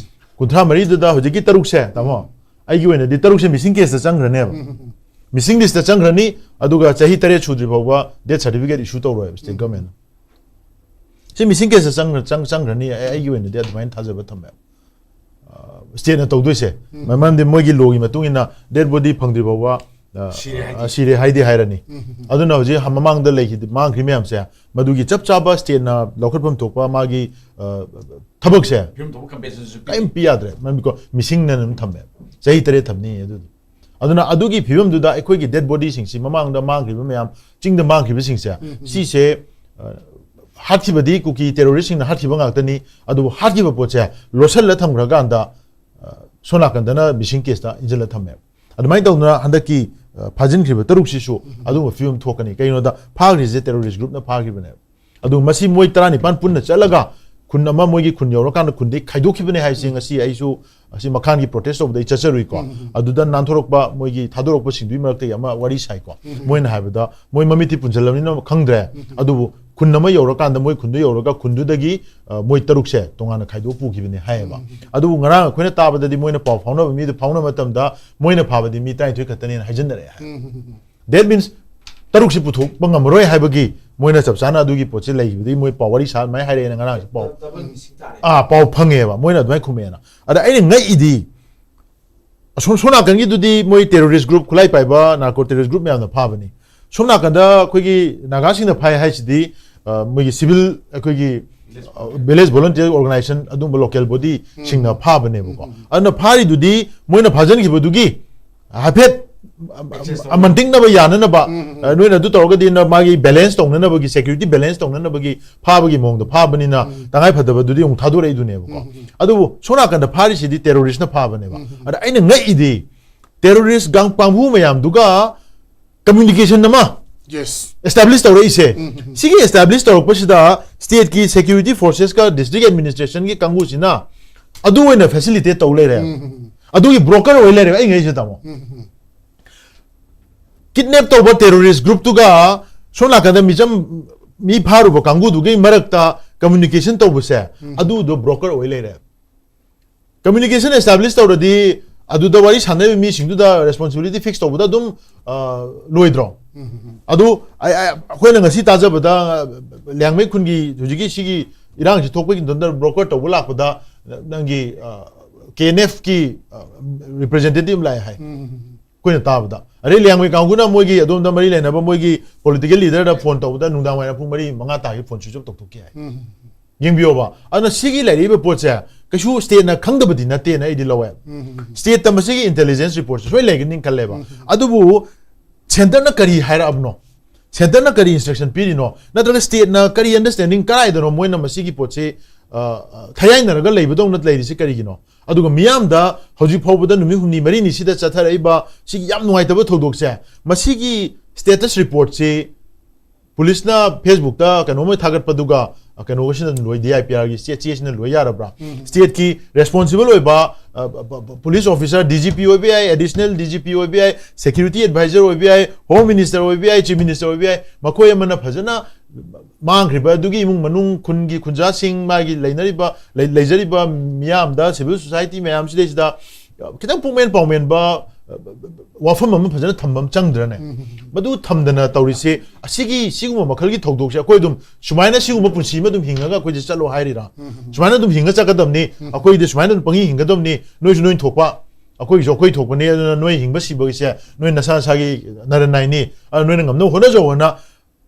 ꯀꯨꯟꯊ꯭ꯔꯥ ꯃꯔꯤꯗꯨꯗ ꯍꯧꯖꯤꯛꯀꯤ ꯇꯔꯨꯛꯁꯦ ꯇꯥꯃꯣ, ꯑꯩꯒꯤ ꯑꯣꯏꯅꯗꯤ ꯇꯔꯨꯛꯁꯦ missing caseꯇ ꯆꯪꯈ꯭ꯔꯅꯦꯕ꯫ Missing listꯇ ꯆꯪꯈ꯭ꯔꯅꯤ꯫ ꯑꯗꯨꯒ ꯆꯍꯤ ꯇꯔꯦꯠ ꯁꯨꯗ꯭ꯔꯤ ꯐꯥꯎꯕ death certificate issue ꯇꯧꯔꯣꯏꯕ state governmentꯅ꯫ ꯁꯤ missing caseꯇ ꯆꯪꯈ꯭ꯔ- ꯆꯪ- ꯆꯪꯈ꯭ꯔꯅꯤ꯫ ꯑꯩ- ꯑꯩꯒꯤ ꯑꯣꯏꯅꯗꯤ ꯑꯗꯨꯃꯥꯏꯅ ꯊꯥꯖꯕ ꯊꯝꯃꯦꯕ꯫ Stateꯅ ꯇꯧꯗꯣꯏꯁꯦ꯫ ꯃꯔꯝꯗꯤ ꯃꯣꯏꯒꯤ lawꯒꯤ ꯃꯇꯨꯡ ꯏꯟꯅ dead body ꯐꯪꯗ꯭ꯔꯤ ꯐꯥꯎꯕ ꯁꯤꯔꯦ ꯍꯥꯏꯗꯤ꯫ ꯁꯤꯔꯦ ꯍꯥꯏꯗꯤ ꯍꯥꯏꯔꯅꯤ꯫ ꯑꯗꯨꯅ ꯍꯧꯖꯤꯛ ꯃꯃꯥꯡꯗ ꯂꯩꯈꯤꯗ ꯃꯥꯡꯈ꯭ꯔꯤ ꯃꯌꯥꯝꯁꯦ ꯃꯗꯨꯒꯤ ꯆꯞ ꯆꯥꯕ stateꯅ ꯂꯧꯈꯠꯐꯝ ꯊꯣꯛꯄ ꯃꯥꯒꯤ ꯊꯕꯛꯁꯦ ꯐꯤꯕꯝ ꯊꯣꯛꯄ compensationꯁꯨ ꯄꯤ꯫ ꯀꯔꯤꯝ ꯄꯤ ꯌꯥꯗ꯭ꯔꯦ꯫ ꯃꯔꯝꯗꯤꯀꯣ missingꯅ ꯑꯗꯨꯝ ꯊꯝꯃꯦ꯫ ꯆꯍꯤ ꯇꯔꯦꯠ ꯊꯝꯅꯤ ꯑꯗꯨꯗꯤ꯫ ꯑꯗꯨꯅ ꯑꯗꯨꯒꯤ ꯐꯤꯕꯝꯗꯨꯗ ꯑꯩꯈꯣꯏꯒꯤ ꯗꯦꯗ ꯕꯣꯗꯤꯁꯤꯡꯁꯤ, ꯃꯃꯥꯡꯗ ꯃꯥꯡꯈ꯭ꯔꯤꯕ ꯃꯌꯥꯝ, ꯆꯤꯡꯗ ꯃꯥꯡꯈ꯭ꯔꯤꯕꯁꯤꯡꯁꯦ, ꯁꯤꯁꯦ, ꯑ, ꯍꯥꯠꯈꯤꯕꯗꯤ ꯀꯨꯀꯤ ꯇꯦꯔꯣꯔꯤꯁꯁꯤꯡꯅ ꯍꯥꯠꯈꯤꯕ ꯉꯥꯛꯇꯅꯤ꯫ ꯑꯗꯨꯕꯨ ꯍꯥꯠꯈꯤꯕ ꯄꯣꯠꯁꯦ ꯂꯣꯠꯁꯤꯜꯂ ꯊꯝꯈ꯭ꯔꯀꯥꯟꯗ, ꯑ, ꯁꯣꯝ ꯅꯥꯀꯟꯗꯅ ꯃꯤꯁꯤꯡ ꯀꯦꯁꯇ ꯏꯟꯁꯤꯜꯂ ꯊꯝꯃꯦ꯫ ꯑꯗꯨꯃꯥꯏꯅ ꯇꯧꯗꯅ ꯍꯟꯗꯛꯀꯤ, ꯑ, ꯐꯥꯖꯤꯟꯈ꯭ꯔꯤꯕ ꯇꯔꯨꯛꯁꯤꯁꯨ ꯑꯗꯨꯒꯨꯝꯕ ꯐꯤꯕꯝ ꯊꯣꯛꯀꯅꯤ꯫ ꯀꯩꯒꯤꯅꯣꯗ ꯐꯥꯈ꯭ꯔꯤꯁꯦ ꯇꯦꯔꯣꯔꯤꯁ ꯒ꯭ꯔꯨꯞꯅ ꯐꯥꯈꯤꯕꯅꯦꯕ꯫ ꯑꯗꯨ ꯃꯁꯤ ꯃꯣꯏ ꯇꯔꯥꯅꯤꯄꯥꯟ ꯄꯨꯟꯅ ꯆꯠꯂꯒ ꯈꯨꯟ ꯑꯃ, ꯃꯣꯏꯒꯤ ꯈꯨꯟ ꯌꯧꯔꯀꯥꯟꯗ ꯈꯨꯟꯗꯩ ꯈꯥꯏꯗꯣꯛꯈꯤꯕꯅꯦ ꯍꯥꯏꯁꯦ ꯉꯁꯤ ꯑꯩꯁꯨ ꯑꯁꯤ ꯃꯈꯥꯒꯤ ꯄ꯭ꯔꯣꯇꯦꯁ ꯇꯧꯕꯗ ꯑꯩ ꯆꯠꯆꯔꯨꯏꯀꯣ꯫ ꯑꯗꯨꯗ ꯅꯥꯟꯊꯣꯔꯛꯄ ꯃꯣꯏꯒꯤ ꯊꯥꯗꯣꯔꯛꯄꯁꯤꯡꯗꯨꯒꯤ ꯃꯔꯛꯇꯒꯤ ꯑꯃ ꯋꯥꯔꯤ ꯁꯥꯏꯀꯣ꯫ ꯃꯣꯏꯅ ꯍꯥꯏꯕꯗ ꯃꯣꯏ ꯃꯃꯤꯠꯇꯤ ꯄꯨꯟꯁꯤꯜꯂꯕꯅꯤꯅ ꯈꯪꯗ꯭ꯔꯦ꯫ ꯑꯗꯨꯕꯨ ꯈꯨꯟ ꯑꯃ ꯌꯧꯔꯀꯥꯟꯗ ꯃꯣꯏ ꯈꯨꯟꯗ ꯌꯧꯔꯒ ꯈꯨꯟꯗꯨꯗꯒꯤ, ꯑ, ꯃꯣꯏ ꯇꯔꯨꯛꯁꯦ ꯇꯣꯉꯥꯟꯅ ꯈꯥꯏꯗꯣꯛ ꯄꯨꯈꯤꯕꯅꯦ ꯍꯥꯏꯌꯦꯕ꯫ ꯑꯗꯨꯕꯨ ꯉꯔꯥꯡ ꯑꯩꯈꯣꯏꯅ ꯇꯥꯕꯗꯗꯤ ꯃꯣꯏꯅ ꯄꯥꯎ ꯐꯥꯎꯅꯕ ꯃꯤꯗꯨ ꯐꯥꯎꯅꯕ ꯃꯇꯝꯗ ꯃꯣꯏꯅ ꯐꯥꯕꯗꯤ ꯃꯤ ꯇꯔꯥꯅꯤꯊꯣꯏ ꯈꯛꯇꯅꯦꯅ ꯍꯥꯏꯖꯤꯟꯅꯔꯛꯑꯦ ꯍꯥꯏ꯫ That means ꯇꯔꯨꯛꯁꯤ ꯄꯨꯊꯣꯛꯄ ꯉꯝꯃꯔꯣꯏ ꯍꯥꯏꯕꯒꯤ ꯃꯣꯏꯅ ꯆꯞ ꯆꯥꯅ ꯑꯗꯨꯒꯤ ꯄꯣꯠꯁꯤ ꯂꯩꯈꯤꯕꯗꯤ ꯃꯣꯏ ꯄꯥꯎ ꯋꯥꯔꯤ ꯁꯥ ꯑꯗꯨꯃꯥꯏꯅ ꯍꯥꯏꯔꯛꯑꯦꯅ ꯉꯔꯥꯡꯁꯦ ꯄꯥꯎ꯫ ꯗꯕꯜ ꯃꯤꯁꯤꯡ ꯇꯥꯔꯦ꯫ ꯑꯥ, ꯄꯥꯎ ꯐꯪꯉꯦꯕ, ꯃꯣꯏꯅ ꯑꯗꯨꯃꯥꯏꯅ ꯈꯨꯝꯃꯛꯑꯦꯅ꯫ ꯑꯗ ꯑꯩꯅ ꯉꯛꯏꯗꯤ ꯑꯁꯣꯝ, ꯁꯣꯝ ꯅꯥꯀꯟꯒꯤꯗꯨꯗꯤ ꯃꯣꯏ ꯇꯦꯔꯣꯔꯤꯁ ꯒ꯭ꯔꯨꯞ, ꯈꯨꯠꯂꯥꯏ ꯄꯥꯏꯕ ꯅꯥꯔꯀꯣ ꯇꯦꯔꯣꯔꯤꯁ ꯒ꯭ꯔꯨꯞ ꯃꯌꯥꯝꯅ ꯐꯥꯕꯅꯤ꯫ ꯁꯣꯝ ꯅꯥꯀꯟꯗ ꯑꯩꯈꯣꯏꯒꯤ ꯅꯥꯒꯥꯁꯤꯡꯅ ꯐꯥꯏ ꯍꯥꯏꯁꯤꯗꯤ, ꯑ, ꯃꯣꯏꯒꯤ ꯁꯤꯚꯤꯜ, ꯑꯩꯈꯣꯏꯒꯤ, ꯑ, ꯚꯤꯂꯦꯖ ꯚꯣꯂꯨꯟꯇꯤꯌꯔ ꯑꯣꯔꯒꯅꯥꯏꯖꯦꯁꯟ, ꯑꯗꯨꯝꯕ ꯂꯣꯀꯦꯜ ꯕꯣꯗꯤꯁꯤꯡꯅ ꯐꯥꯕꯅꯦꯕꯀꯣ꯫ ꯑꯗꯨꯅ ꯐꯥꯔꯤꯗꯨꯗꯤ ꯃꯣꯏꯅ ꯐꯥꯖꯤꯟꯈꯤꯕꯗꯨꯒꯤ ꯍꯥꯏꯐꯦꯠ, ꯑ, ꯑ, ꯃꯟꯇꯤꯛꯅꯕ ꯌꯥꯅꯅꯕ, ꯑ, ꯅꯣꯏꯅ ꯑꯗꯨ ꯇꯧꯔꯒꯗꯤ ꯅ-, ꯃꯥꯒꯤ ꯕꯦꯂꯦꯟꯁ ꯇꯧꯅꯅꯕꯒꯤ, ꯁꯦꯀ꯭ꯌꯨꯔꯤꯇꯤ ꯕꯦꯂꯦꯟꯁ ꯇꯧꯅꯅꯕꯒꯤ ꯐꯥꯕꯒꯤ ꯃꯑꯣꯡꯗ ꯐꯥꯕꯅꯤꯅ ꯇꯉꯥꯏ ꯐꯗꯕꯗꯨꯗꯤ ꯑꯃꯨꯛ ꯊꯥꯗꯣꯔꯛꯏꯗꯨꯅꯦꯕꯀꯣ꯫ ꯑꯗꯨꯕꯨ ꯁꯣꯝ ꯅꯥꯀꯟꯗ ꯐꯥꯔꯤꯁꯤꯗꯤ ꯇꯦꯔꯣꯔꯤꯁꯅ ꯐꯥꯕꯅꯦꯕ꯫ ꯑꯗ ꯑꯩꯅ ꯉꯛꯏꯗꯤ ꯇꯦꯔꯣꯔꯤꯁ ꯀꯥꯡ-, ꯀꯥꯡꯕꯨ ꯃꯌꯥꯝꯗꯨꯒ ꯀꯝꯃ꯭ꯌꯨꯅꯤꯀꯦꯁꯟ ꯑꯃ ꯌꯦꯁ꯫ ꯑꯦꯁꯇꯥꯕ꯭ꯂꯤꯁ ꯇꯧꯔꯛꯏꯁꯦ꯫ ꯁꯤꯒꯤ ꯑꯦꯁꯇꯥꯕ꯭ꯂꯤꯁ ꯇꯧꯔꯛꯄꯁꯤꯗ ꯁ꯭ꯇꯦꯠꯀꯤ ꯁꯦꯀ꯭ꯌꯨꯔꯤꯇꯤ ꯐꯣꯔꯁꯦꯁꯀ ꯗꯤꯁꯇ꯭ꯔꯤꯛ ꯑꯦꯗꯃꯤꯅꯤꯁꯇ꯭ꯔꯦꯁꯟꯒꯤ ꯀꯥꯡꯕꯨꯁꯤꯅ ꯑꯗꯨ ꯑꯣꯏꯅ ꯐꯦꯁꯤꯂꯤꯇꯦꯠ ꯇꯧ ꯂꯩꯔꯦ꯫ ꯑꯗꯨꯒꯤ ꯕ꯭ꯔꯣꯀꯔ ꯑꯣꯏ ꯂꯩꯔꯦ ꯑꯩ ꯉꯛꯏꯁꯦ, ꯇꯥꯃꯣ꯫ ꯀꯤꯗꯅꯦꯞ ꯇꯧꯕ ꯇꯦꯔꯣꯔꯤꯁ ꯒ꯭ꯔꯨꯞꯇꯨꯒ ꯁꯣꯝ ꯅꯥꯀꯟꯗ ꯃꯤꯆꯝ, ꯃꯤ ꯐꯥꯔꯨꯕ ꯀꯥꯡꯕꯨꯗꯨꯒꯤ ꯃꯔꯛꯇ ꯀꯝꯃ꯭ꯌꯨꯅꯤꯀꯦꯁꯟ ꯇꯧꯕꯁꯦ, ꯑꯗꯨꯗꯣ ꯕ꯭ꯔꯣꯀꯔ ꯑꯣꯏ ꯂꯩꯔꯦ꯫ ꯀꯝꯃ꯭ꯌꯨꯅꯤꯀꯦꯁꯟ ꯑꯦꯁꯇꯥꯕ꯭ꯂꯤꯁ ꯇꯧꯔꯗꯤ ꯑꯗꯨꯗ ꯋꯥꯔꯤ ꯁꯥꯟꯅꯔꯤꯕ ꯃꯤꯁꯤꯡꯗꯨꯗ ꯔꯦꯁꯄꯣꯟꯁꯤꯕꯤꯂꯤꯇꯤ ꯐꯤꯛꯁ ꯇꯧꯕꯗ ꯑꯗꯨꯝ, ꯑ, ꯂꯣꯏꯗ꯭ꯔꯣ? ꯑꯗꯨ ꯑꯩ, ꯑꯩ, ꯑꯩꯈꯣꯏꯅ ꯉꯁꯤ ꯇꯥꯖꯕꯗ, ꯑ, ꯂꯤꯌꯥꯡꯃꯩ ꯈꯨꯟꯒꯤ ꯍꯧꯖꯤꯛꯀꯤ ꯁꯤꯒꯤ ꯏꯔꯥꯡꯁꯤ ꯊꯣꯛꯄꯒꯤ ꯃꯇꯝꯗ ꯕ꯭ꯔꯣꯀꯔ ꯇꯧꯕ ꯂꯥꯛꯄꯗ ꯅꯪꯒꯤ, ꯑ, ꯀꯦ ꯑꯦꯟ ꯑꯦꯐꯀꯤ, ꯑ, ꯔꯤꯄ꯭ꯔꯖꯦꯟꯇꯦꯇꯤꯚ ꯂꯥꯛꯑꯦ ꯍꯥꯏ꯫ ꯑꯩꯈꯣꯏꯅ ꯇꯥꯕꯗ꯫ ꯑꯗꯩ ꯂꯤꯌꯥꯡꯃꯩ ꯀꯥꯡꯕꯨꯅ ꯃꯣꯏꯒꯤ ꯑꯗꯣꯝꯗ ꯃꯔꯤ ꯂꯩꯅꯕ ꯃꯣꯏꯒꯤ ꯄꯣꯂꯤꯇꯤꯀꯦꯜ ꯂꯤꯗꯔꯗ ꯐꯣꯟ ꯇꯧꯕꯗ ꯅꯨꯡꯗꯥꯡ ꯋꯥꯏꯔꯝ ꯄꯨꯡ ꯃꯔꯤ, ꯃꯉꯥ ꯇꯥꯒꯤ ꯐꯣꯟ ꯁ꯭ꯋꯤꯆ ꯑꯣꯐ ꯇꯧꯊꯣꯛꯈꯤ ꯍꯥꯏ꯫ ꯌꯦꯡꯕꯤꯌꯣꯕ꯫ ꯑꯗꯨꯅ ꯁꯤꯒꯤ ꯂꯩꯔꯛꯏꯕ ꯄꯣꯠꯁꯦ ꯀꯩꯁꯨ stateꯅ ꯈꯪꯗꯕꯗꯤ ꯅꯠꯇꯦꯅ ꯑꯩꯗꯤ ꯂꯧꯋꯦ꯫ Stateꯇ ꯃꯁꯤꯒꯤ intelligence reportꯁꯦ ꯁꯣꯏ ꯂꯩꯒꯅꯤ ꯈꯜꯂꯦꯕ꯫ ꯑꯗꯨꯕꯨ centreꯅ ꯀꯔꯤ ꯍꯥꯏꯔꯛꯑꯕꯅꯣ, centreꯅ ꯀꯔꯤ instruction ꯄꯤꯔꯤꯅꯣ, ꯅꯠꯇ꯭ꯔꯒ stateꯅ ꯀꯔꯤ understanding, ꯀꯗꯥꯏꯗꯅꯣ ꯃꯣꯏꯅ ꯃꯁꯤꯒꯤ ꯄꯣꯠꯁꯤ, ꯑ, ꯑ, ꯊꯌꯥꯏꯅꯔꯒ ꯂꯩꯕꯗꯧꯅ ꯂꯩꯔꯤꯁꯤ ꯀꯔꯤꯒꯤꯅꯣ? ꯑꯗꯨꯒ ꯃꯤꯌꯥꯝꯗ ꯍꯧꯖꯤꯛ ꯐꯥꯎꯕꯗ ꯅꯨꯃꯤꯠ ꯍꯨꯝꯅꯤ ꯃꯔꯤꯅꯤ ꯁꯤꯗ ꯆꯠꯊꯔꯛꯏꯕ ꯁꯤꯒꯤ ꯌꯥꯝ ꯅꯨꯡꯉꯥꯏꯇꯕ ꯊꯧꯗꯣꯛꯁꯦ, ꯃꯁꯤꯒꯤ status reportꯁꯤ ꯄꯨꯂꯤꯁꯅ Facebookꯇ ꯀꯩꯅꯣꯝꯃ ꯊꯥꯒꯠꯄꯗꯨꯒ, ꯑ, ꯀꯩꯅꯣꯒꯁꯤꯅ ꯂꯣꯏ, DIPRꯒꯤ ꯆꯦ, ꯆꯦꯁꯤꯅ ꯂꯣꯏ ꯌꯥꯔꯕ꯭ꯔꯥ? Stateꯀꯤ responsible ꯑꯣꯏꯕ, ꯑ, ꯄ-, ꯄ-, police officer, DGP ꯑꯣꯏꯕ ꯌꯥꯏ, additional DGP ꯑꯣꯏꯕ ꯌꯥꯏ, security advisor ꯑꯣꯏꯕ ꯌꯥꯏ, home minister ꯑꯣꯏꯕ ꯌꯥꯏ, chief minister ꯑꯣꯏꯕ ꯌꯥꯏ, ꯃꯈꯣꯏ ꯑꯃꯅ ꯐꯖꯅ ꯃꯥꯡꯈ꯭ꯔꯤꯕ ꯑꯗꯨꯒꯤ ꯏꯃꯨꯡ ꯃꯅꯨꯡ, ꯈꯨꯟꯒꯤ ꯈꯨꯟꯖꯥꯁꯤꯡ, ꯃꯥꯒꯤ ꯂꯩꯅꯔꯤꯕ, ꯂꯩ-, ꯂꯩꯖꯔꯤꯕ ꯃꯤꯌꯥꯝꯗ, civil society ꯃꯌꯥꯝꯁꯤꯗꯩꯁꯤꯗ ꯈꯤꯇꯪ ꯄꯨꯛꯃꯦꯟ ꯄꯥꯎꯃꯦꯟꯕ, ꯑ, ꯋꯥꯐꯝ ꯑꯃ ꯐꯖꯅ ꯊꯝꯕ ꯑꯃ ꯆꯪꯗ꯭ꯔꯅꯦ? ꯃꯗꯨ ꯊꯝꯗꯅ ꯇꯧꯔꯤꯁꯦ, ꯑꯁꯤꯒꯤ, ꯁꯤꯒꯨꯝꯕ ꯃꯈꯜꯒꯤ ꯊꯧꯗꯣꯛꯁꯦ ꯑꯩꯈꯣꯏ ꯑꯗꯨꯝ ꯁꯨꯃꯥꯏꯅ, ꯁꯤꯒꯨꯝꯕ ꯄꯨꯟꯁꯤ ꯑꯃ ꯑꯗꯨꯝ ꯍꯤꯡꯉꯒ ꯑꯩꯈꯣꯏꯁꯦ ꯆꯠꯂꯣ ꯍꯥꯏꯔꯤꯔꯥ? ꯁꯨꯃꯥꯏꯅ ꯑꯗꯨꯝ ꯍꯤꯡꯉ ꯆꯠꯀꯗꯕꯅꯤ, ꯑꯩꯈꯣꯏꯗꯤ ꯁꯨꯃꯥꯏꯅ ꯑꯗꯨꯝ ꯄꯪꯍꯤꯡ ꯍꯤꯡꯒꯗꯕꯅꯤ, ꯅꯣꯏꯁꯨ ꯅꯣꯏ ꯊꯣꯛꯄ, ꯑꯩꯈꯣꯏꯒꯤꯁꯨ ꯑꯩꯈꯣꯏ ꯊꯣꯛꯄꯅꯤ, ꯑꯗꯨꯅ ꯅꯣꯏ ꯍꯤꯡꯕ ꯁꯤꯕꯒꯤꯁꯦ ꯅꯣꯏ ꯅꯁꯥ ꯅꯁꯥꯒꯤ ꯅꯔꯟ ꯅꯥꯏꯅꯤ, ꯑꯗꯨꯅ ꯅꯣꯏꯅ ꯉꯝꯅꯕ ꯍꯣꯠꯅꯖꯧꯑꯅ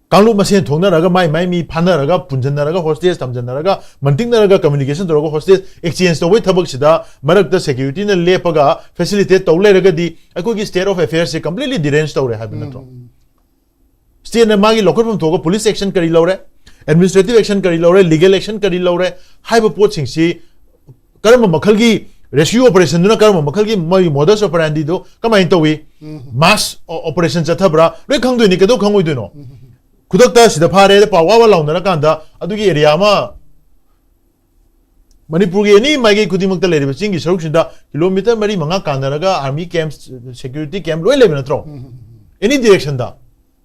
ꯀꯥꯡꯂꯨꯞ ꯃꯁꯦꯟ ꯊꯣꯛꯅꯔꯒ, ꯃꯥꯏ ꯃꯥꯏ ꯃꯤ ꯐꯥꯅꯔꯒ, ꯄꯨꯟꯁꯤꯟꯅꯔꯒ, hostage ꯊꯝꯖꯤꯟꯅꯔꯒ, ꯃꯟꯇꯤꯛꯅꯔꯒ, communication ꯇꯧꯔꯒ hostage exchange ꯇꯧꯕꯒꯤ ꯊꯕꯛꯁꯤꯗ ꯃꯔꯛꯇ securityꯅ ꯂꯦꯞꯄꯒ facilitate ꯇꯧ ꯂꯩꯔꯒꯗꯤ ꯑꯩꯈꯣꯏꯒꯤ state of affairsꯁꯦ completely derange ꯇꯧꯔꯦ ꯍꯥꯏꯕ ꯅꯠꯇ꯭ꯔꯣ? Stateꯅ ꯃꯥꯒꯤ ꯂꯧꯈꯠꯐꯝ ꯊꯣꯛꯄ police action ꯀꯔꯤ ꯂꯧꯔꯦ, administrative action ꯀꯔꯤ ꯂꯧꯔꯦ, legal action ꯀꯔꯤ ꯂꯧꯔꯦ ꯍꯥꯏꯕ ꯄꯣꯠꯁꯤꯡꯁꯤ ꯀꯔꯝꯕ ꯃꯈꯜꯒꯤ rescue operationꯗꯨꯅ, ꯀꯔꯝꯕ ꯃꯈꯜꯒꯤ ꯃꯣꯏꯒꯤ modus operandiꯗꯣ ꯀꯃꯥꯏꯅ ꯇꯧꯏ, mass o-, operation ꯆꯠꯊꯕ꯭ꯔꯥ, ꯂꯣꯏ ꯈꯪꯗꯣꯏꯅꯤ꯫ ꯀꯩꯗꯧ ꯈꯪꯉꯣꯏꯗꯣꯏꯅꯣ? ꯈꯨꯗꯛꯇ ꯁꯤꯗ ꯐꯥꯔꯦ ꯄꯥꯎ ꯋꯥ ꯋꯥ ꯂꯥꯎꯅꯔꯀꯥꯟꯗ ꯑꯗꯨꯒꯤ area ꯑꯃ, ꯃꯅꯤꯄꯨꯔꯒꯤ any ꯃꯥꯏꯀꯩ ꯈꯨꯗꯤꯡꯃꯛꯇ ꯂꯩꯔꯤꯕ ꯆꯤꯡꯒꯤ ꯁꯔꯨꯛꯁꯤꯡꯗ kilometre ꯃꯔꯤ ꯃꯉꯥ ꯀꯥꯟꯅꯔꯒ army camp, security camp ꯂꯣꯏ ꯂꯩꯕ ꯅꯠꯇ꯭ꯔꯣ? Any directionꯗ꯫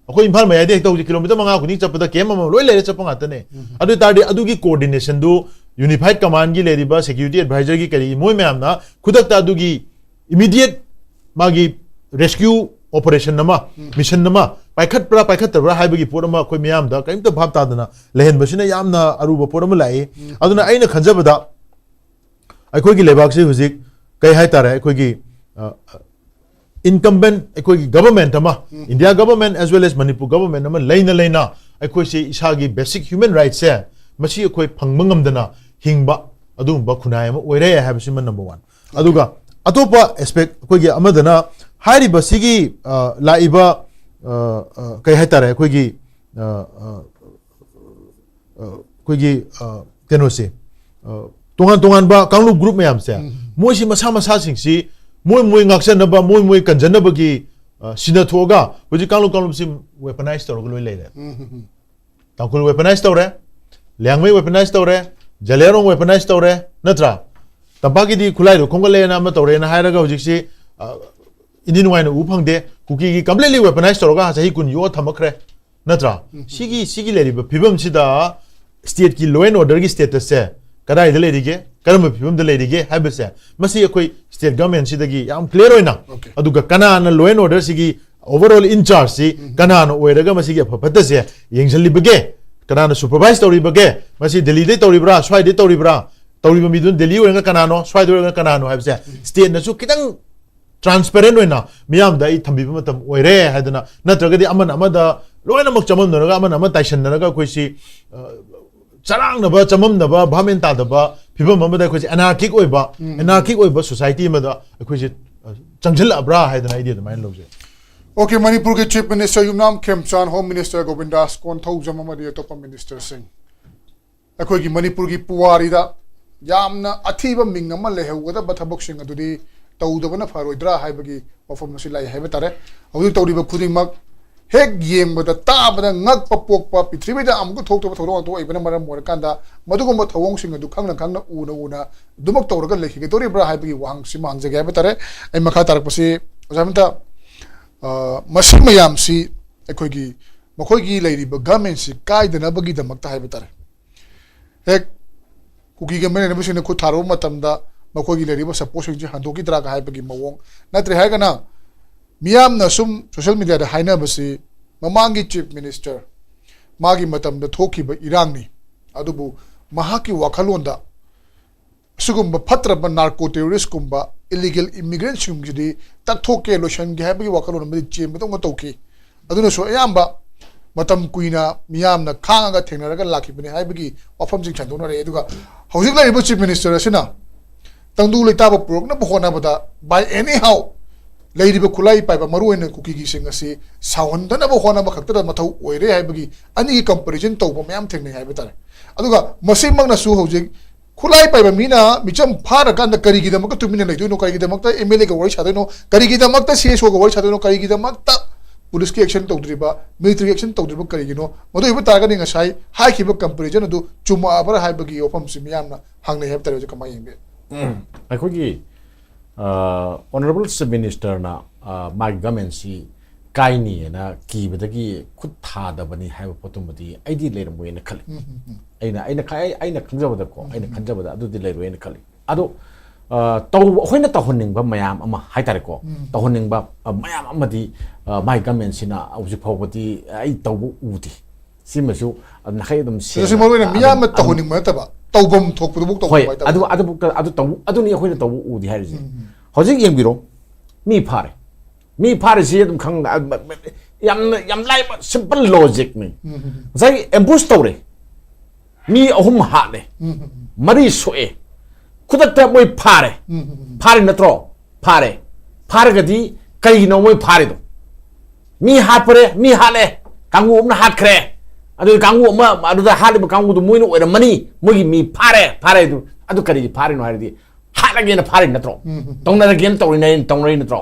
ꯑꯩꯈꯣꯏ ꯏꯝꯐꯥꯜ ꯃꯌꯥꯏꯗ ꯍꯦꯛꯇ ꯍꯧꯖꯤꯛ kilometre ꯃꯉꯥ ꯈꯨꯗꯤꯡ ꯆꯠꯄꯗ camp ꯑꯃ ꯂꯣꯏ ꯂꯩꯔꯦ, ꯆꯠꯄ ꯉꯥꯛꯇꯅꯦ꯫ ꯑꯗꯨ ꯑꯣꯏ ꯇꯥꯔꯗꯤ ꯑꯗꯨꯒꯤ coordinationꯗꯨ unified commandꯒꯤ ꯂꯩꯔꯤꯕ security advisorꯒꯤ ꯀꯔꯤ ꯃꯣꯏ ꯃꯌꯥꯝꯅ ꯈꯨꯗꯛꯇ ꯑꯗꯨꯒꯤ immediate ꯃꯥꯒꯤ rescue operation ꯑꯃ, mission ꯑꯃ ꯄꯥꯏꯈꯠꯄ꯭ꯔꯥ ꯄꯥꯏꯈꯠꯇꯕ꯭ꯔꯥ ꯍꯥꯏꯕꯒꯤ ꯄꯣꯠ ꯑꯃ ꯑꯩꯈꯣꯏ ꯃꯤꯌꯥꯝꯗ ꯀꯔꯤꯝꯇ ꯚꯥꯞ ꯇꯥꯗꯅ ꯂꯩꯍꯟꯕꯁꯤꯅ ꯌꯥꯝꯅ ꯑꯔꯨꯕ ꯄꯣꯠ ꯑꯃ ꯂꯥꯛꯏ꯫ ꯑꯗꯨꯅ ꯑꯩꯅ ꯈꯟꯖꯕꯗ ꯑꯩꯈꯣꯏꯒꯤ ꯂꯩꯕꯥꯛꯁꯤ ꯍꯧꯖꯤꯛ ꯀꯩ ꯍꯥꯏꯇꯥꯔꯦ, ꯑꯩꯈꯣꯏꯒꯤ, ꯑ, incumbent ꯑꯩꯈꯣꯏꯒꯤ government ꯑꯃ, India government as well as Manipur government ꯑꯃ ꯂꯩꯅ ꯂꯩꯅ ꯑꯩꯈꯣꯏꯁꯦ ꯏꯁꯥꯒꯤ basic human rightsꯁꯦ ꯃꯁꯤ ꯑꯩꯈꯣꯏ ꯐꯪꯕ ꯉꯝꯗꯅ ꯍꯤꯡꯕ, ꯑꯗꯨꯒꯨꯝꯕ ꯈꯨꯟꯅꯥꯏ ꯑꯃ ꯑꯣꯏꯔꯦ ꯍꯥꯏꯕꯁꯤꯃ number one꯫ ꯑꯗꯨꯒ ꯑꯇꯣꯞꯄ aspect ꯑꯩꯈꯣꯏꯒꯤ ꯑꯃꯗꯅ ꯍꯥꯏꯔꯤꯕ ꯁꯤꯒꯤ, ꯑ, ꯂꯥꯛꯏꯕ, ꯑ, ꯑ, ꯀꯩ ꯍꯥꯏꯇꯥꯔꯦ, ꯑꯩꯈꯣꯏꯒꯤ, ꯑ, ꯑ, ꯑ, ꯑꯩꯈꯣꯏꯒꯤ, ꯑ, ꯀꯩꯅꯣꯁꯦ, ꯑ, ꯇꯣꯉꯥꯟ ꯇꯣꯉꯥꯟꯕ ꯀꯥꯡꯂꯨꯞ group ꯃꯌꯥꯝꯁꯦ, ꯎꯝ꯫ ꯃꯣꯏꯁꯤ ꯃꯁꯥ ꯃꯁꯥꯁꯤꯡꯁꯤ ꯃꯣꯏ ꯃꯣꯏ ꯉꯥꯛꯆꯅꯕ, ꯃꯣꯏ ꯃꯣꯏ ꯀꯟꯖꯅꯕꯒꯤ, ꯑ, ꯁꯤꯟꯅꯊꯣꯛꯑꯒ ꯍꯧꯖꯤꯛ ꯀꯥꯡꯂꯨꯞ ꯀꯥꯡꯂꯨꯞꯁꯤ weaponize ꯇꯧꯔꯒ ꯂꯣꯏ ꯂꯩꯔꯦ꯫ ꯎꯝ, ꯎꯝ, ꯎꯝ꯫ ꯇꯥꯡꯈꯨꯜ weaponize ꯇꯧꯔꯦ, ꯂꯤꯌꯥꯡꯃꯩ weaponize ꯇꯧꯔꯦ, ꯖꯂꯤꯌꯥꯡꯔꯣꯡ weaponize ꯇꯧꯔꯦ, ꯅꯠꯇ꯭ꯔꯥ? ꯇꯝꯄꯥꯛꯀꯤꯗꯤ ꯈꯨꯠꯂꯥꯏꯗꯣ ꯈꯣꯝꯒꯠꯂꯦꯅ ꯑꯃ ꯇꯧꯔꯦꯅ ꯍꯥꯏꯔꯒ ꯍꯧꯖꯤꯛꯁꯤ, ꯑ, ꯏꯅꯤ ꯅꯨꯡꯉꯥꯏꯅ ꯎ ꯐꯪꯗꯦ꯫ ꯀꯨꯀꯤꯒꯤ completely weaponize ꯇꯧꯔꯒ ꯆꯍꯤ ꯀꯨꯟ ꯌꯣꯛꯑ ꯊꯝꯃꯛꯈ꯭ꯔꯦ, ꯅꯠꯇ꯭ꯔꯥ? ꯎꯝ꯫ ꯁꯤꯒꯤ, ꯁꯤꯒꯤ ꯂꯩꯔꯤꯕ ꯐꯤꯕꯝꯁꯤꯗ stateꯀꯤ law and orderꯒꯤ statusꯁꯦ ꯀꯗꯥꯏꯗ ꯂꯩꯔꯤꯒꯦ, ꯀꯔꯝꯕ ꯐꯤꯕꯝꯗ ꯂꯩꯔꯤꯒꯦ ꯍꯥꯏꯕꯁꯦ ꯃꯁꯤ ꯑꯩꯈꯣꯏ state governmentꯁꯤꯗꯒꯤ ꯌꯥꯝ clear ꯑꯣꯏꯅ, OK꯫ ꯑꯗꯨꯒ ꯀꯅꯥꯅ law and orderꯁꯤꯒꯤ overall in chargeꯁꯤ, ꯎꯝ꯫ ꯀꯅꯥꯅ ꯑꯣꯏꯔꯒ ꯃꯁꯤꯒꯤ ꯑꯐ ꯐꯠꯇꯁꯦ ꯌꯦꯡꯁꯤꯜꯂꯤꯕꯒꯦ, ꯀꯅꯥꯅ supervise ꯇꯧꯔꯤꯕꯒꯦ, ꯃꯁꯤ ꯗꯦꯜꯂꯤꯗꯩ ꯇꯧꯔꯤꯕ꯭ꯔꯥ, ꯁ꯭ꯋꯥꯏꯗꯩ ꯇꯧꯔꯤꯕ꯭ꯔꯥ, ꯇꯧꯔꯤꯕ ꯃꯤꯗꯨꯅ ꯗꯦꯜꯂꯤ ꯑꯣꯏꯔꯒ ꯀꯅꯥꯅꯣ, ꯁ꯭ꯋꯥꯏꯗ ꯑꯣꯏꯔꯒ ꯀꯅꯥꯅꯣ ꯍꯥꯏꯕꯁꯦ stateꯅꯁꯨ ꯈꯤꯇꯪ transparent ꯑꯣꯏꯅ ꯃꯤꯌꯥꯝꯗ ꯑꯩ ꯊꯝꯕꯤꯕ ꯃꯇꯝ ꯑꯣꯏꯔꯦ ꯍꯥꯏꯗꯅ, ꯅꯠꯇ꯭ꯔꯒꯗꯤ ꯑꯃꯅ ꯑꯃꯗ ꯂꯣꯏꯅꯃꯛ ꯆꯃꯝꯅꯔꯒ, ꯑꯃꯅ ꯑꯃ ꯇꯥꯏꯁꯟꯅꯔꯒ ꯑꯩꯈꯣꯏꯁꯤ, ꯑ, ꯆꯔꯥꯡꯅꯕ, ꯆꯃꯝꯅꯕ, ꯚꯥꯞ ꯃꯦꯟ ꯇꯥꯗꯕ ꯐꯤꯕꯝ ꯑꯃꯗ ꯑꯩꯈꯣꯏꯁꯦ anarchic ꯑꯣꯏꯕ, ꯎꯝ꯫ Anarchic ꯑꯣꯏꯕ society ꯑꯃꯗ ꯑꯩꯈꯣꯏꯁꯦ, ꯑ, ꯆꯪꯁꯤꯜꯂꯛꯑꯕ꯭ꯔꯥ ꯍꯥꯏꯗꯅ ꯑꯩꯗꯤ ꯑꯗꯨꯃꯥꯏꯅ ꯂꯧꯖꯩ꯫ OK, ꯃꯅꯤꯄꯨꯔꯒꯤ Chief Minister ꯌꯨꯝꯅꯥꯝ ꯈꯦꯝꯆꯥꯟ, Home Minister ꯒꯣꯕꯤꯟꯗꯥꯁ ꯀꯣꯟꯊꯧꯖꯝ ꯑꯃꯗꯤ ꯑꯇꯣꯞꯄ ministerꯁꯤꯡ ꯑꯩꯈꯣꯏꯒꯤ ꯃꯅꯤꯄꯨꯔꯒꯤ ꯄꯨꯋꯥꯔꯤꯗ ꯌꯥꯝꯅ ꯑꯊꯤꯕ ꯃꯤꯡ ꯑꯃ ꯂꯩꯍꯧꯒꯗꯕ ꯊꯕꯛꯁꯤꯡ ꯑꯗꯨꯗꯤ ꯇꯧꯗꯕꯅ ꯐꯔꯣꯏꯗ꯭ꯔꯥ ꯍꯥꯏꯕꯒꯤ ꯋꯥꯐꯝ ꯑꯁꯤ ꯂꯥꯛꯏ ꯍꯥꯏꯕ ꯇꯥꯔꯦ꯫ ꯍꯧꯖꯤꯛ ꯇꯧꯔꯤꯕ ꯈꯨꯗꯤꯡꯃꯛ ꯍꯦꯛ ꯌꯦꯡꯕꯗ, ꯇꯥꯕꯗ ꯉꯛꯄ ꯄꯣꯛꯄ, ꯄ꯭ꯔꯤꯊꯤꯕꯤꯗ ꯑꯃꯨꯛꯀ ꯊꯣꯛꯇꯕ ꯊꯧꯗꯣꯛ ꯋꯥꯊꯣꯛ ꯑꯣꯏꯕꯅ ꯃꯔꯝ ꯑꯣꯏꯔꯀꯥꯟꯗ ꯃꯗꯨꯒꯨꯝꯕ ꯊꯧꯑꯣꯡꯁꯤꯡ ꯑꯗꯨ ꯈꯪꯅ ꯈꯪꯅ, ꯎꯅ ꯎꯅ ꯑꯗꯨꯃꯛ ꯇꯧꯔꯒ ꯂꯩꯈꯤꯒꯗꯧꯔꯤꯕ꯭ꯔꯥ ꯍꯥꯏꯕꯒꯤ ꯋꯥꯍꯪꯁꯤꯃ ꯍꯪꯖꯒꯦ ꯍꯥꯏꯕ ꯇꯥꯔꯦ꯫ ꯑꯩ ꯃꯈꯥ ꯇꯥꯔꯛꯄꯁꯤ ꯑꯣꯖꯥ ꯑꯃꯇ, ꯑ, ꯃꯁꯤ ꯃꯌꯥꯝꯁꯤ ꯑꯩꯈꯣꯏꯒꯤ ꯃꯈꯣꯏꯒꯤ ꯂꯩꯔꯤꯕ governmentꯁꯤ ꯀꯥꯏꯗꯅꯕꯒꯤꯗꯃꯛꯇ ꯍꯥꯏꯕ ꯇꯥꯔꯦ꯫ ꯍꯦꯛ ꯀꯨꯀꯤꯒ ꯃꯔꯤ ꯂꯩꯅꯕꯁꯤꯡꯅ ꯈꯨꯠ ꯊꯥꯔꯨꯕ ꯃꯇꯝꯗ ꯃꯈꯣꯏꯒꯤ ꯂꯩꯔꯤꯕ supportꯁꯤꯡꯁꯤ ꯍꯟꯗꯣꯛꯈꯤꯗ꯭ꯔꯥꯒ ꯍꯥꯏꯕꯒꯤ ꯃꯑꯣꯡ, ꯅꯠꯇ꯭ꯔꯦ ꯍꯥꯏꯔꯒꯅ ꯃꯤꯌꯥꯝꯅ ꯁꯨꯝ social mediaꯗ ꯍꯥꯏꯅꯕꯁꯤ ꯃꯃꯥꯡꯒꯤ Chief Minister, ꯃꯥꯒꯤ ꯃꯇꯝꯗ ꯊꯣꯛꯈꯤꯕ ꯏꯔꯥꯡꯅꯤ, ꯑꯗꯨꯕꯨ ꯃꯍꯥꯛꯀꯤ ꯋꯥꯈꯜꯂꯣꯟꯗ ꯑꯁꯤꯒꯨꯝꯕ ꯐꯠꯇ꯭ꯔꯕ narco terroristꯀꯨꯝꯕ illegal immigrantꯁꯤꯡꯁꯤꯗꯤ ꯇꯛꯊꯣꯛꯀꯦ, ꯂꯣꯏꯁꯤꯟꯒꯦ ꯍꯥꯏꯕꯒꯤ ꯋꯥꯈꯜꯂꯣꯟ ꯑꯃꯗꯤ ꯆꯦꯟꯕꯗꯧꯅ ꯇꯧꯈꯤ꯫ ꯑꯗꯨꯅꯁꯨ ꯑꯌꯥꯝꯕ ꯃꯇꯝ ꯀꯨꯏꯅ ꯃꯤꯌꯥꯝꯅ ꯈꯥꯡꯉꯒ ꯊꯦꯡꯅꯔꯒ ꯂꯥꯛꯈꯤꯕꯅꯤ ꯍꯥꯏꯕꯒꯤ ꯋꯥꯐꯝꯁꯤꯡ ꯁꯟꯗꯣꯛꯅꯔꯛꯑꯦ꯫ ꯑꯗꯨꯒ ꯍꯧꯖꯤꯛ ꯂꯩꯔꯤꯕ Chief Minister ꯑꯁꯤꯅ ꯇꯪꯗꯨ ꯂꯩꯇꯥꯕ ꯄꯨꯔꯛꯅꯕ ꯍꯣꯠꯅꯕꯗ, by anyhow, ꯂꯩꯔꯤꯕ ꯈꯨꯠꯂꯥꯏ ꯄꯥꯏꯕ, ꯃꯔꯨꯑꯣꯏꯅ ꯀꯨꯀꯤꯒꯤꯁꯤꯡ ꯑꯁꯤ ꯁꯥꯎꯍꯟꯗꯅꯕ ꯍꯣꯠꯅꯕ ꯈꯛꯇꯗ ꯃꯊꯧ ꯑꯣꯏꯔꯦ ꯍꯥꯏꯕꯒꯤ ꯑꯅꯤꯒꯤ comparison ꯇꯧꯕ ꯃꯌꯥꯝ ꯊꯦꯡꯅꯩ ꯍꯥꯏꯕ ꯇꯥꯔꯦ꯫ ꯑꯗꯨꯒ ꯃꯁꯤꯃꯛꯅꯁꯨ ꯍꯧꯖꯤꯛ ꯈꯨꯠꯂꯥꯏ ꯄꯥꯏꯕ ꯃꯤꯅ ꯃꯤꯆꯝ ꯐꯥꯔꯀꯥꯟꯗ ꯀꯔꯤꯒꯤꯗꯃꯛꯇ ꯇꯨꯃꯤꯟꯅ ꯂꯩꯗꯣꯏꯅꯣ? ꯀꯔꯤꯒꯤꯗꯃꯛꯇ MLAꯒ ꯋꯥꯔꯤ ꯁꯥꯗꯣꯏꯅꯣ? ꯀꯔꯤꯒꯤꯗꯃꯛꯇ CSOꯒ ꯋꯥꯔꯤ ꯁꯥꯗꯣꯏꯅꯣ? ꯀꯔꯤꯒꯤꯗꯃꯛꯇ policeꯀꯤ action ꯇꯧꯗ꯭ꯔꯤꯕ, militaryꯒꯤ action ꯇꯧꯗ꯭ꯔꯤꯕ ꯀꯔꯤꯒꯤꯅꯣ? ꯃꯗꯨ ꯑꯣꯏꯕ ꯇꯥꯔꯒꯗꯤ ꯉꯁꯥꯏ ꯍꯥꯏꯈꯤꯕ comparison ꯑꯗꯨ ꯆꯨꯝꯃꯛꯑꯕ꯭ꯔꯥ ꯍꯥꯏꯕꯒꯤ ꯋꯥꯐꯝꯁꯤ ꯃꯤꯌꯥꯝꯅ ꯍꯪꯅꯩ ꯍꯥꯏꯕ ꯇꯥꯔꯦ꯫ ꯍꯧꯖꯤꯛ ꯀꯃꯥꯏꯅ ꯌꯦꯡꯕꯤ? ꯑꯩꯈꯣꯏꯒꯤ Honourable Chief Ministerꯅ ꯃꯥꯒꯤ governmentꯁꯤ ꯀꯥꯏꯅꯤꯅ ꯀꯤꯕꯗꯒꯤ ꯈꯨꯠ ꯊꯥꯗꯕꯅꯤ ꯍꯥꯏꯕ ꯄꯣꯠꯇꯨꯃꯗꯤ ꯑꯩꯗꯤ ꯂꯩꯔꯝꯃꯣꯏꯅ ꯈꯜꯂꯤ꯫ ꯑꯩꯅ ꯑꯩꯅ ꯈ- ꯑꯩ- ꯑꯩꯅ ꯈꯪꯖꯕꯗꯀꯣ, ꯑꯩꯅ ꯈꯟꯖꯕꯗ ꯑꯗꯨꯗꯤ ꯂꯩꯔꯣꯏꯅ ꯈꯜꯂꯤ꯫ ꯑꯗꯣ ꯑ, ꯇꯧ ꯑꯩꯈꯣꯏꯅ ꯇꯧꯍꯟꯅꯤꯡꯕ ꯃꯌꯥꯝ ꯑꯃ ꯍꯥꯏꯇꯥꯔꯦꯀꯣ, ꯇꯧꯍꯟꯅꯤꯡꯕ ꯑ, ꯃꯌꯥꯝ ꯑꯃꯗꯤ ꯑ, ꯃꯥꯒꯤ governmentꯁꯤꯅ ꯍꯧꯖꯤꯛ ꯐꯥꯎꯕꯗꯤ ꯑꯩ ꯇꯧꯕ ꯎꯗꯦ꯫ ꯁꯤꯃꯁꯨ ꯑꯗꯨꯝ ꯅꯈꯩ ꯑꯗꯨꯝ ꯁꯤꯗꯁꯨ ꯃꯔꯨꯑꯣꯏꯅ ꯃꯤꯌꯥꯝꯅ ꯇꯧꯍꯟꯅꯤꯡꯕ ꯅꯠꯇꯕ, ꯇꯧꯐꯝ ꯊꯣꯛꯄꯗꯨꯕꯨ ꯇꯧꯕ ꯍꯣꯏ, ꯍꯥꯏꯇꯥꯔꯦ꯫ ꯑꯗꯨ ꯑꯗꯨꯕꯨꯛꯇ ꯑꯗꯨ ꯇꯧ ꯑꯗꯨꯅꯤ ꯑꯩꯈꯣꯏꯅ ꯇꯧꯕ ꯎꯗꯦ ꯍꯥꯏꯔꯤꯁꯦ꯫ ꯍꯧꯖꯤꯛ ꯌꯦꯡꯕꯤꯔꯣ, ꯃꯤ ꯐꯥꯔꯦ꯫ ꯃꯤ ꯐꯥꯔꯤꯁꯤ ꯑꯗꯨꯝ ꯈꯪ ꯑ, ꯌꯥꯝꯅ ꯌꯥꯝ ꯂꯥꯏꯕ simple logicꯅꯤ꯫ ꯉꯁꯥꯏ ambush ꯇꯧꯔꯦ, ꯃꯤ ꯑꯍꯨꯝ ꯍꯥꯠꯂꯦ, ꯃꯔꯤ ꯁꯣꯛꯑꯦ, ꯈꯨꯗꯛꯇ ꯃꯣꯏ ꯐꯥꯔꯦ꯫ ꯐꯥꯔꯦ ꯅꯠꯇ꯭ꯔꯣ? ꯐꯥꯔꯦ꯫ ꯐꯥꯔꯒꯗꯤ ꯀꯩꯒꯤꯅꯣ ꯃꯣꯏ ꯐꯥꯔꯤꯗꯣ? ꯃꯤ ꯍꯥꯠꯄꯔꯦ, ꯃꯤ ꯍꯥꯠꯂꯦ, ꯀꯥꯡꯕꯨ ꯑꯃꯅ ꯍꯥꯠꯈ꯭ꯔꯦ, ꯑꯗꯨ ꯀꯥꯡꯕꯨ ꯑꯃ ꯑꯗꯨꯗ ꯍꯥꯠꯂꯤꯕ ꯀꯥꯡꯕꯨꯗꯨ ꯃꯣꯏꯅ ꯑꯣꯏꯔꯝꯃꯅꯤ, ꯃꯣꯏꯒꯤ ꯃꯤ ꯐꯥꯔꯦ꯫ ꯐꯥꯔꯦ ꯑꯗꯨ ꯑꯗꯨ ꯀꯔꯤꯒꯤ ꯐꯥꯔꯤꯅꯣ ꯍꯥꯏꯔꯗꯤ ꯍꯥꯠꯂꯒꯦꯅ ꯐꯥꯔꯤ ꯅꯠꯇ꯭ꯔꯣ? ꯇꯧꯅꯔꯒꯦꯅ ꯇꯧꯔꯤꯅꯦ, ꯇꯧꯅꯔꯤ ꯅꯠꯇ꯭ꯔꯣ?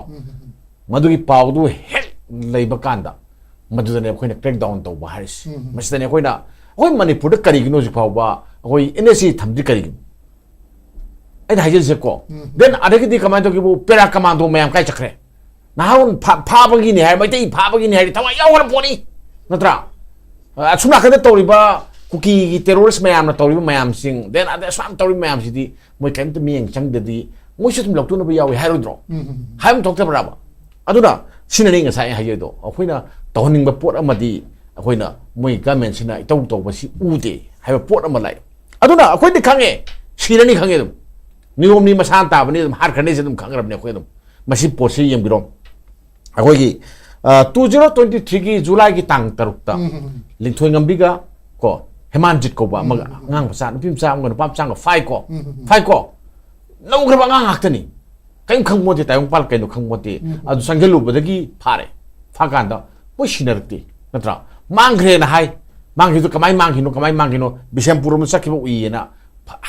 ꯃꯗꯨꯒꯤ ꯄꯥꯎꯗꯨ ꯍꯦꯛ ꯂꯩꯕ ꯀꯥꯟꯗ ꯃꯗꯨꯗꯅꯦ ꯑꯩꯈꯣꯏꯅ crackdown ꯇꯧꯕ ꯍꯥꯏꯔꯤꯁꯤ꯫ ꯃꯁꯤꯗꯅꯦ ꯑꯩꯈꯣꯏꯅ ꯑꯩꯈꯣꯏ ꯃꯅꯤꯄꯨꯔꯗ ꯀꯔꯤꯒꯤꯅꯣ ꯍꯧꯖꯤꯛ ꯐꯥꯎꯕ ꯑꯩꯈꯣꯏ NSC ꯊꯝꯗ꯭ꯔꯤ ꯀꯔꯤꯒꯤꯅꯣ? ꯑꯩꯅ ꯍꯥꯏꯖꯔꯤꯁꯦꯀꯣ꯫ Then ꯑꯗꯒꯤꯗꯤ ꯀꯃꯥꯏꯅ ꯇꯧꯒꯦꯕꯨ, para commando ꯃꯌꯥꯝ ꯀꯥꯏ ꯆꯠꯈ꯭ꯔꯦ? ꯅꯍꯥꯟ ꯐꯥ- ꯐꯥꯕꯒꯤꯅꯤ ꯍꯥꯏ, ꯃꯩꯇꯩ ꯐꯥꯕꯒꯤꯅꯤ ꯍꯥꯏꯗꯤ ꯊꯋꯥꯏ ꯌꯥꯎꯈ꯭ꯔ ꯄꯣꯠꯅꯤ, ꯅꯠꯇ꯭ꯔꯥ? ꯑ, ꯑꯁꯨꯝ ꯅꯥꯀꯟꯗ ꯇꯧꯔꯤꯕ ꯀꯨꯀꯤꯒꯤ terrorist ꯃꯌꯥꯝꯅ ꯇꯧꯔꯤꯕ ꯃꯌꯥꯝꯁꯤꯡ, then ꯑꯗꯩ ꯑꯁꯨꯃꯥꯏꯅ ꯇꯧꯔꯤꯕ ꯃꯌꯥꯝꯁꯤꯗꯤ ꯃꯣꯏ ꯀꯔꯤꯝꯇ ꯃꯤꯠꯌꯦꯡ ꯆꯪꯗꯗꯤ ꯃꯣꯏꯁꯨ ꯑꯗꯨꯝ ꯂꯧꯊꯣꯛꯅꯕ ꯌꯥꯎꯏ ꯍꯥꯏꯔꯣꯏꯗ꯭ꯔꯣ? ꯍꯥꯏꯕ ꯊꯣꯛꯇꯕ꯭ꯔꯕ? ꯑꯗꯨꯅ ꯁꯤꯅꯅꯤ ꯉꯁꯥꯏ ꯑꯩ ꯍꯥꯏꯖꯩꯗꯣ, ꯑꯩꯈꯣꯏꯅ ꯇꯧꯍꯟꯅꯤꯡꯕ ꯄꯣꯠ ꯑꯃꯗꯤ ꯑꯩꯈꯣꯏꯅ ꯃꯣꯏ governmentꯁꯤꯅ ꯏꯇꯧ ꯇꯧꯕꯁꯤ ꯎꯗꯦ ꯍꯥꯏꯕ ꯄꯣꯠ ꯑꯃ ꯂꯥꯛꯑꯦ꯫ ꯑꯗꯨꯅ ꯑꯩꯈꯣꯏꯗꯤ ꯈꯪꯉꯦ, ꯁꯤꯔꯅꯤ ꯈꯪꯉꯦ ꯑꯗꯨꯝ, ꯅꯤꯌꯣꯝꯅꯤ, ꯃꯁꯥꯅ ꯇꯥꯕꯅꯤ, ꯑꯗꯨꯝ ꯍꯥꯠꯈ꯭ꯔꯅꯤꯁꯦ ꯑꯗꯨꯝ ꯈꯪꯈ꯭ꯔꯕꯅꯤ ꯑꯩꯈꯣꯏ ꯑꯗꯨꯝ꯫ ꯃꯁꯤ ꯄꯣꯠꯁꯤ ꯌꯦꯡꯕꯤꯔꯣ, ꯑꯩꯈꯣꯏꯒꯤ ꯇꯨ ꯖꯤꯔꯣ ꯇ꯭ꯋꯦꯟꯇꯤ ꯊ꯭ꯔꯤꯒꯤ ꯖꯨꯂꯥꯏꯒꯤ ꯇꯥꯡ ꯇꯔꯨꯛꯇ ꯎꯝ, ꯎꯝ, ꯎꯝ꯫ ꯂꯤꯡꯊꯣꯏ ꯉꯝꯕꯤꯒ ꯀꯣ, ꯍꯦꯃꯥꯟꯖꯤꯠ ꯀꯧꯕ ꯑꯃꯒ, ꯎꯝ, ꯎꯝ, ꯎꯝ꯫ ꯑꯉꯥꯡ ꯃꯆꯥ, ꯅꯨꯄꯤ ꯃꯆꯥ ꯑꯃꯒ ꯅꯨꯄꯥ ꯃꯆꯥ ꯑꯃꯒ ꯐꯥꯏꯀꯣ꯫ ꯎꯝ, ꯎꯝ, ꯎꯝ꯫ ꯐꯥꯏꯀꯣ꯫ ꯂꯧꯈ꯭ꯔꯕ ꯑꯉꯥꯡ ꯉꯥꯛꯇꯅꯤ꯫ ꯀꯔꯤꯝ ꯈꯪꯕ ꯅꯠꯇꯦ, ꯇꯥꯏꯕꯪꯄꯥꯜ ꯀꯩꯅꯣ ꯈꯪꯕ ꯅꯠꯇꯦ꯫ ꯎꯝ, ꯎꯝ꯫ ꯑꯗꯨ ꯆꯪꯁꯤꯜꯂꯨꯕꯗꯒꯤ ꯐꯥꯔꯦ꯫ ꯐꯥꯀꯥꯟꯗ ꯃꯣꯏ ꯁꯤꯟꯅꯔꯛꯇꯦ, ꯅꯠꯇ꯭ꯔꯥ? ꯃꯥꯡꯈ꯭ꯔꯦꯅ ꯍꯥꯏ꯫ ꯃꯥꯡꯈ꯭ꯔꯤꯗꯨ ꯀꯃꯥꯏꯅ ꯃꯥꯡꯈꯤꯅꯣ, ꯀꯃꯥꯏꯅ ꯃꯥꯡꯈꯤꯅꯣ, ꯕꯤꯁꯦꯝꯄꯨꯔ ꯑꯃ ꯆꯠꯈꯤꯕ ꯎꯏꯌꯦꯅ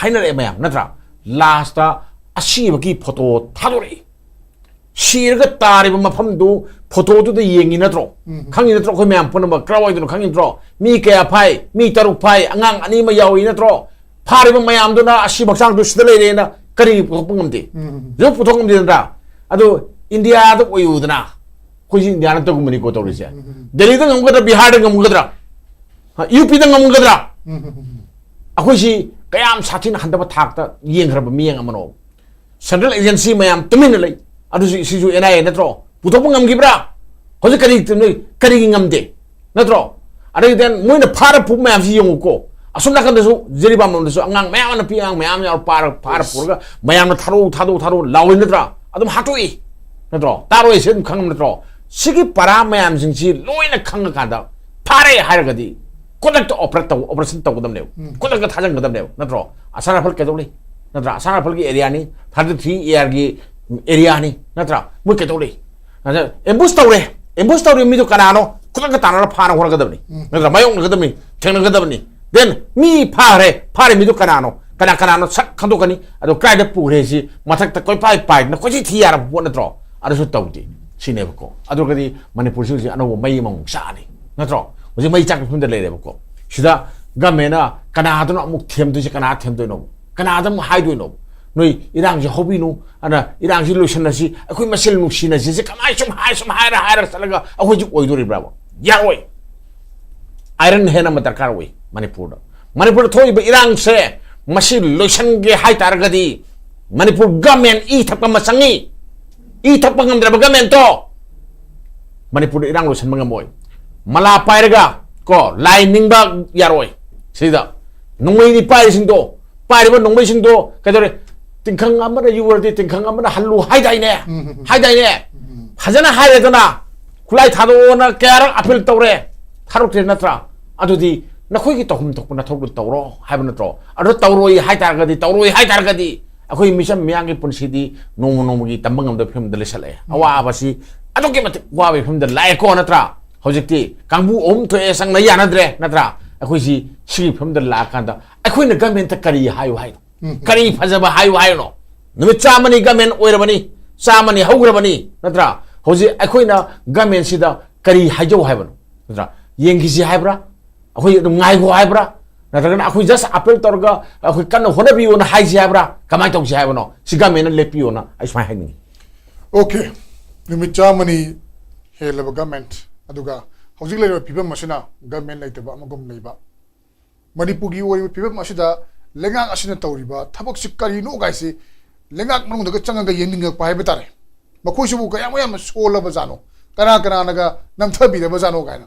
ꯍꯥꯏꯅꯔꯛꯑꯦ ꯃꯌꯥꯝ, ꯅꯠꯇ꯭ꯔꯥ? Last ꯑꯁꯤꯕꯒꯤ photo ꯊꯥꯗꯣꯔꯛꯏ꯫ ꯁꯤꯔꯒ ꯇꯥꯔꯤꯕ ꯃꯐꯝꯗꯨ ꯐꯣꯇꯣꯗꯨꯗ ꯌꯦꯡꯉꯤ ꯅꯠꯇ꯭ꯔꯣ? ꯎꯝ꯫ ꯈꯪꯉꯤ ꯅꯠꯇ꯭ꯔꯣ? ꯑꯩꯈꯣꯏ ꯃꯌꯥꯝ ꯄꯨꯝꯅꯃꯛ ꯀꯔꯥꯏꯋꯥꯏꯗꯅꯣ ꯈꯪꯉꯤ ꯅꯠꯇ꯭ꯔꯣ? ꯃꯤ ꯀꯌꯥ ꯐꯥꯏ? ꯃꯤ ꯇꯔꯨꯛ ꯐꯥꯏ, ꯑꯉꯥꯡ ꯑꯅꯤ ꯑꯃ ꯌꯥꯎꯏ ꯅꯠꯇ꯭ꯔꯣ? ꯐꯥꯔꯤꯕ ꯃꯌꯥꯝꯗꯨꯅ ꯑꯁꯤꯕ ꯍꯛꯆꯥꯡꯗꯨ ꯁꯤꯗ ꯂꯩꯔꯦꯅ ꯀꯔꯤꯒꯤ ꯄꯨꯊꯣꯛꯄ ꯉꯝꯗꯦ? ꯎꯝ꯫ ꯍꯧꯖꯤꯛ ꯄꯨꯊꯣꯛ ꯉꯝꯗꯦ ꯅꯠꯇ꯭ꯔꯥ? ꯑꯗꯣ ꯏꯟꯗꯤꯌꯥꯗ ꯑꯣꯏꯌꯨꯗꯅ, ꯑꯩꯈꯣꯏꯁꯤ ꯏꯟꯗꯤꯌꯥ ꯅꯠꯇꯕꯒꯨꯝꯕꯅꯤꯀꯣ ꯇꯧꯔꯤꯁꯦ꯫ ꯎꯝ꯫ ꯗꯦꯜꯂꯤꯗ ꯉꯝꯒꯗ꯭ꯔꯥ, ꯕꯤꯍꯥꯔꯗ ꯉꯝꯒꯗ꯭ꯔꯥ, ꯌꯨ ꯄꯤꯗ ꯉꯝꯒꯗ꯭ꯔꯥ? ꯎꯝ꯫ ꯑꯩꯈꯣꯏꯁꯤ ꯀꯌꯥꯝ ꯁꯥꯊꯤꯅ ꯍꯟꯊꯕ ꯊꯥꯛꯇ ꯌꯦꯡꯈ꯭ꯔꯕ ꯃꯤꯠꯌꯦꯡ ꯑꯃꯅꯣ? ꯁꯦꯟꯇ꯭ꯔꯦꯜ ꯑꯦꯖꯦꯟꯁꯤ ꯃꯌꯥꯝ ꯇꯨꯃꯤꯟꯅ ꯂꯩ꯫ ꯑꯗꯨꯁꯨ ꯁꯤꯁꯨ ꯑꯦꯟ ꯑꯥꯏ ꯑꯦ ꯅꯠꯇ꯭ꯔꯣ? ꯄꯨꯊꯣꯛꯄ ꯉꯝꯈꯤꯕ꯭ꯔꯥ? ꯍꯧꯖꯤꯛ ꯀꯔꯤ, ꯅꯣꯏ ꯀꯔꯤꯒꯤ ꯉꯝꯗꯦ? ꯅꯠꯇ꯭ꯔꯣ? ꯑꯗꯩ then ꯃꯣꯏꯅ ꯐꯥꯔ ꯄꯨꯕ ꯃꯌꯥꯝꯁꯤ ꯌꯦꯡꯉꯨꯀꯣ꯫ ꯑꯁꯣꯝ ꯅꯥꯀꯟꯗꯁꯨ ꯖꯤꯔꯤꯕꯥꯝ ꯂꯣꯝꯗꯁꯨ ꯑꯉꯥꯡ ꯃꯌꯥꯝ, ꯅꯨꯄꯤ ꯑꯉꯥꯡ ꯃꯌꯥꯝ ꯌꯥꯎꯔ ꯄꯥꯔ, ꯐꯥꯔ ꯄꯨꯔꯒ ꯃꯌꯥꯝꯅ "ꯊꯥꯗꯣꯛꯎ, ꯊꯥꯗꯣꯛꯎ, ꯊꯥꯗꯣꯛꯎ" ꯂꯥꯎꯏ ꯅꯠꯇ꯭ꯔꯥ? ꯑꯗꯨꯝ ꯍꯥꯠꯇꯣꯛꯏ ꯅꯠꯇ꯭ꯔꯣ? ꯇꯥꯔꯣꯏꯁꯦ ꯑꯗꯨꯝ ꯈꯪꯉꯝ ꯅꯠꯇ꯭ꯔꯣ? ꯁꯤꯒꯤ ꯄꯔꯥ ꯃꯌꯥꯝꯁꯤꯡꯁꯤ ꯂꯣꯏꯅ ꯈꯪꯉꯀꯥꯟꯗ ꯐꯥꯔꯦ ꯍꯥꯏꯔꯒꯗꯤ ꯈꯨꯗꯛꯇ ꯑꯣꯄꯔꯦꯠ ꯇꯧ, ꯑꯣꯄꯔꯦꯁꯟ ꯇꯧꯒꯗꯕꯅꯦꯕ꯫ ꯎꯝ꯫ ꯈꯨꯗꯛꯇ ꯊꯥꯖꯤꯟꯒꯗꯕꯅꯦꯕ, ꯅꯠꯇ꯭ꯔꯣ? ꯑꯁꯥꯝ ꯔꯥꯏꯐꯜ ꯀꯩꯗꯧ ꯂꯩ? ꯅꯠꯇ꯭ꯔꯥ? ꯑꯁꯥꯝ ꯔꯥꯏꯐꯜꯒꯤ ꯑꯦꯔꯤꯌꯥꯅꯤ, ꯊꯥꯔꯇꯤ ꯊ꯭ꯔꯤ ꯑꯦ ꯑꯥꯔꯒꯤ ꯑꯦꯔꯤꯌꯥꯅꯤ, ꯅꯠꯇ꯭ꯔꯥ? ꯃꯣꯏ ꯀꯩꯗꯧ ꯂꯩ? ꯑꯗ ꯑꯦꯝꯕꯨꯁ ꯇꯧꯔꯦ, ꯑꯦꯝꯕꯨꯁ ꯇꯧꯔꯤꯕ ꯃꯤꯗꯣ ꯀꯅꯥꯅꯣ? ꯈꯨꯗꯛꯇ ꯇꯥꯟꯅꯔ ꯐꯥꯅ ꯍꯣꯠꯅꯒꯗꯕꯅꯤ, ꯎꯝ꯫ ꯅꯠꯇ꯭ꯔꯥ? ꯃꯥꯌꯣꯛꯅꯒꯗꯕꯅꯤ, ꯊꯦꯡꯅꯒꯗꯕꯅꯤ꯫ Then ꯃꯤ ꯐꯥꯈ꯭ꯔꯦ, ꯐꯥꯔꯤ ꯃꯤꯗꯣ ꯀꯅꯥꯅꯣ? ꯀꯅꯥ ꯀꯅꯥꯅꯣ ꯁꯛ ꯈꯪꯗꯣꯛꯀꯅꯤ꯫ ꯑꯗꯣ ꯀꯗꯥꯏꯗ ꯄꯨꯈ꯭ꯔꯦ ꯁꯤ ꯃꯊꯛꯇ ꯀꯣꯏꯄꯥꯏ ꯄꯥꯏꯗꯅ ꯀꯣꯏꯊꯤ ꯊꯤ ꯌꯥꯔꯕ ꯄꯣꯠ ꯅꯠꯇ꯭ꯔꯣ? ꯑꯗꯨꯁꯨ ꯇꯧꯗꯦ ꯁꯤꯅꯦꯕꯀꯣ꯫ ꯑꯗꯨꯒꯗꯤ ꯃꯅꯤꯄꯨꯔꯁꯤ ꯍꯧꯖꯤꯛ ꯑꯅꯧꯕ ꯃꯩ ꯑꯃꯃꯨꯛ ꯆꯥꯛꯑꯅꯤ, ꯅꯠꯇ꯭ꯔꯣ? ꯍꯧꯖꯤꯛ ꯃꯩ ꯆꯥꯛꯄ ꯐꯤꯕꯝꯗ ꯂꯩꯔꯦꯕꯀꯣ꯫ ꯁꯤꯗ ꯒꯃꯦꯟꯅ ꯀꯅꯥꯗꯅꯣ ꯑꯃꯨꯛ ꯊꯦꯝꯗꯣꯏꯁꯦ? ꯀꯅꯥ ꯊꯦꯝꯗꯣꯏꯅꯣ? ꯀꯅꯥꯗ ꯑꯃꯨꯛ ꯍꯥꯏꯗꯣꯏꯅꯣ? "ꯅꯣꯏ ꯏꯔꯥꯡꯁꯤ ꯍꯧꯕꯤꯅꯨ, ꯑꯗ ꯏꯔꯥꯡꯁꯤ ꯂꯣꯏꯁꯤꯟꯅꯁꯤ, ꯑꯩꯈꯣꯏ ꯃꯁꯦꯜ ꯅꯨꯡꯁꯤꯅꯁꯤ"ꯁꯦ ꯀꯃꯥꯏ ꯁꯨꯝ ꯍꯥꯏ, ꯁꯨꯝ ꯍꯥꯏꯔ ꯍꯥꯏꯔ ꯆꯠꯂꯒ ꯑꯩꯈꯣꯏꯁꯤ ꯑꯣꯏꯗꯣꯔꯤꯕ꯭ꯔꯥꯕ? ꯌꯥꯔꯣꯏ꯫ ꯑꯥꯏꯔꯟ ꯍꯦꯟ ꯑꯃ ꯗꯔꯀꯥꯔ ꯑꯣꯏ ꯃꯅꯤꯄꯨꯔꯗ꯫ ꯃꯅꯤꯄꯨꯔꯗ ꯊꯣꯛꯏꯕ ꯏꯔꯥꯡꯁꯦ ꯃꯁꯤ ꯂꯣꯏꯁꯤꯟꯒꯦ ꯍꯥꯏ ꯇꯥꯔꯒꯗꯤ ꯃꯅꯤꯄꯨꯔ ꯒꯃꯦꯟ ꯏ ꯊꯛꯄ ꯑꯃ ꯆꯪꯉꯤ꯫ ꯏ ꯊꯛꯄ ꯉꯝꯗ꯭ꯔꯕ ꯒꯃꯦꯟꯇꯣ ꯃꯅꯤꯄꯨꯔꯗ ꯏꯔꯥꯡ ꯂꯣꯏꯁꯤꯟꯕ ꯉꯝꯃꯣꯏ꯫ ꯃꯂꯥ ꯄꯥꯏꯔꯒ ꯀꯣ ꯂꯥꯏ ꯅꯤꯡꯕ ꯌꯥꯔꯣꯏ꯫ ꯁꯤꯗ ꯅꯣꯡꯃꯩꯅꯤ ꯄꯥꯏꯔꯤꯁꯤꯡꯗꯣ, ꯄꯥꯏꯔꯤꯕ ꯅꯣꯡꯃꯩꯁꯤꯡꯗꯣ ꯀꯩꯗꯧꯔꯦ? "ꯇꯤꯡꯈꯪ ꯑꯃꯅ ꯌꯨꯔꯗꯤ ꯇꯤꯡꯈꯪ ꯑꯃꯅ ꯍꯜꯂꯨ" ꯍꯥꯏꯗꯥꯏꯅꯦ? ꯎꯝ, ꯎꯝ, ꯎꯝ꯫ ꯍꯥꯏꯗꯥꯏꯅꯦ? ꯎꯝ꯫ ꯐꯖꯅ ꯍꯥꯏꯔꯦꯗꯅ꯫ ꯈꯨꯠꯂꯥꯏ ꯊꯥꯗꯣꯛꯑꯣꯅ ꯀꯌꯥꯔꯛ ꯑꯄꯤꯜ ꯇꯧꯔꯦ, ꯊꯥꯗꯣꯛꯇ꯭ꯔꯦ ꯅꯠꯇ꯭ꯔꯥ? ꯑꯗꯨꯗꯤ ꯅꯈꯣꯏꯒꯤ ꯇꯧꯐꯝ ꯊꯣꯛꯄ ꯅꯊꯧꯗꯣ ꯇꯧꯔꯣ ꯍꯥꯏꯕ ꯅꯠꯇ꯭ꯔꯣ? ꯑꯗꯣ ꯇꯧꯔꯣꯏ ꯍꯥꯏꯇꯥꯔꯒꯗꯤ, ꯇꯧꯔꯣꯏ ꯍꯥꯏꯇꯥꯔꯒꯗꯤ ꯑꯩꯈꯣꯏ ꯃꯤꯆꯝ ꯃꯤꯌꯥꯝꯒꯤ ꯄꯨꯟꯁꯤꯗꯤ ꯅꯣꯡꯃ ꯅꯣꯡꯃꯒꯤ ꯇꯝꯕ ꯉꯝꯗꯕ ꯐꯤꯕꯝꯗ ꯂꯩꯁꯜꯂꯛꯑꯦ꯫ ꯑꯋꯥꯕꯁꯤ ꯑꯗꯨꯛꯀꯤ ꯃꯇꯤꯛ ꯋꯥꯕꯒꯤ ꯐꯤꯕꯝꯗ ꯂꯥꯛꯑꯦꯀꯣ ꯅꯠꯇ꯭ꯔꯥ? ꯍꯧꯖꯤꯛꯇꯤ ꯀꯥꯡꯕꯨ ꯑꯍꯨꯝ ꯊꯣꯛꯑꯦ, ꯆꯪꯅ ꯌꯥꯅꯗ꯭ꯔꯦ ꯅꯠꯇ꯭ꯔꯥ? ꯑꯩꯈꯣꯏꯁꯤ ꯁꯤꯒꯤ ꯐꯤꯕꯝꯗ ꯂꯥꯛꯑꯀꯥꯟꯗ ꯑꯩꯈꯣꯏꯅ ꯒꯃꯦꯟꯇ ꯀꯔꯤ ꯍꯥꯏꯌꯨ ꯍꯥꯏꯅꯣ? ꯀꯔꯤ ꯐꯖꯕ ꯍꯥꯏꯌꯨ ꯍꯥꯏꯅꯣ? ꯅꯨꯃꯤꯠ ꯆꯥꯝꯃꯅꯤ ꯒꯃꯦꯟ ꯑꯣꯏꯔꯕꯅꯤ, ꯆꯥꯝꯃꯅꯤ ꯍꯧꯈ꯭ꯔꯕꯅꯤ ꯅꯠꯇ꯭ꯔꯥ? ꯍꯧꯖꯤꯛ ꯑꯩꯈꯣꯏꯅ ꯒꯃꯦꯟꯁꯤꯗ ꯀꯔꯤ ꯍꯥꯏꯖꯧ ꯍꯥꯏꯕꯅꯣ? ꯅꯠꯇ꯭ꯔꯥ? ꯌꯦꯡꯈꯤꯁꯤ ꯍꯥꯏꯕ꯭ꯔꯥ? ꯑꯩꯈꯣꯏ ꯑꯗꯨꯝ ꯉꯥꯏꯈꯣ ꯍꯥꯏꯕ꯭ꯔꯥ? ꯅꯠꯇ꯭ꯔꯒꯅ ꯑꯩꯈꯣꯏ just appeal ꯇꯧꯔꯒ ꯑꯩꯈꯣꯏ ꯀꯟꯅ ꯍꯣꯠꯅꯕꯤꯌꯣꯅ ꯍꯥꯏꯁꯤ ꯍꯥꯏꯕ꯭ꯔꯥ? ꯀꯃꯥꯏꯅ ꯇꯧꯁꯤ ꯍꯥꯏꯕꯅꯣ? ꯁꯤ ꯒꯃꯦꯟꯅ ꯂꯦꯞꯄꯤꯌꯣꯅ ꯑꯩ ꯁꯨꯃꯥꯏꯅ ꯍꯥꯏꯅꯤꯡꯉꯤ꯫ ꯑꯣꯀꯦ, ꯅꯨꯃꯤꯠ ꯆꯥꯝꯃꯅꯤ ꯍꯦꯜꯂꯕ ꯒꯃꯦꯟ, ꯑꯗꯨꯒ ꯍꯧꯖꯤꯛ ꯂꯩꯔꯤꯕ ꯐꯤꯕꯝ ꯑꯁꯤꯅ ꯒꯃꯦꯟ ꯂꯩꯇꯕ ꯑꯃꯒꯨꯝ ꯂꯩꯕ꯫ ꯃꯅꯤꯄꯨꯔꯒꯤ ꯑꯣꯏꯔꯤꯕ ꯐꯤꯕꯝ ꯑꯁꯤꯗ ꯂꯩꯉꯥꯛ ꯑꯁꯤꯅ ꯇꯧꯔꯤꯕ ꯊꯕꯛꯁꯤ ꯀꯔꯤꯅꯣ ꯀꯥꯏꯁꯤ ꯂꯩꯉꯥꯛ ꯃꯅꯨꯡꯗꯒ ꯆꯪꯉꯒ ꯌꯦꯡꯅꯤꯡꯉꯛꯄ ꯍꯥꯏꯕ ꯇꯥꯔꯦ꯫ ꯃꯈꯣꯏꯁꯤꯕꯨ ꯀꯌꯥꯃꯨꯛ ꯌꯥꯝꯅ ꯁꯣꯜꯂꯕ ꯖꯥꯠꯅꯣ? ꯀꯅꯥ ꯀꯅꯥꯅꯒ ꯅꯝꯊꯕꯤꯔꯕ ꯖꯥꯠꯅꯣ ꯀꯥꯏꯅ꯫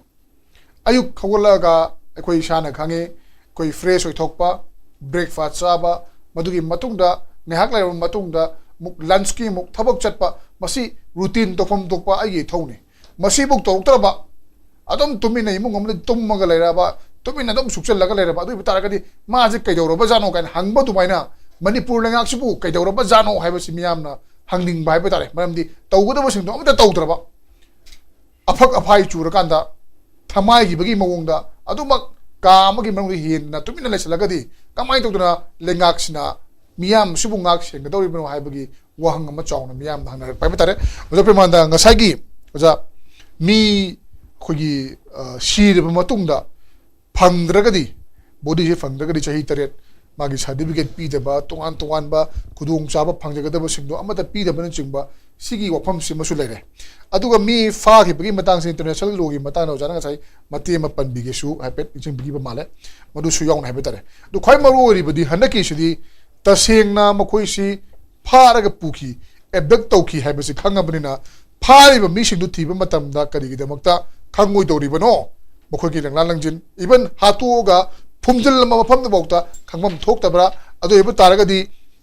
ꯑꯌꯨꯛ ꯍꯧꯒꯠꯂꯛꯑꯒ ꯑꯩꯈꯣꯏ ꯏꯁꯥꯅ ꯈꯪꯉꯤ, ꯑꯩꯈꯣꯏ ꯐ꯭ꯔꯦꯁ ꯑꯣꯏꯊꯣꯛꯄ, ꯕ꯭ꯔꯦꯛꯐꯥꯁ ꯆꯥꯕ, ꯃꯗꯨꯒꯤ ꯃꯇꯨꯡꯗ ꯉꯥꯏꯍꯥꯛ ꯂꯩꯔꯕ ꯃꯇꯨꯡꯗ ꯑꯃꯨꯛ ꯂꯟꯁꯀꯤ ꯑꯃꯨꯛ ꯊꯕꯛ ꯆꯠꯄ, ꯃꯁꯤ ꯔꯨꯇꯤꯟ ꯇꯧꯐꯝ ꯊꯣꯛꯄ ꯑꯩꯒꯤ ꯏꯊꯧꯅꯤ꯫ ꯃꯁꯤꯕꯨ ꯇꯧꯔꯛꯇ꯭ꯔꯕ, ꯑꯗꯨꯝ ꯇꯨꯃꯤꯟꯅ ꯏꯃꯨꯡ ꯑꯃꯗ ꯇꯨꯝꯃꯒ ꯂꯩꯔꯕ, ꯇꯨꯃꯤꯟꯅ ꯑꯗꯨꯝ ꯁꯨꯛꯆꯜꯂꯒ ꯂꯩꯔꯕ, ꯑꯗꯨ ꯑꯣꯏꯕ ꯇꯥꯔꯒꯗꯤ ꯃꯥꯁꯦ ꯀꯩꯗꯧꯔꯕ ꯖꯥꯠꯅꯣ ꯀꯥꯏꯅ ꯍꯪꯕ ꯑꯗꯨꯃꯥꯏꯅ ꯃꯅꯤꯄꯨꯔ ꯂꯩꯉꯥꯛꯁꯤꯕꯨ ꯀꯩꯗꯧꯔꯕ ꯖꯥꯠꯅꯣ ꯍꯥꯏꯕꯁꯤ ꯃꯤꯌꯥꯝꯅ ꯍꯪꯅꯤꯡꯕ ꯍꯥꯏꯕ ꯇꯥꯔꯦ꯫ ꯃꯔꯝꯗꯤ ꯇꯧꯒꯗꯕꯁꯤꯡꯗꯣ ꯑꯃꯠꯇ ꯇꯧꯗ꯭ꯔꯕ, ꯑꯐꯛ ꯑꯐꯥꯏ ꯆꯨꯔꯀꯥꯟꯗ ꯊꯃꯥꯏꯈꯤꯕꯒꯤ ꯃꯑꯣꯡꯗ ꯑꯗꯨꯃꯛ ꯀꯥ ꯑꯃꯒꯤ ꯃꯅꯨꯡꯗ ꯍꯦꯟꯅ ꯇꯨꯃꯤꯟꯅ ꯂꯩꯁꯤꯜꯂꯒꯗꯤ ꯀꯃꯥꯏꯅ ꯇꯧꯗꯅ ꯂꯩꯉꯥꯛꯁꯤꯅ ꯃꯤꯌꯥꯝꯁꯤꯕꯨ ꯉꯥꯛ ꯁꯦꯟꯒꯗꯧꯔꯤꯕꯅꯣ ꯍꯥꯏꯕꯒꯤ ꯋꯥꯍꯪ ꯑꯃ ꯆꯥꯎꯅ ꯃꯤꯌꯥꯝꯅ ꯍꯪꯅꯔꯛꯄ ꯍꯥꯏꯕ ꯇꯥꯔꯦ꯫ ꯑꯣꯖꯥ ꯄ꯭ꯔꯦꯃꯥꯅꯟꯗ, ꯉꯁꯥꯏꯒꯤ ꯑꯣꯖꯥ, ꯃꯤ ꯑꯩꯈꯣꯏꯒꯤ, ꯑ, ꯁꯤꯔꯕ ꯃꯇꯨꯡꯗ ꯐꯪꯗ꯭ꯔꯒꯗꯤ, ꯕꯣꯗꯤꯁꯦ ꯐꯪꯗ꯭ꯔꯒꯗꯤ ꯆꯍꯤ ꯇꯔꯦꯠ ꯃꯥꯒꯤ ꯁꯥꯔꯇꯤꯐꯤꯀꯦꯠ ꯄꯤꯗꯕ, ꯇꯣꯉꯥꯟ ꯇꯣꯉꯥꯟꯕ ꯈꯨꯗꯣꯡꯆꯥꯕ ꯐꯪꯖꯒꯗꯕꯁꯤꯡꯗꯣ ꯑꯃꯠꯇ ꯄꯤꯗꯕꯅꯆꯤꯡꯕ ꯁꯤꯒꯤ ꯋꯥꯐꯝꯁꯤꯃꯁꯨ ꯂꯩꯔꯦ꯫ ꯑꯗꯨꯒ ꯃꯤ ꯐꯥꯈꯤꯕꯒꯤ ꯃꯇꯥꯡꯁꯤ, ꯏꯟꯇꯔꯅꯦꯁꯅꯦꯜ ꯂꯣꯒꯤ ꯃꯇꯥꯡꯗ ꯑꯣꯖꯥꯅ ꯉꯁꯥꯏ ꯃꯇꯦꯛ ꯑꯃ ꯄꯟꯕꯤꯒꯦꯁꯨ ꯍꯥꯏꯐꯦꯠ ꯅꯤꯡꯁꯤꯡꯕꯤꯈꯤꯕ ꯃꯥꯜꯂꯦ, ꯃꯗꯨꯁꯨ ꯌꯥꯎꯅ ꯍꯥꯏꯕ ꯇꯥꯔꯦ꯫ ꯑꯗꯨ ꯈ꯭ꯋꯥꯏ ꯃꯔꯨ ꯑꯣꯏꯔꯤꯕꯗꯤ ꯍꯟꯗꯛꯀꯤꯁꯤꯗꯤ ꯇꯁꯦꯡꯅ ꯃꯈꯣꯏꯁꯤ ꯐꯥꯔꯒ ꯄꯨꯈꯤ, ꯑꯦꯕꯗꯛ ꯇꯧꯈꯤ ꯍꯥꯏꯕꯁꯤ ꯈꯪꯉꯕꯅꯤꯅ ꯐꯥꯔꯤꯕ ꯃꯤꯁꯤꯡꯗꯨ ꯊꯤꯕ ꯃꯇꯝꯗ ꯀꯔꯤꯒꯤꯗꯃꯛꯇ ꯈꯪꯉꯣꯏꯗꯧꯔꯤꯕꯅꯣ? ꯃꯈꯣꯏꯒꯤ ꯂꯪꯂꯥ ꯂꯪꯖꯤꯟ, ꯏꯚꯟ ꯍꯥꯠꯇꯣꯛꯑꯒ ꯐꯨꯝꯖꯤꯜꯂꯝꯕ ꯃꯐꯝꯗꯨꯐꯥꯎꯗ ꯈꯪꯐꯝ ꯊꯣꯛꯇꯕ꯭ꯔꯥ? ꯑꯗꯨ ꯑꯣꯏꯕ ꯇꯥꯔꯒꯗꯤ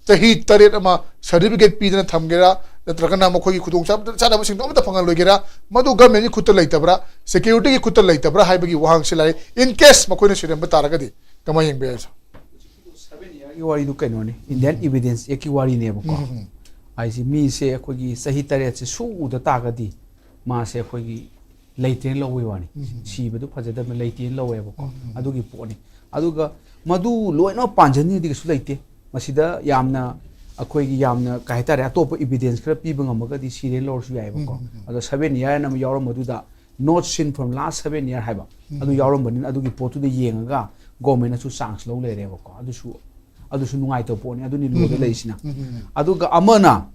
ꯆꯍꯤ ꯇꯔꯦꯠ ꯑꯃ ꯁꯥꯔꯇꯤꯐꯤꯀꯦꯠ ꯄꯤꯗꯅ ꯊꯝꯒꯦꯔꯥ, ꯅꯠꯇ꯭ꯔꯒꯅ ꯃꯈꯣꯏꯒꯤ ꯈꯨꯗꯣꯡ ꯆꯥꯗꯕꯁꯤꯡꯗꯣ ꯑꯃꯠꯇ ꯐꯪꯍꯜꯂꯣꯏꯒꯦꯔꯥ? ꯃꯗꯨ ꯒꯃꯦꯟꯒꯤ ꯈꯨꯠꯇ ꯂꯩꯇꯕ꯭ꯔꯥ, ꯁꯦꯀ꯭ꯌꯨꯔꯤꯇꯤꯒꯤ ꯈꯨꯠꯇ ꯂꯩꯇꯕ꯭ꯔꯥ ꯍꯥꯏꯕꯒꯤ ꯋꯥꯍꯪꯁꯤ ꯂꯥꯛꯏ꯫ In case ꯃꯈꯣꯏꯅ ꯁꯤꯔꯝꯕ ꯇꯥꯔꯒꯗꯤ ꯀꯃꯥꯏꯅ ꯌꯦꯡꯕ ꯌꯥꯏ, ꯁꯥꯔ? ꯒꯤ ꯋꯥꯔꯤꯗꯨ ꯀꯩꯅꯣꯅꯤ, ꯏꯟꯗꯤꯌꯥꯟ ꯏꯕꯤꯗꯦꯟꯁ ꯑꯦꯛꯀꯤ ꯋꯥꯔꯤꯅꯦꯕꯀꯣ꯫ ꯍꯥꯏꯁꯦ, ꯃꯤꯁꯦ ꯑꯩꯈꯣꯏꯒꯤ ꯆꯍꯤ ꯇꯔꯦꯠꯁꯦ ꯁꯨꯛꯎꯗ ꯇꯥꯔꯒꯗꯤ ꯃꯥꯁꯦ ꯑꯩꯈꯣꯏꯒꯤ ꯂꯩꯇꯦꯅ ꯂꯧꯕꯒꯤ ꯋꯥꯅꯤ꯫ ꯁꯤꯕꯗꯨ ꯐꯖꯗꯕꯅ ꯂꯩꯇꯦꯅ ꯂꯧꯋꯦꯕꯀꯣ꯫ ꯑꯗꯨꯒꯤ ꯄꯣꯠꯅꯤ꯫ ꯑꯗꯨꯒ ꯃꯗꯨ ꯂꯣꯏꯅꯃꯛ ꯄꯥꯟꯖꯟꯅꯤꯗꯤ ꯀꯩꯁꯨ ꯂꯩꯇꯦ꯫ ꯃꯁꯤꯗ ꯌꯥꯝꯅ ꯑꯩꯈꯣꯏꯒꯤ ꯌꯥꯝꯅ ꯀꯩ ꯍꯥꯏꯇꯥꯔꯦ, ꯑꯇꯣꯞꯄ ꯏꯕꯤꯗꯦꯟꯁ ꯈꯔ ꯄꯤꯕ ꯉꯝꯃꯒꯗꯤ ꯁꯤꯔꯦꯅ ꯂꯧꯔꯁꯨ ꯌꯥꯏꯑꯕꯀꯣ꯫ ꯑꯗꯣ ꯁꯚꯦꯟ ꯏꯌꯥꯔ ꯑꯃ ꯌꯥꯎꯔꯝꯕꯗꯨꯗ not seen from last seven year ꯍꯥꯏꯕ ꯑꯗꯨ ꯌꯥꯎꯔꯝꯕꯅꯤꯅ, ꯑꯗꯨꯒꯤ ꯄꯣꯠꯇꯨꯗ ꯌꯦꯡꯉꯒ ꯒꯣꯔꯃꯦꯟꯅꯁꯨ ꯆꯥꯟꯁ ꯂꯧ ꯂꯩꯔꯦꯕꯀꯣ꯫ ꯑꯗꯨꯁꯨ ꯑꯗꯨꯁꯨ ꯅꯨꯡꯉꯥꯏꯇꯕ ꯄꯣꯠꯅꯤ꯫ ꯑꯗꯨꯅꯤ ꯂꯣꯗ ꯂꯩꯔꯤꯁꯤꯅ꯫ ꯑꯗꯨꯒ ꯑꯃꯅ